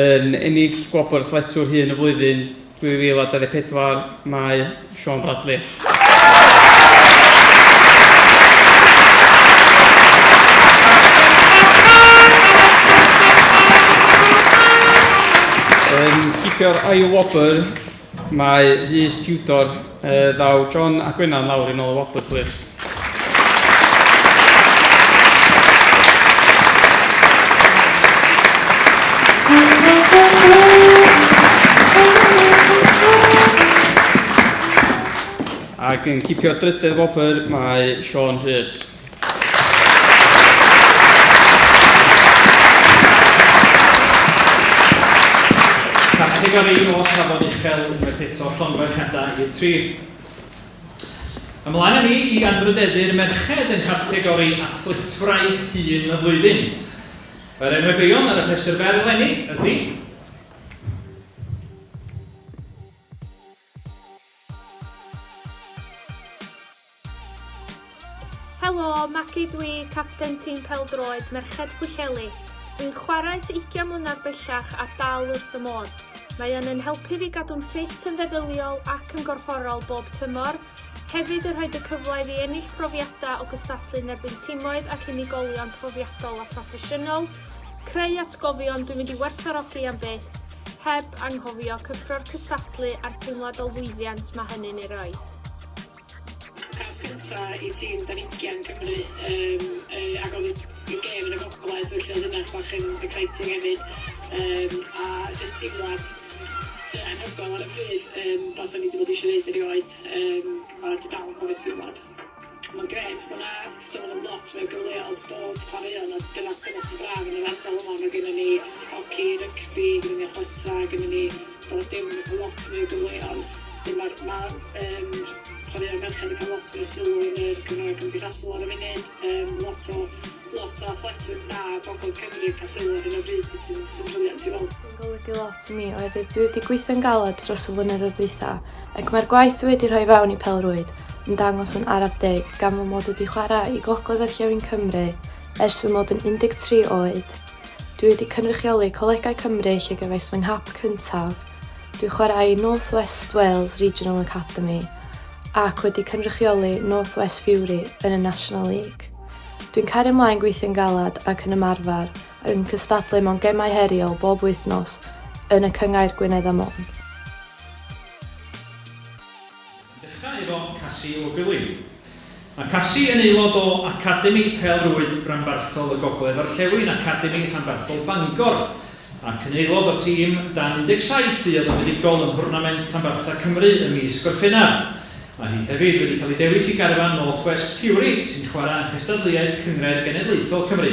D: Yn ennill gwobr Athletwr Hŷn y Flwyddyn 2024 mae Sean Bradley. Yn cipio'r ail wobr mae Rhys Tudor. Ddaw John a Gwenan lawr i nôl y wobr, plis. Ac yn cipio'r drydedd wobr mae Siôn Rhys.
B: Categori o safon uchel unwaith eto, llongyfarchiadau i'r tri. Ymlaen â ni i anrhydeddu'r merched yng nghategori Athletwraig Hŷn y Flwyddyn. Yr enwebeion ar y rhestr fer eleni ydy.
C: Helo, Magi dwi, capten tîm pêl-droed Merched Pwllheli. Dwi'n chwarae ers ugian mlynedd bellach a dal wrth fy modd. Mae yn yn helpu fi gadw'n ffit yn feddyliol ac yn gorfforol bob tymor, hefyd yn rhoid y cyfle i fi ennill profiadau o gystadlu yn erbyn timoedd ac unigolion profiadol a phroffesiynol, creu atgofion dwi'n mynd i werthfawrogi am byth, heb anghofio cyffro'r cystadlu a'r teimlad o lwyddiant mae hynny'n ei roi.
T: Cap cynta i tîm dan ugian Cymru yym yy ag o'dd y y gêm yn y gogledd felly o'dd hynna bach yn exciting hefyd yym a jyst teimlad ty- anhygoel ar y pryd yym 'bath o'n i 'di bod isio neud erioed yym a dwi dal yn cofio'r teimlad. Ma'n grêt bo' 'na so ma' 'na lot mwy o gyfleodd bob chwaraeon a dyna dyna sy'n braf yn yr ardal yma ma' gynnon ni hoci, rygbi, gynnon ni athleta, gynnon ni bob dim lot mwy o gyfleon. 'Dyn ma'r ma' yym chwaraeon merched yn ca'l lot mwy o sylw yn yr cyfryngau cymdeithasol ar y funud yym lot o lot o athletwyr da gogledd Cymru yn ca'l sylw ar hyn o bryd beth sy'n sy'n brilliant i weld.
J: Mae'n golygu lot i mi oherwydd dwi wedi gweithio'n galed dros y flynyddoedd dwytha ac mae'r gwaith dwi wedi rhoi fewn i pêl-rwyd yn dangos yn araf deg gan fy mod wedi chwarae i Gogledd Orllewin Cymru ers fy mod yn 13 oed. Dwi wedi cynrychioli Colegau Cymru lle gefais fy nghap cyntaf, dwi chwarae i North West Wales Regional Academy ac wedi cynrychioli North West Fury yn y National League. Dwi'n cario mlaen gweithio'n galed ac yn ymarfer ac yn cystadlu mewn gemau heriol bob wythnos yn y Cynghrair Gwynedd a Môn.
B: Yn dechrau efo Casi Ogilvie. Mae Casi yn aelod o Academi Pêl-rwyd Ranbarthol y Gogledd Orllewin, Academi Rhanbarthol Bangor, ac yn aelod o'r tîm dan 17 fuodd yn fuddugol yn Nhwrnament Rhanbarthau Cymru ym mis Gorffennaf. Mae hi hefyd wedi cael ei dewis i garfan North West Fury sy'n chwarae yng nghystadleuaeth Cynghrair Genedlaethol Cymru.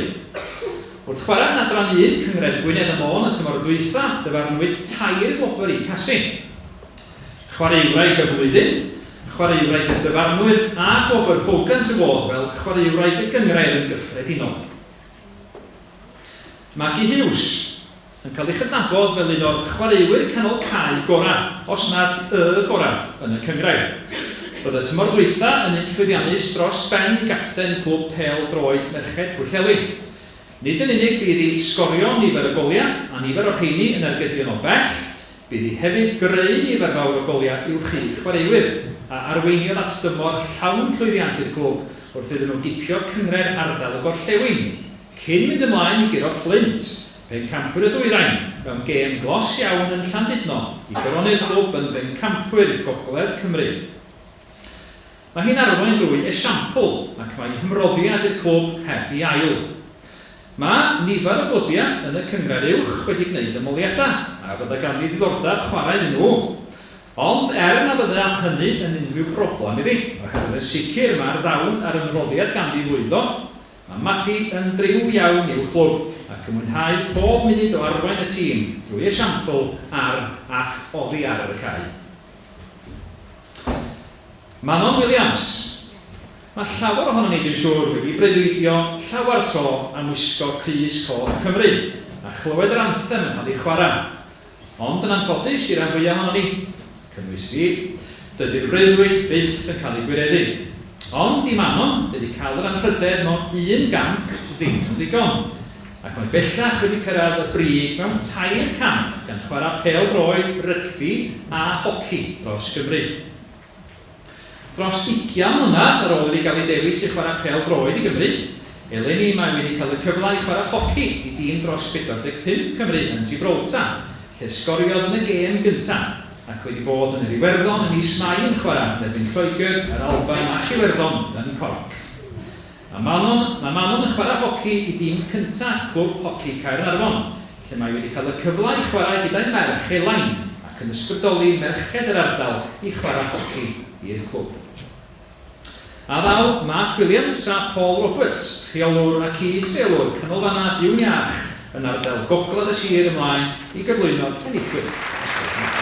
B: Wrth chwarae yn Adran Un Cynghrair Gwynedd a Môn y tymor dwytha, dyfarnwyd tair gwobr i Casi. Chwaraewraig y Flwyddyn, Chwaraewraig y Dyfarnwyr a gwobr Hogan's Award fel Chwaraewraig y Gynghrair yn gyffredinol. Maggie Hughes yn cael ei chydnabod fel un o'r chwaraewyr canol cae gorau, os nad y gorau, yn y cynghrair. Roedd y tymor dwytha yn un llwyddiannus dros ben i gapten Clwb Pêl Droed Merched Pwllheli. Nid yn unig bu iddi sgorio nifer o goliau, a nifer o'r rheini yn ergydion o bell, Bu iddi hefyd greu nifer fawr o goliau i'w chyd-chwaraewyr, a arweiniodd at dymor llawn llwyddiant i'r clwb wrth iddyn nhw gipio Cynghrair Ardal y Gorllewin, cyn mynd ymlaen i guro Fflint, pencampwyr y Dwyrain, mewn gêm glos iawn yn Llandudno i goroni'r clwb yn bencampwyr Gogledd Cymru. Mae hi'n arwain drwy esiampl ac mae ei hymroddiad i'r clwb heb ei ail. Mae nifer o glybiau yn y Cynghrair Uwch wedi gwneud ymholiadau a fydda ganddi ddiddordeb chwarae iddyn nhw. Ond er na fydda hynny yn unrhyw broblem iddi, oherwydd yn sicr mae'r ddawn a'r ymroddiad ganddi i lwyddo, mae Magi yn driw iawn i'w chlwb ac yn mwynhau pob munud o arwain y tîm drwy esiampl ar ac oddi ar y cae. Manon Williams. Mae llawer ohonon ni, dwi'n siŵr, wedi breuddwydio llawer tro am wisgo crys coch Cymru a chlywed yr anthem yn cael ei chwarae. Ond yn anffodus i ran fwyaf ohonon ni, cynnwys fi, dydy'r freuddwyd byth yn cael ei gwireddu. Ond i Manon, dydy cael yr anrhydedd mewn un gamp ddim yn ddigon. Ac mae bellach wedi cyrraedd y brig mewn tair camp, gan chwarae pêl-droed, rygbi a hoci dros Gymru. Dros ugian mlynedd ar ôl iddi gael ei dewis i chwarae pêl-droed i Gymru, eleni mae wedi cael y cyfle i chwarae hoci i dîm dros 45 Cymru yn Gibraltar, lle sgoriodd yn y gêm gyntaf, ac wedi bod yn yr Iwerddon ym mis Mai yn chwarae yn erbyn Lloegr, yr Alban ac Iwerddon yn Cork. Mae Manon, mae Manon yn chwarae hoci i dîm cyntaf Clwb Hoci Caernarfon, lle mae wedi cael y cyfle i chwarae gyda'i merch Elain ac yn ysbrydoli merched yr ardal i chwarae hoci i'r clwb. A ddaw Mark Williams a Paul Roberts, rheolwr ac is-reolwr Canolfannau Byw'n Iach yn ardal Gogledd y sir ymlaen i gyflwyno'r enillwyr, os gwelwch yn dda.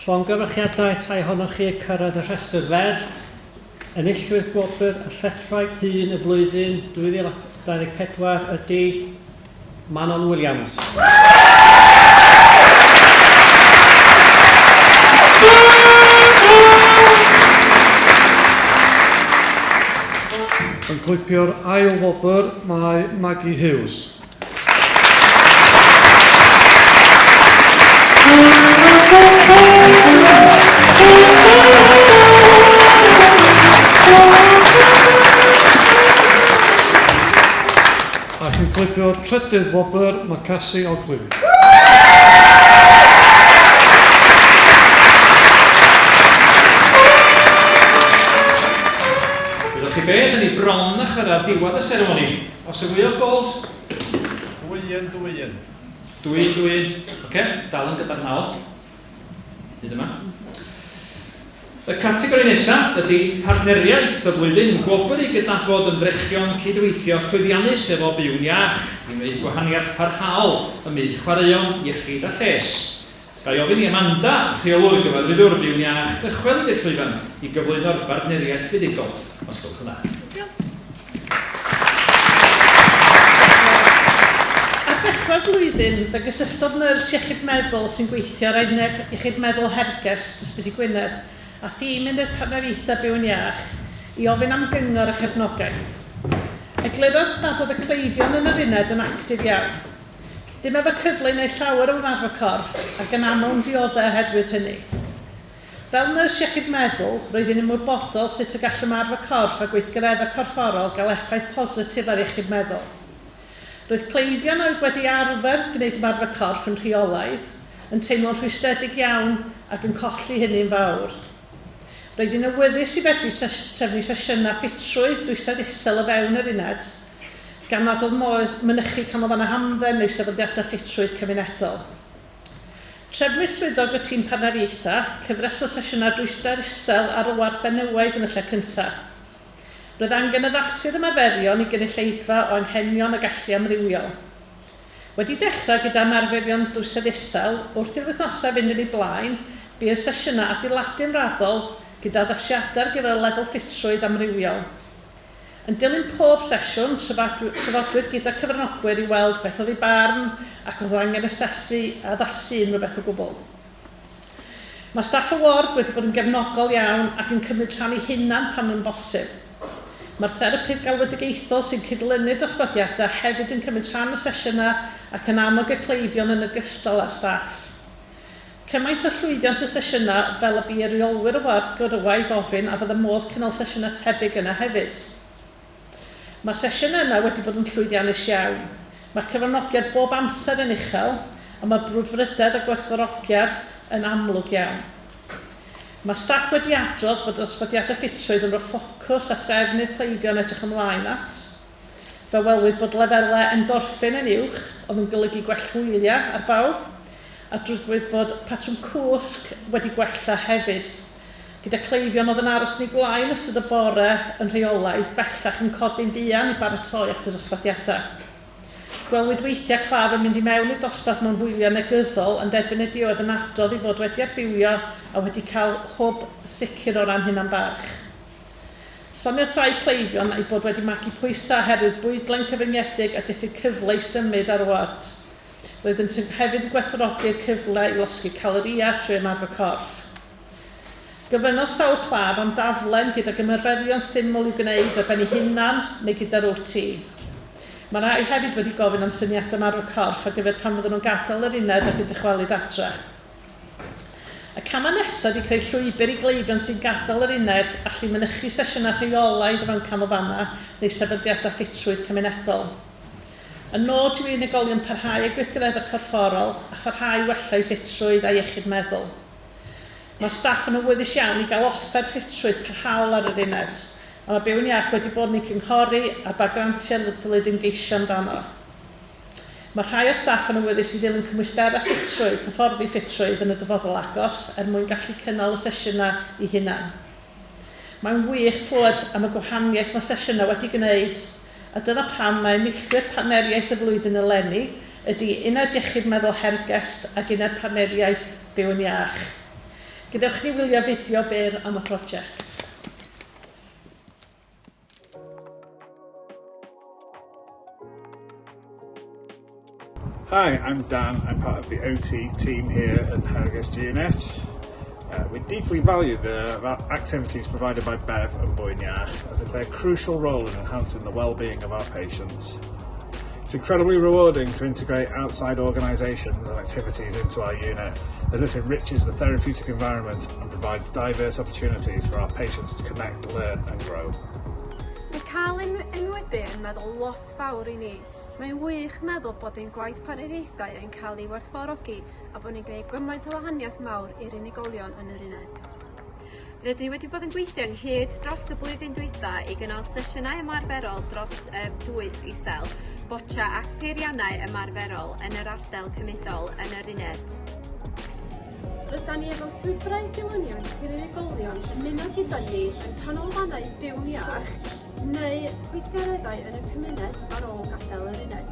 F: Llongyfarchiadau tai ohonoch chi y cyrraedd y rhestr fer. Enillwyr gwobr Athletwraig Hŷn y Flwyddyn 2024 ydy Manon Williams.
U: Yn clipio'r ail wobr mae Maggie Hughes. Ac yn clipio'r trydydd wobr mae Cassie Ogilvie.
B: Wyddoch chi be, da ni bron a chyrraedd ddiwedd y seremoni. Os y fwy o gols?
S: Dwyun, dwyun.
B: Dwyun, dwyun. Oce, dal yn gadarnhaol. Hyd yma. Y categori nesaf ydy Partneriaeth y Flwyddyn, gwobr i gydnabod ymdrechion cydweithio llwyddiannus efo Byw'n Iach i wneud gwahaniaeth parhaol ym myd chwaraeon, iechyd a lles. Ga i ofyn i Amanda, rheolwr gyfarwyddwr Byw'n Iach, ddychwelyd i'r llwyfan i gyflwyno'r bartneriaeth fuddugol, os gwelwch yn dda.
V: Ar ddechrau'r flwyddyn, fe gysylltodd nyrs iechyd meddwl sy'n gweithio ar Uned Iechyd Meddwl Hergest, Ysbyty Gwynedd, â thîm Uned Partneriaethau Byw'n Iach i ofyn am gyngor a chefnogaeth. Eglurodd nad oedd y cleifion yn yr uned yn actif iawn. Dim efo cyfle i wneud llawer o ymarfer corff ac yn aml yn diodde' oherwydd hynny. Fel nyrs iechyd meddwl, roedd hi'n ymwybodol sut y gall ymarfer corff a gweithgareddau corfforol gael effaith positif ar iechyd meddwl. Roedd cleifion a oedd wedi arfer gwneud ymarfer corff yn rheolaidd yn teimlo'n rhwystredig iawn ac yn colli hynny'n fawr. Roedd hi'n awyddus i fedru trefnu sesiynau ffitrwydd dwysedd isel o fewn yr uned, gan nad oedd modd mynychu canolfannau hamdden neu sefydliadau ffitrwydd cymunedol. Trefnwyd swyddog y tîm partneriaethau, cyfres o sesiynau dwyster isel ar y ward benywaidd yn y lle cyntaf. Roedd angen addasu'r ymarferion i gynulleidfa o anghenion a gallu amrywiol. Wedi dechrau gyda ymarferion dwysedd isel, wrth i'r wythnosau fynd yn eu blaen, bu'r sesiynau adeiladu'n raddol gyda addasiadau ar gyfer y lefel ffitrwydd amrywiol. Yn dilyn pob sesiwn, trafodwyd gyda cyfranogwyr i weld beth oedd eu barn ac oedd angen asesu a addasu unrhyw beth o gwbl. Mae staff y ward wedi bod yn gefnogol iawn ac yn cymryd rhan eu hunain pan yn bosib. Mae'r therapydd galwedigaethol sy'n cydlynu'r dosbarthiadau hefyd yn cymryd rhan y sesiynau ac yn annog y cleifion yn ogystal â'r staff. Cymaint o llwyddiant y sesiynau fel y bu i reolwyr y ward gwrywaidd ofyn a fydde modd cynnal sesiynau tebyg yna hefyd. Mae'r sesiynau yna wedi bod yn llwyddiannus iawn. Mae'r cyfranogiad bob amser yn uchel Ond mae'r brwdfrydedd a gwerthfawrogiad yn amlwg iawn. Mae staff wedi adrodd bod dosbarthiadau ffitrwydd yn rhoi ffocws a threfn i'r cleifion edrych ymlaen at. Fe welwyd bod lefelau endorffin yn uwch, oedd yn golygu gwell hwyliau ar bawb. Adroddwyd bod patrwm cwsg wedi gwella hefyd, gyda cleifion oedd yn aros yn eu gwlâu yn ystod y bore yn rheolaidd bellach yn codi'n fuan i baratoi at y dosbarthiadau. Gwelwyd weithiau claf yn mynd i mewn i'r dosbarth mewn hwyliau negyddol ond erbyn y diwedd yn adrodd ei fod wedi adfywio a wedi cael hwb sicr o ran hunan-barch. Soniodd rhai cleifion eu bod wedi magu pwysau oherwydd bwydlen cyfyngedig a diffyg cyfle i symud ar y ward. Roeddynt yn hefyd yn gwerthfawrogi'r cyfle i losgi calorïau trwy ymarfer corff. Gofynnodd sawl claf am daflen gydag ymarferion syml i'w gwneud ar ben ei hunan neu gyda'r OT. Mae rhai hefyd wedi gofyn am syniadau ymarfer corff ar gyfer pan fyddan nhw'n gadael yr uned ac yn dychwelyd adre. Y camau nesaf ydy creu llwybr i gleifion sy'n gadael yr uned allu mynychu sesiynau rheolaidd o fewn canolfannau neu sefydliadau ffitrwydd cymunedol. Y nod yw i unigolion parhau â gweithgareddau corfforol a pharhau i wella eu ffitrwydd a iechyd meddwl. Mae'r staff yn awyddus iawn i gael offer ffitrwydd parhaol ar yr uned, a mae Byw'n Iach wedi bod yn eu cynghori ar ba grantiau dylid ymgeisio amdano. Mae rhai o'r staff yn awyddus i ddilyn cymwysterau ffitrwydd, hyfforddi ffitrwydd, yn y dyfodol agos, er mwyn gallu cynnal y sesiynau eu hunain. Mae'n wych clywed am y gwahaniaeth mae sesiynau wedi gwneud, a dyna pam mae enillwyr Partneriaeth y Flwyddyn eleni ydy Uned Iechyd Meddwl Hergest ac Uned Partneriaeth Byw'n Iach. Gadewch i ni wylio fideo byr am y prosiect.
G: Hi, I'm Dan. I'm part of the OT team here at Hergest Unit. Uh, we deeply value the activities provided by Bev and Bwyn Iach as they play a crucial role in enhancing the well-being of our patients. It's incredibly rewarding to integrate outside organisations and activities into our unit, as this enriches the therapeutic environment and provides diverse opportunities for our patients to connect, learn and grow.
L: Mae cael ein enwebu yn meddwl lot fawr i ni. Mae'n wych meddwl bod ein gwaith partneriaethau yn cael ei werthfawrogi a bod ni'n gwneud gymaint o wahaniaeth mawr i'r unigolion yn yr uned.
M: Rydyn ni wedi bod yn gweithio ynghyd dros y blwyddyn dwytha i gynnal sesiynau ymarferol dros y dwys isel, boccia ac peiriannau ymarferol yn yr ardal cymudol yn yr uned.
L: Rydan ni efo llwybrau dilyniant i'r unigolion ymuno gyda ni yn canolfannau Byw'n Iach neu gweithgareddau yn y cymuned ar ôl gadael yr uned.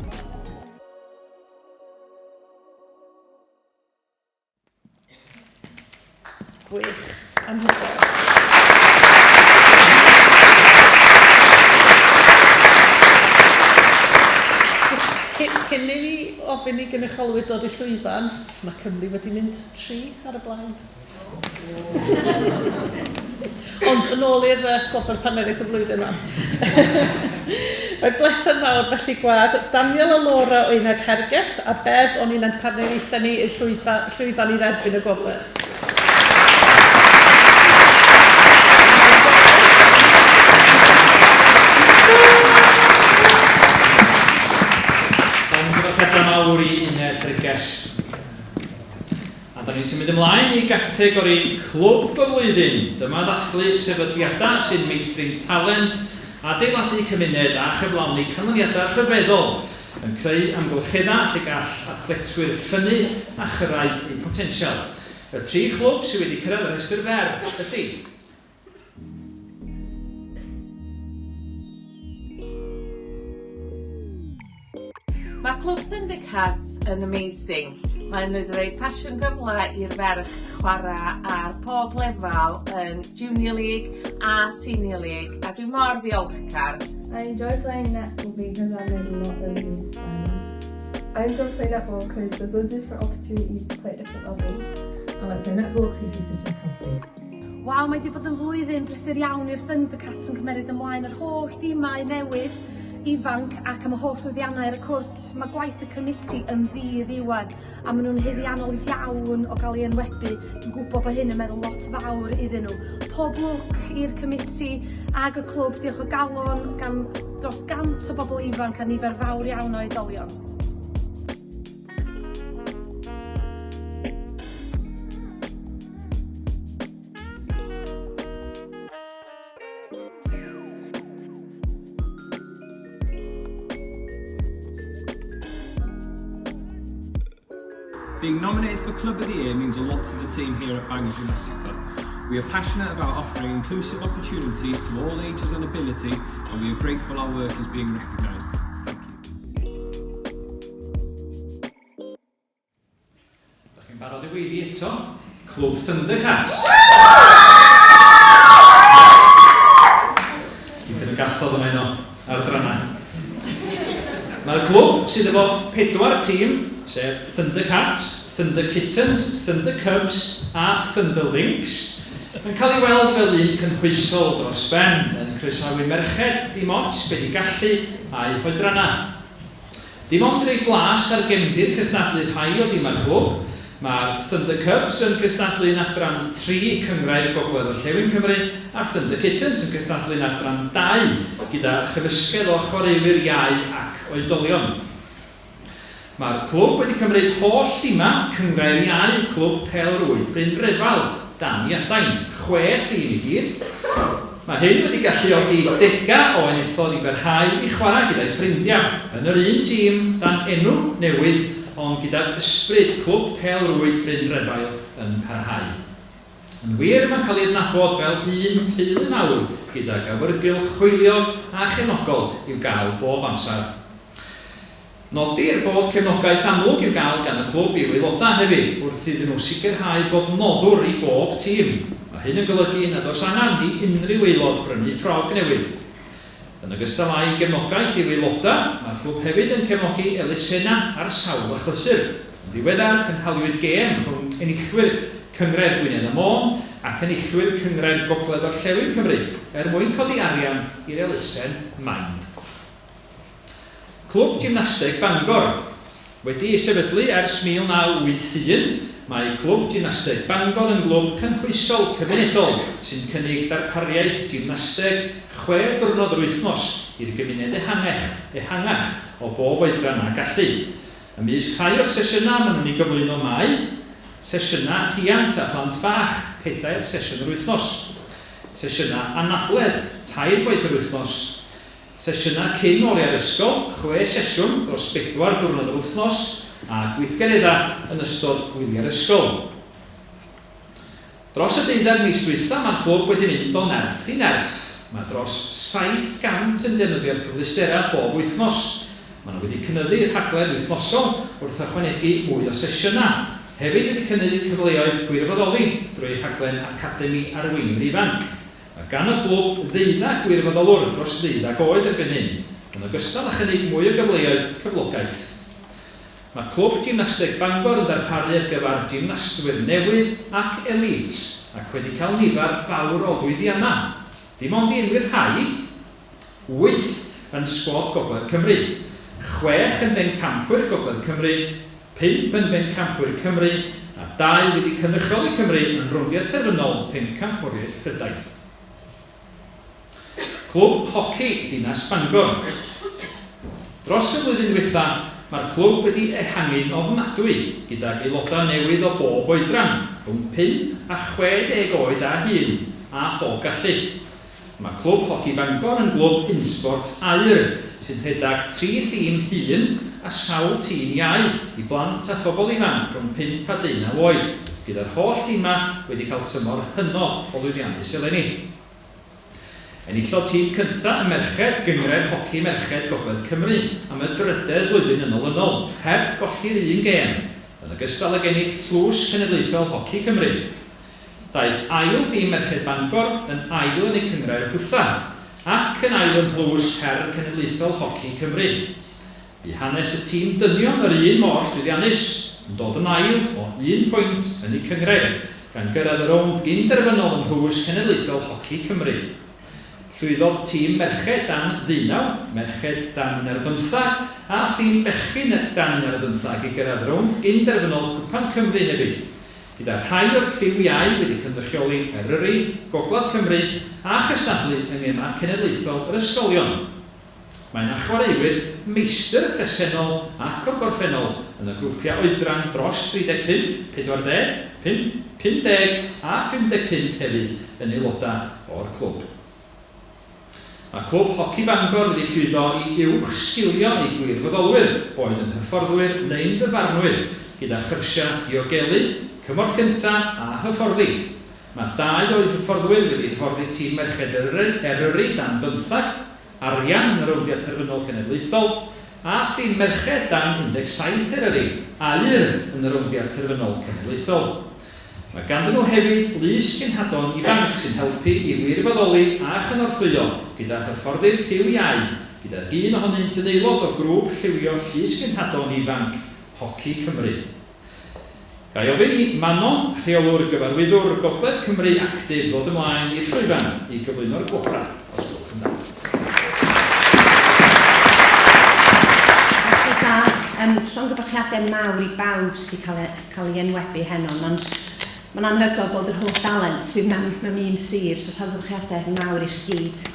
V: Gwych. Anhygoel. Jyst cyn, cyn i fi ofyn i gynrychiolwyr dod i'r llwyfan, mae Cymru wedi mynd 3 ar y blaen. Ond yn ôl i'r uh, gwobr paneriaeth y flwyddyn yma. Mae'n bleser mawr felly gwadd Daniel a Laura o Uned Hergest a Bev o'n uned partneriaethau ni i'r llwyfan i dderbyn y gwobr.
B: Llongyfarchiadau mawr i Uned Hergest. A da ni'n symud ymlaen i gategori Clwb y Flwyddyn. Dyma ddathlu sefydliadau sy'n meithrin talent, adeiladu cymuned a chyflawni canlyniadau rhyfeddol, yn creu amgylcheddau lle gall athletwyr ffynnu a chyrraedd eu potensial. Y tri chlwb sydd wedi cyrraedd y rhestr fer ydy.
W: Mae Clwb Thundercats yn amazing. Mae'n rhoi ffasiwn gyfle i'r ferch chwarae ar pob lefel yn Junior League a Senior League a dwi mor ddiolchgar.
J: I enjoy playing netball because I made a lot of new friends. I enjoy playing netball because there's loads of different opportunities to play at different levels.
Y: I like playing netball because it keeps me fit and healthy.
E: Waw, mae 'di bod yn flwyddyn brysur iawn i'r Thundercats yn cymeryd ymlaen yr holl dimau newydd, ifanc ac am y holl lwyddiannau ar y cwrt. Mae gwaith y committee yn ddi-ddiwedd a maen nhw'n haeddiannol iawn o gael eu enwebu. Dwi'n gwybod bod hyn yn meddwl lot fawr iddyn nhw. Pob lwc i'r committee ag y clwb, diolch o galon gan dros 100 o bobl ifanc a nifer fawr iawn o oedolion.
K: Being nominated for Club of the Year means a lot to the team here at Bangor Gymnastic Club. We are passionate about offering inclusive opportunities to all ages and abilities, and we are grateful our work is being recognised. Thank you.
B: Dach chi'n barod i weiddi eto? Clwb Thundercats! Dipyn o gathod yma heno ar y drannau. Mae'r clwb sydd efo pedwar tîm, sef Thundercats, Thunder Kittens, Thunder Cubs a Thunder Lynx, yn cael ei weld fel un cynhwysol dros ben, yn croesawu merched dim ots be di gallu a'u hoedrannau. Dim ond rhoi blas ar gefndir cystadlu rhai o dimau'r clwb, mae'r Thunder Cubs yn cystadlu yn adran tri Cynghrair Gogledd Orllewin Cymru a'r Thunder Kittens yn cystadlu yn adran dau gyda chymysgedd o chwaraewyr iau ac oedolion. Mae'r clwb wedi cymryd holl dimau Cynghrair Iau Clwb Pêl-rwyd Bryn Refail dan i adain, chwe thîm i gyd. Mae hyn wedi galluogi degau o enillodd i barhau i chwarae gyda'u ffrindiau, yn yr un tîm, dan enw newydd, ond gydag ysbryd Clwb Pêl-rwyd Bryn Refail yn parhau. Yn wir, mae'n cael ei adnabod fel un teulu mawr gydag awyrgylch hwyliog a chefnogol i'w gael bob amser. Nodir bod cefnogaeth amlwg i'w gael gan y clwb i'w aelodau hefyd, wrth iddyn nhw sicrhau bod noddwr i bob tîm. Mae hyn yn golygu nad oes angen i unrhyw aelod brynu ffrog newydd. Yn ogystal â'i gefnogaeth i'w aelodau, mae'r clwb hefyd yn cefnogi elusennau ar sawl achlysur. Yn ddiweddar, cynhaliwyd gêm rhwng enillwyr Cynghrair Gwynedd a Môn ac enillwyr Cynghrair Gogledd Orllewin Cymru er mwyn codi arian i'r elusen Mind. Clwb Gymnasteg Bangor. Wedi ei sefydlu ers 1981, mae Clwb Gymnasteg Bangor yn glwb cynhwysol cymunedol sy'n cynnig darpariaeth gymnasteg chwe diwrnod yr wythnos i'r gymuned ehangech, ehangach o bob oedran a gallu. Ymysg rhai o'r sesiynau maen nhw'n ei gyflwyno mae, Sesiynau rhiant a phlant bach, pedair sesiwn yr wythnos. Sesiynau anabledd, tair gwaith yr wythnos. Sesiynau cyn oriau'r ysgol, chwe sesiwn dros bedwar diwrnod yr wythnos, a gweithgareddau yn ystod gwyliau'r ysgol. Dros y deuddeg mis dwytha mae'r clwb wedi mynd o nerth i nerth. Mae dros 700 yn defnyddio'r cyfleusterau bob wythnos. Maen nhw wedi cynyddu rhaglen wythnosol wrth ychwanegu mwy o sesiynau. Hefyd wedi cynyddu cyfleoedd gwirfoddoli drwy rhaglen Academi Arweinwyr Ifanc. Mae gan y clwb ddeuddag gwirfoddolwr dros ddeuddag oed erbyn hyn, yn ogystal â chynnig mwy o gyfleoedd cyflogaeth. Mae Clwb Gymnasteg Bangor yn darparu ar gyfer gymnastwyr newydd ac elît, ac wedi cael nifer fawr o lwyddiannau. Dim ond i enwi'r rhai, wyth yn sgwad Gogledd Cymru, chwech yn bencampwyr Gogledd Cymru, pump yn bencampwyr Cymru a dau wedi cynrychioli Cymru yn rowndiau terfynol Pencampwriaeth Prydain. Clwb Hoci Dinas Bangor. Dros y flwyddyn ddiwetha, mae'r clwb wedi ehangu'n ofnadwy, gydag aelodau newydd o bob oedran, rhwng pump a 60 oed a hŷn, a phob gallu. Mae Clwb Hoci Bangor yn glwb unsport aur sy'n rhedeg tri thîm hŷn a sawl tîm iau i blant a phobl ifanc rhwng pump a deunaw oed, gyda'r holl dimau wedi cael tymor hynod o lwyddiannus eleni. Enillodd tîm cyntaf y merched Gynghrair Hoci Merched Gogledd Cymru am y drydedd flwyddyn yn olynol, heb golli'r un gêm, yn ogystal ag ennill Tlws Cenedlaethol Hoci Cymru. Daeth ail dîm Merched Bangor yn ail yn eu cynghrair Hwtha, ac yn ail yn Nhlws Her Cenedlaethol Hoci Cymru. Bu hanes y tîm dynion yr un mor llwyddiannus, yn dod yn ail o un pwynt yn eu cynghrair, gan gyrraedd y rownd gyn-derfynol yn Nhlws Cenedlaethol Hoci Cymru. Llwyddodd tîm merched dan ddeunaw, merched dan un ar bymthag a thîm bechgyn dan un ar bymthag i gyrraedd rownd gyn-derfynol Cwpan Cymru hefyd, gyda rhai o'r criw iau wedi cynrychioli Eryri, Gogledd Cymru a chystadlu yng Ngemau Cenedlaethol yr Ysgolion. Mae 'na chwaraewyr meistr presennol ac o'r gorffennol yn y grwpiau oedran dros 35, 45, 50 a 55 hefyd yn aelodau o'r clwb. Mae Clwb Hoci Bangor wedi llwyddo i uwchsgilio eu gwirfoddolwyr, boed yn hyfforddwyr neu'n ddyfarnwyr, gyda chyrsiau diogelu, cymorth cyntaf a hyfforddi. Mae dau o'i hyfforddwyr wedi hyfforddi tîm Merched Eryri dan bymthag, arian yn y rowndiau terfynol cenedlaethol, a thîm Merched dan 17 Eryri, aur yn y rowndiau terfynol cenedlaethol. Mae ganddyn nhw hefyd lys genhadon ifanc sy'n helpu i wirfoddoli a chynorthwyo gyda hyfforddi'r criw iau, gydag un ohonynt yn aelod o grŵp lliwio Llys Genhadon Ifanc Hoci Cymru. Ga i ofyn i Manon, Rheolwr Gyfarwyddwr Gogledd Cymru Actif ddod ymlaen i'r llwyfan i gyflwyno'r gwobrau, os gwelwch yn dda.
N: Felly da, um, llongyfarchiadau mawr i bawb sydd wedi cael, e, cael ei enwebu heno. Mae'n mae'n anhygoel bod yr holl dalent sydd mewn, mewn un sir, so llongyfarchiadau mawr i chi gyd.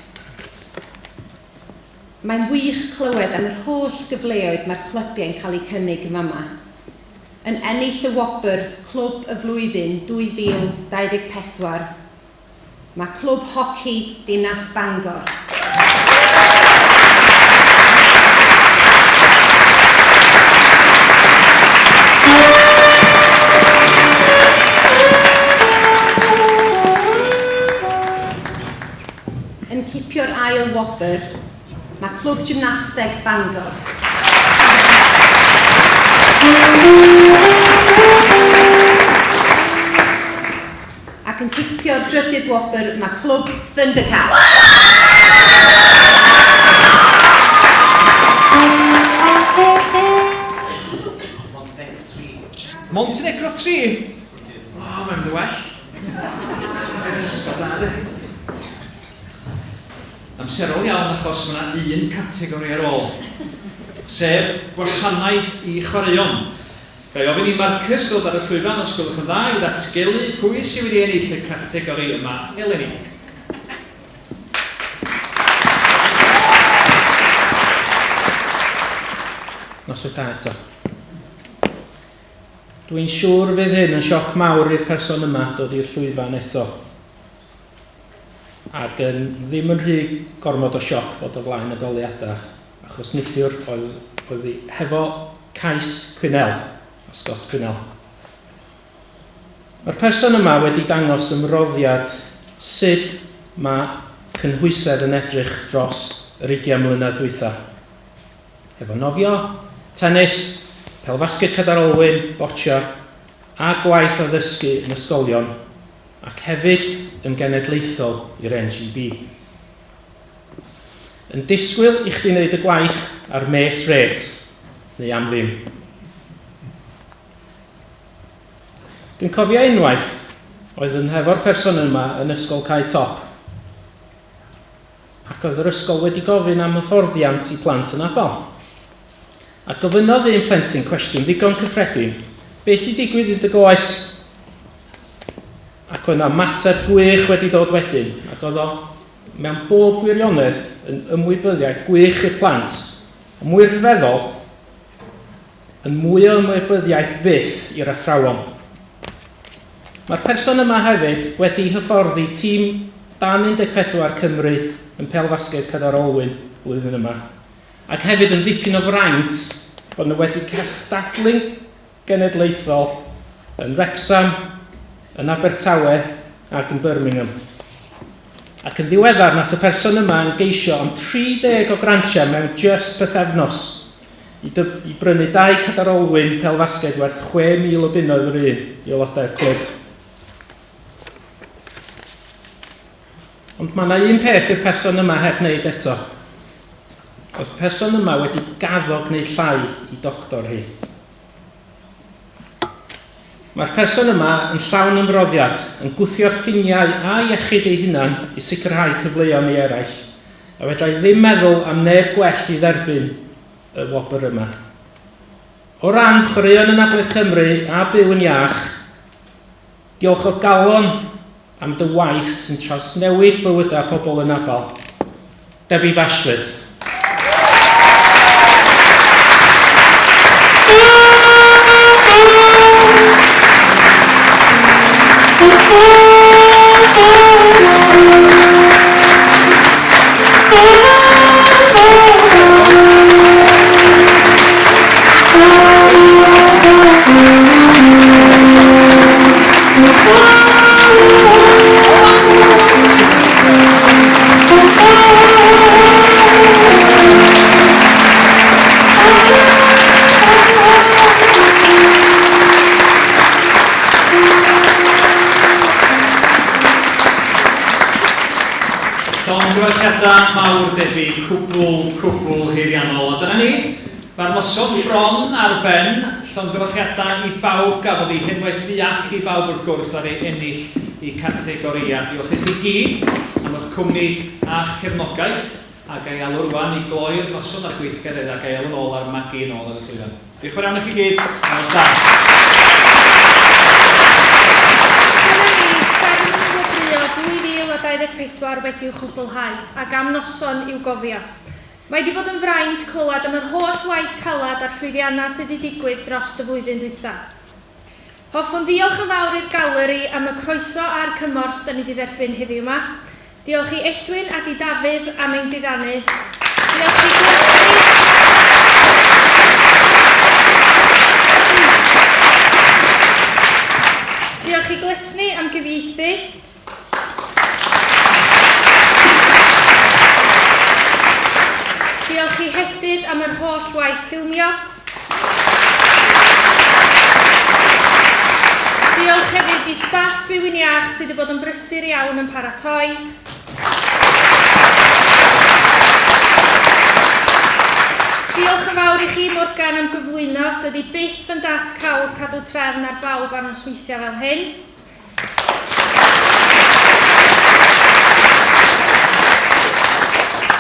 N: Mae'n wych clywed am yr holl gyfleoedd mae'r clybiau'n cael eu cynnig yn fama. Yn ennill y wobr Clwb y Flwyddyn 2024, mae Clwb Hoci Dinas Bangor. Yn cipio'r ail wobr, mae Clwb Gymnasteg Bangor. Ac yn cipio'r drydydd wobr mae Clwb Thundercats.
B: Montenegro 3. Montenegro 3? O, oh, mae'n mynd yn well. Ysgol da, de. Amserol iawn achos mae yna un categori ar ôl, sef gwasanaeth i chwaraeon. Ga i ofyn i Marcus ddod ar y llwyfan os gwelwch yn dda i ddatgelu pwy sydd wedi ennill y categori yma eleni.
H: Noswaith dda eto. Dwi'n siŵr fydd hyn yn sioc mawr i'r person yma dod i'r llwyfan eto. Ac yn ddim yn rhy gormod o sioc fod o flaen y goleuadau, achos neithiwr oedd, oedd hi hefo cais Quinnell, a Scott Quinnell. Mae'r person yma wedi dangos ymroddiad sut mae cynhwysedd yn edrych dros yr 20 mlynedd dwytha. Hefo nofio, tenis, pêl-fasged cadair olwyn, boccia, a gwaith addysgu yn ysgolion, ac hefyd yn genedlaethol i'r NGB. Yn disgwyl i chdi wneud y gwaith ar mates rates, neu am ddim. Dwi'n cofio unwaith oedd yn hefo'r person yma yn ysgol Cae Top, ac oedd yr ysgol wedi gofyn am hyfforddiant i plant yn abal. A gofynnodd un plentyn cwestiwn ddigon cyffredin, be sy'n digwydd i dy goes? Ac oedd 'na ymateb gwych wedi dod wedyn, ac oedd o mewn bob gwirionedd yn ymwybyddiaeth gwych i'r plant, ond mwy rhyfeddol, yn mwy o ymwybyddiaeth fyth i'r athrawon. Mae'r person yma hefyd wedi hyfforddi tîm dan 14 Cymru yn pêl-fasged Cadair Olwyn blwyddyn yma, ac hefyd yn ddipyn o fraint bod nhw wedi cystadlu'n genedlaethol yn Wrecsam, yn Abertawe ac yn Birmingham. Ac yn ddiweddar nath y person yma ymgeisio am 30 o grantiau mewn jyst pythefnos i, i brynu dau cadair olwyn pêl-fasged werth 6,000 o bunnoedd yr un i aelodau'r clwb. Ond mae yna un peth i'r person yma heb wneud eto. Oedd y person yma wedi gaddo gwneud llai i doctor hi. Mae'r person yma yn llawn ymroddiad, yn gwthio'r ffiniau a iechyd ei hunan i sicrhau cyfleon i eraill, a fedra i ddim meddwl am neb gwell i dderbyn y wobr yma. O ran chwaraeon Anabledd Cymru a Byw yn Iach, diolch o galon am dy waith sy'n trawsnewid bywydau pobl anabl. Debbie Bashford.
B: Llongyfarchiadau mawr Debbie, cwbl, cwbl haeddiannol. A dyna ni, mae'r noson bron ar ben. Llongyfarchiadau i bawb gafodd eu henwebu ac i bawb wrth gwrs ddaru ennill eu categorïau. Diolch i chi gyd am eich cwmni a'ch cefnogaeth. A ga i alw rwan i gloi'r noson a'r gweithgareddau, ga i alw'n ôl ar Maggie yn ôl ar y llwyfan. Diolch yn fawr iawn i chi gyd, a nos da.
I: Dyna ni, seremoni wobrwyo 2024 wedi'w chwblhau, ac am noson i'w gofio. Mae 'di bod yn fraint clywed am yr holl waith caled a'r llwyddiannau sydd 'di digwydd drost y flwyddyn dwytha. Hoffwn ddiolch yn fawr i'r Galeri am y croeso a'r cymorth 'da ni 'di dderbyn heddiw 'ma. Diolch i Edwin ac i Dafydd am ein diddanu. Diolch i Glesni. Diolch i Glesni am gyfieithu. Diolch i Hedydd am yr holl waith ffilmio. Diolch hefyd i staff Byw'n Iach sydd wedi bod yn brysur iawn yn paratoi. Diolch yn fawr i chi, Morgan, am gyflwyno. Dydy byth yn dasg hawdd cadw trefn ar bawb ar nosweithiau fel hyn.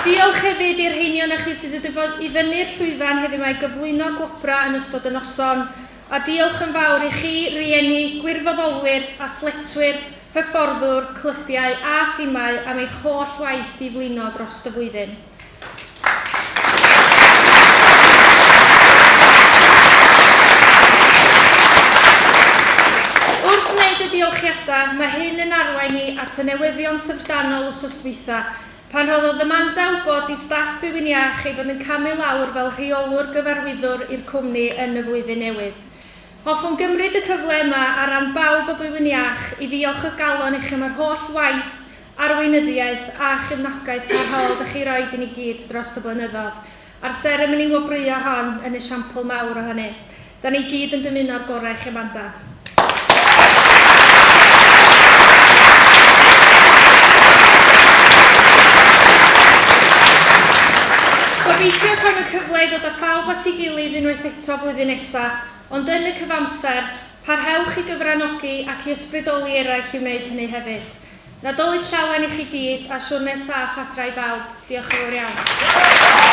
I: Diolch hefyd i'r rheini ohonoch chi sydd wedi bod i fyny'r llwyfan heddiw 'ma i gyflwyno gwobrau yn ystod y noson, a diolch yn fawr i chi, rieni, gwirfoddolwyr, athletwyr, hyfforddwr, clybiau a thimau am eich holl waith di-flino drost y flwyddyn. Wrth wneud y diolchiadau, mae hyn yn arwain ni at y newyddion syfrdanol wsos dwytha, pan rhoddodd Amanda wybod i staff Byw'n Iach ei fod yn camu lawr fel rheolwr gyfarwyddwr i'r cwmni yn y flwyddyn newydd. Hoffwn gymryd y cyfle yma ar ran bawb o Byw'n Iach i ddiolch o galon i chi am yr holl waith arweinyddiaeth a chefnogaeth parhaol dach chi roid i ni gyd drost y blynyddodd, a'r seremoni wobrwyo hon yn esiampl mawr o hynny. Da ni gyd yn dymuno'r gorau i chi Amanda. Gobeithio cawn y cyfle i ddod â phawb at ei gilydd unwaith eto flwyddyn nesa, ond yn y cyfamser, parhewch i gyfranogi ac i ysbrydoli eraill i wneud hynny hefyd. Nadolig Llawen i chi gyd, a siwrne saff adra i bawb. Diolch yn fawr iawn.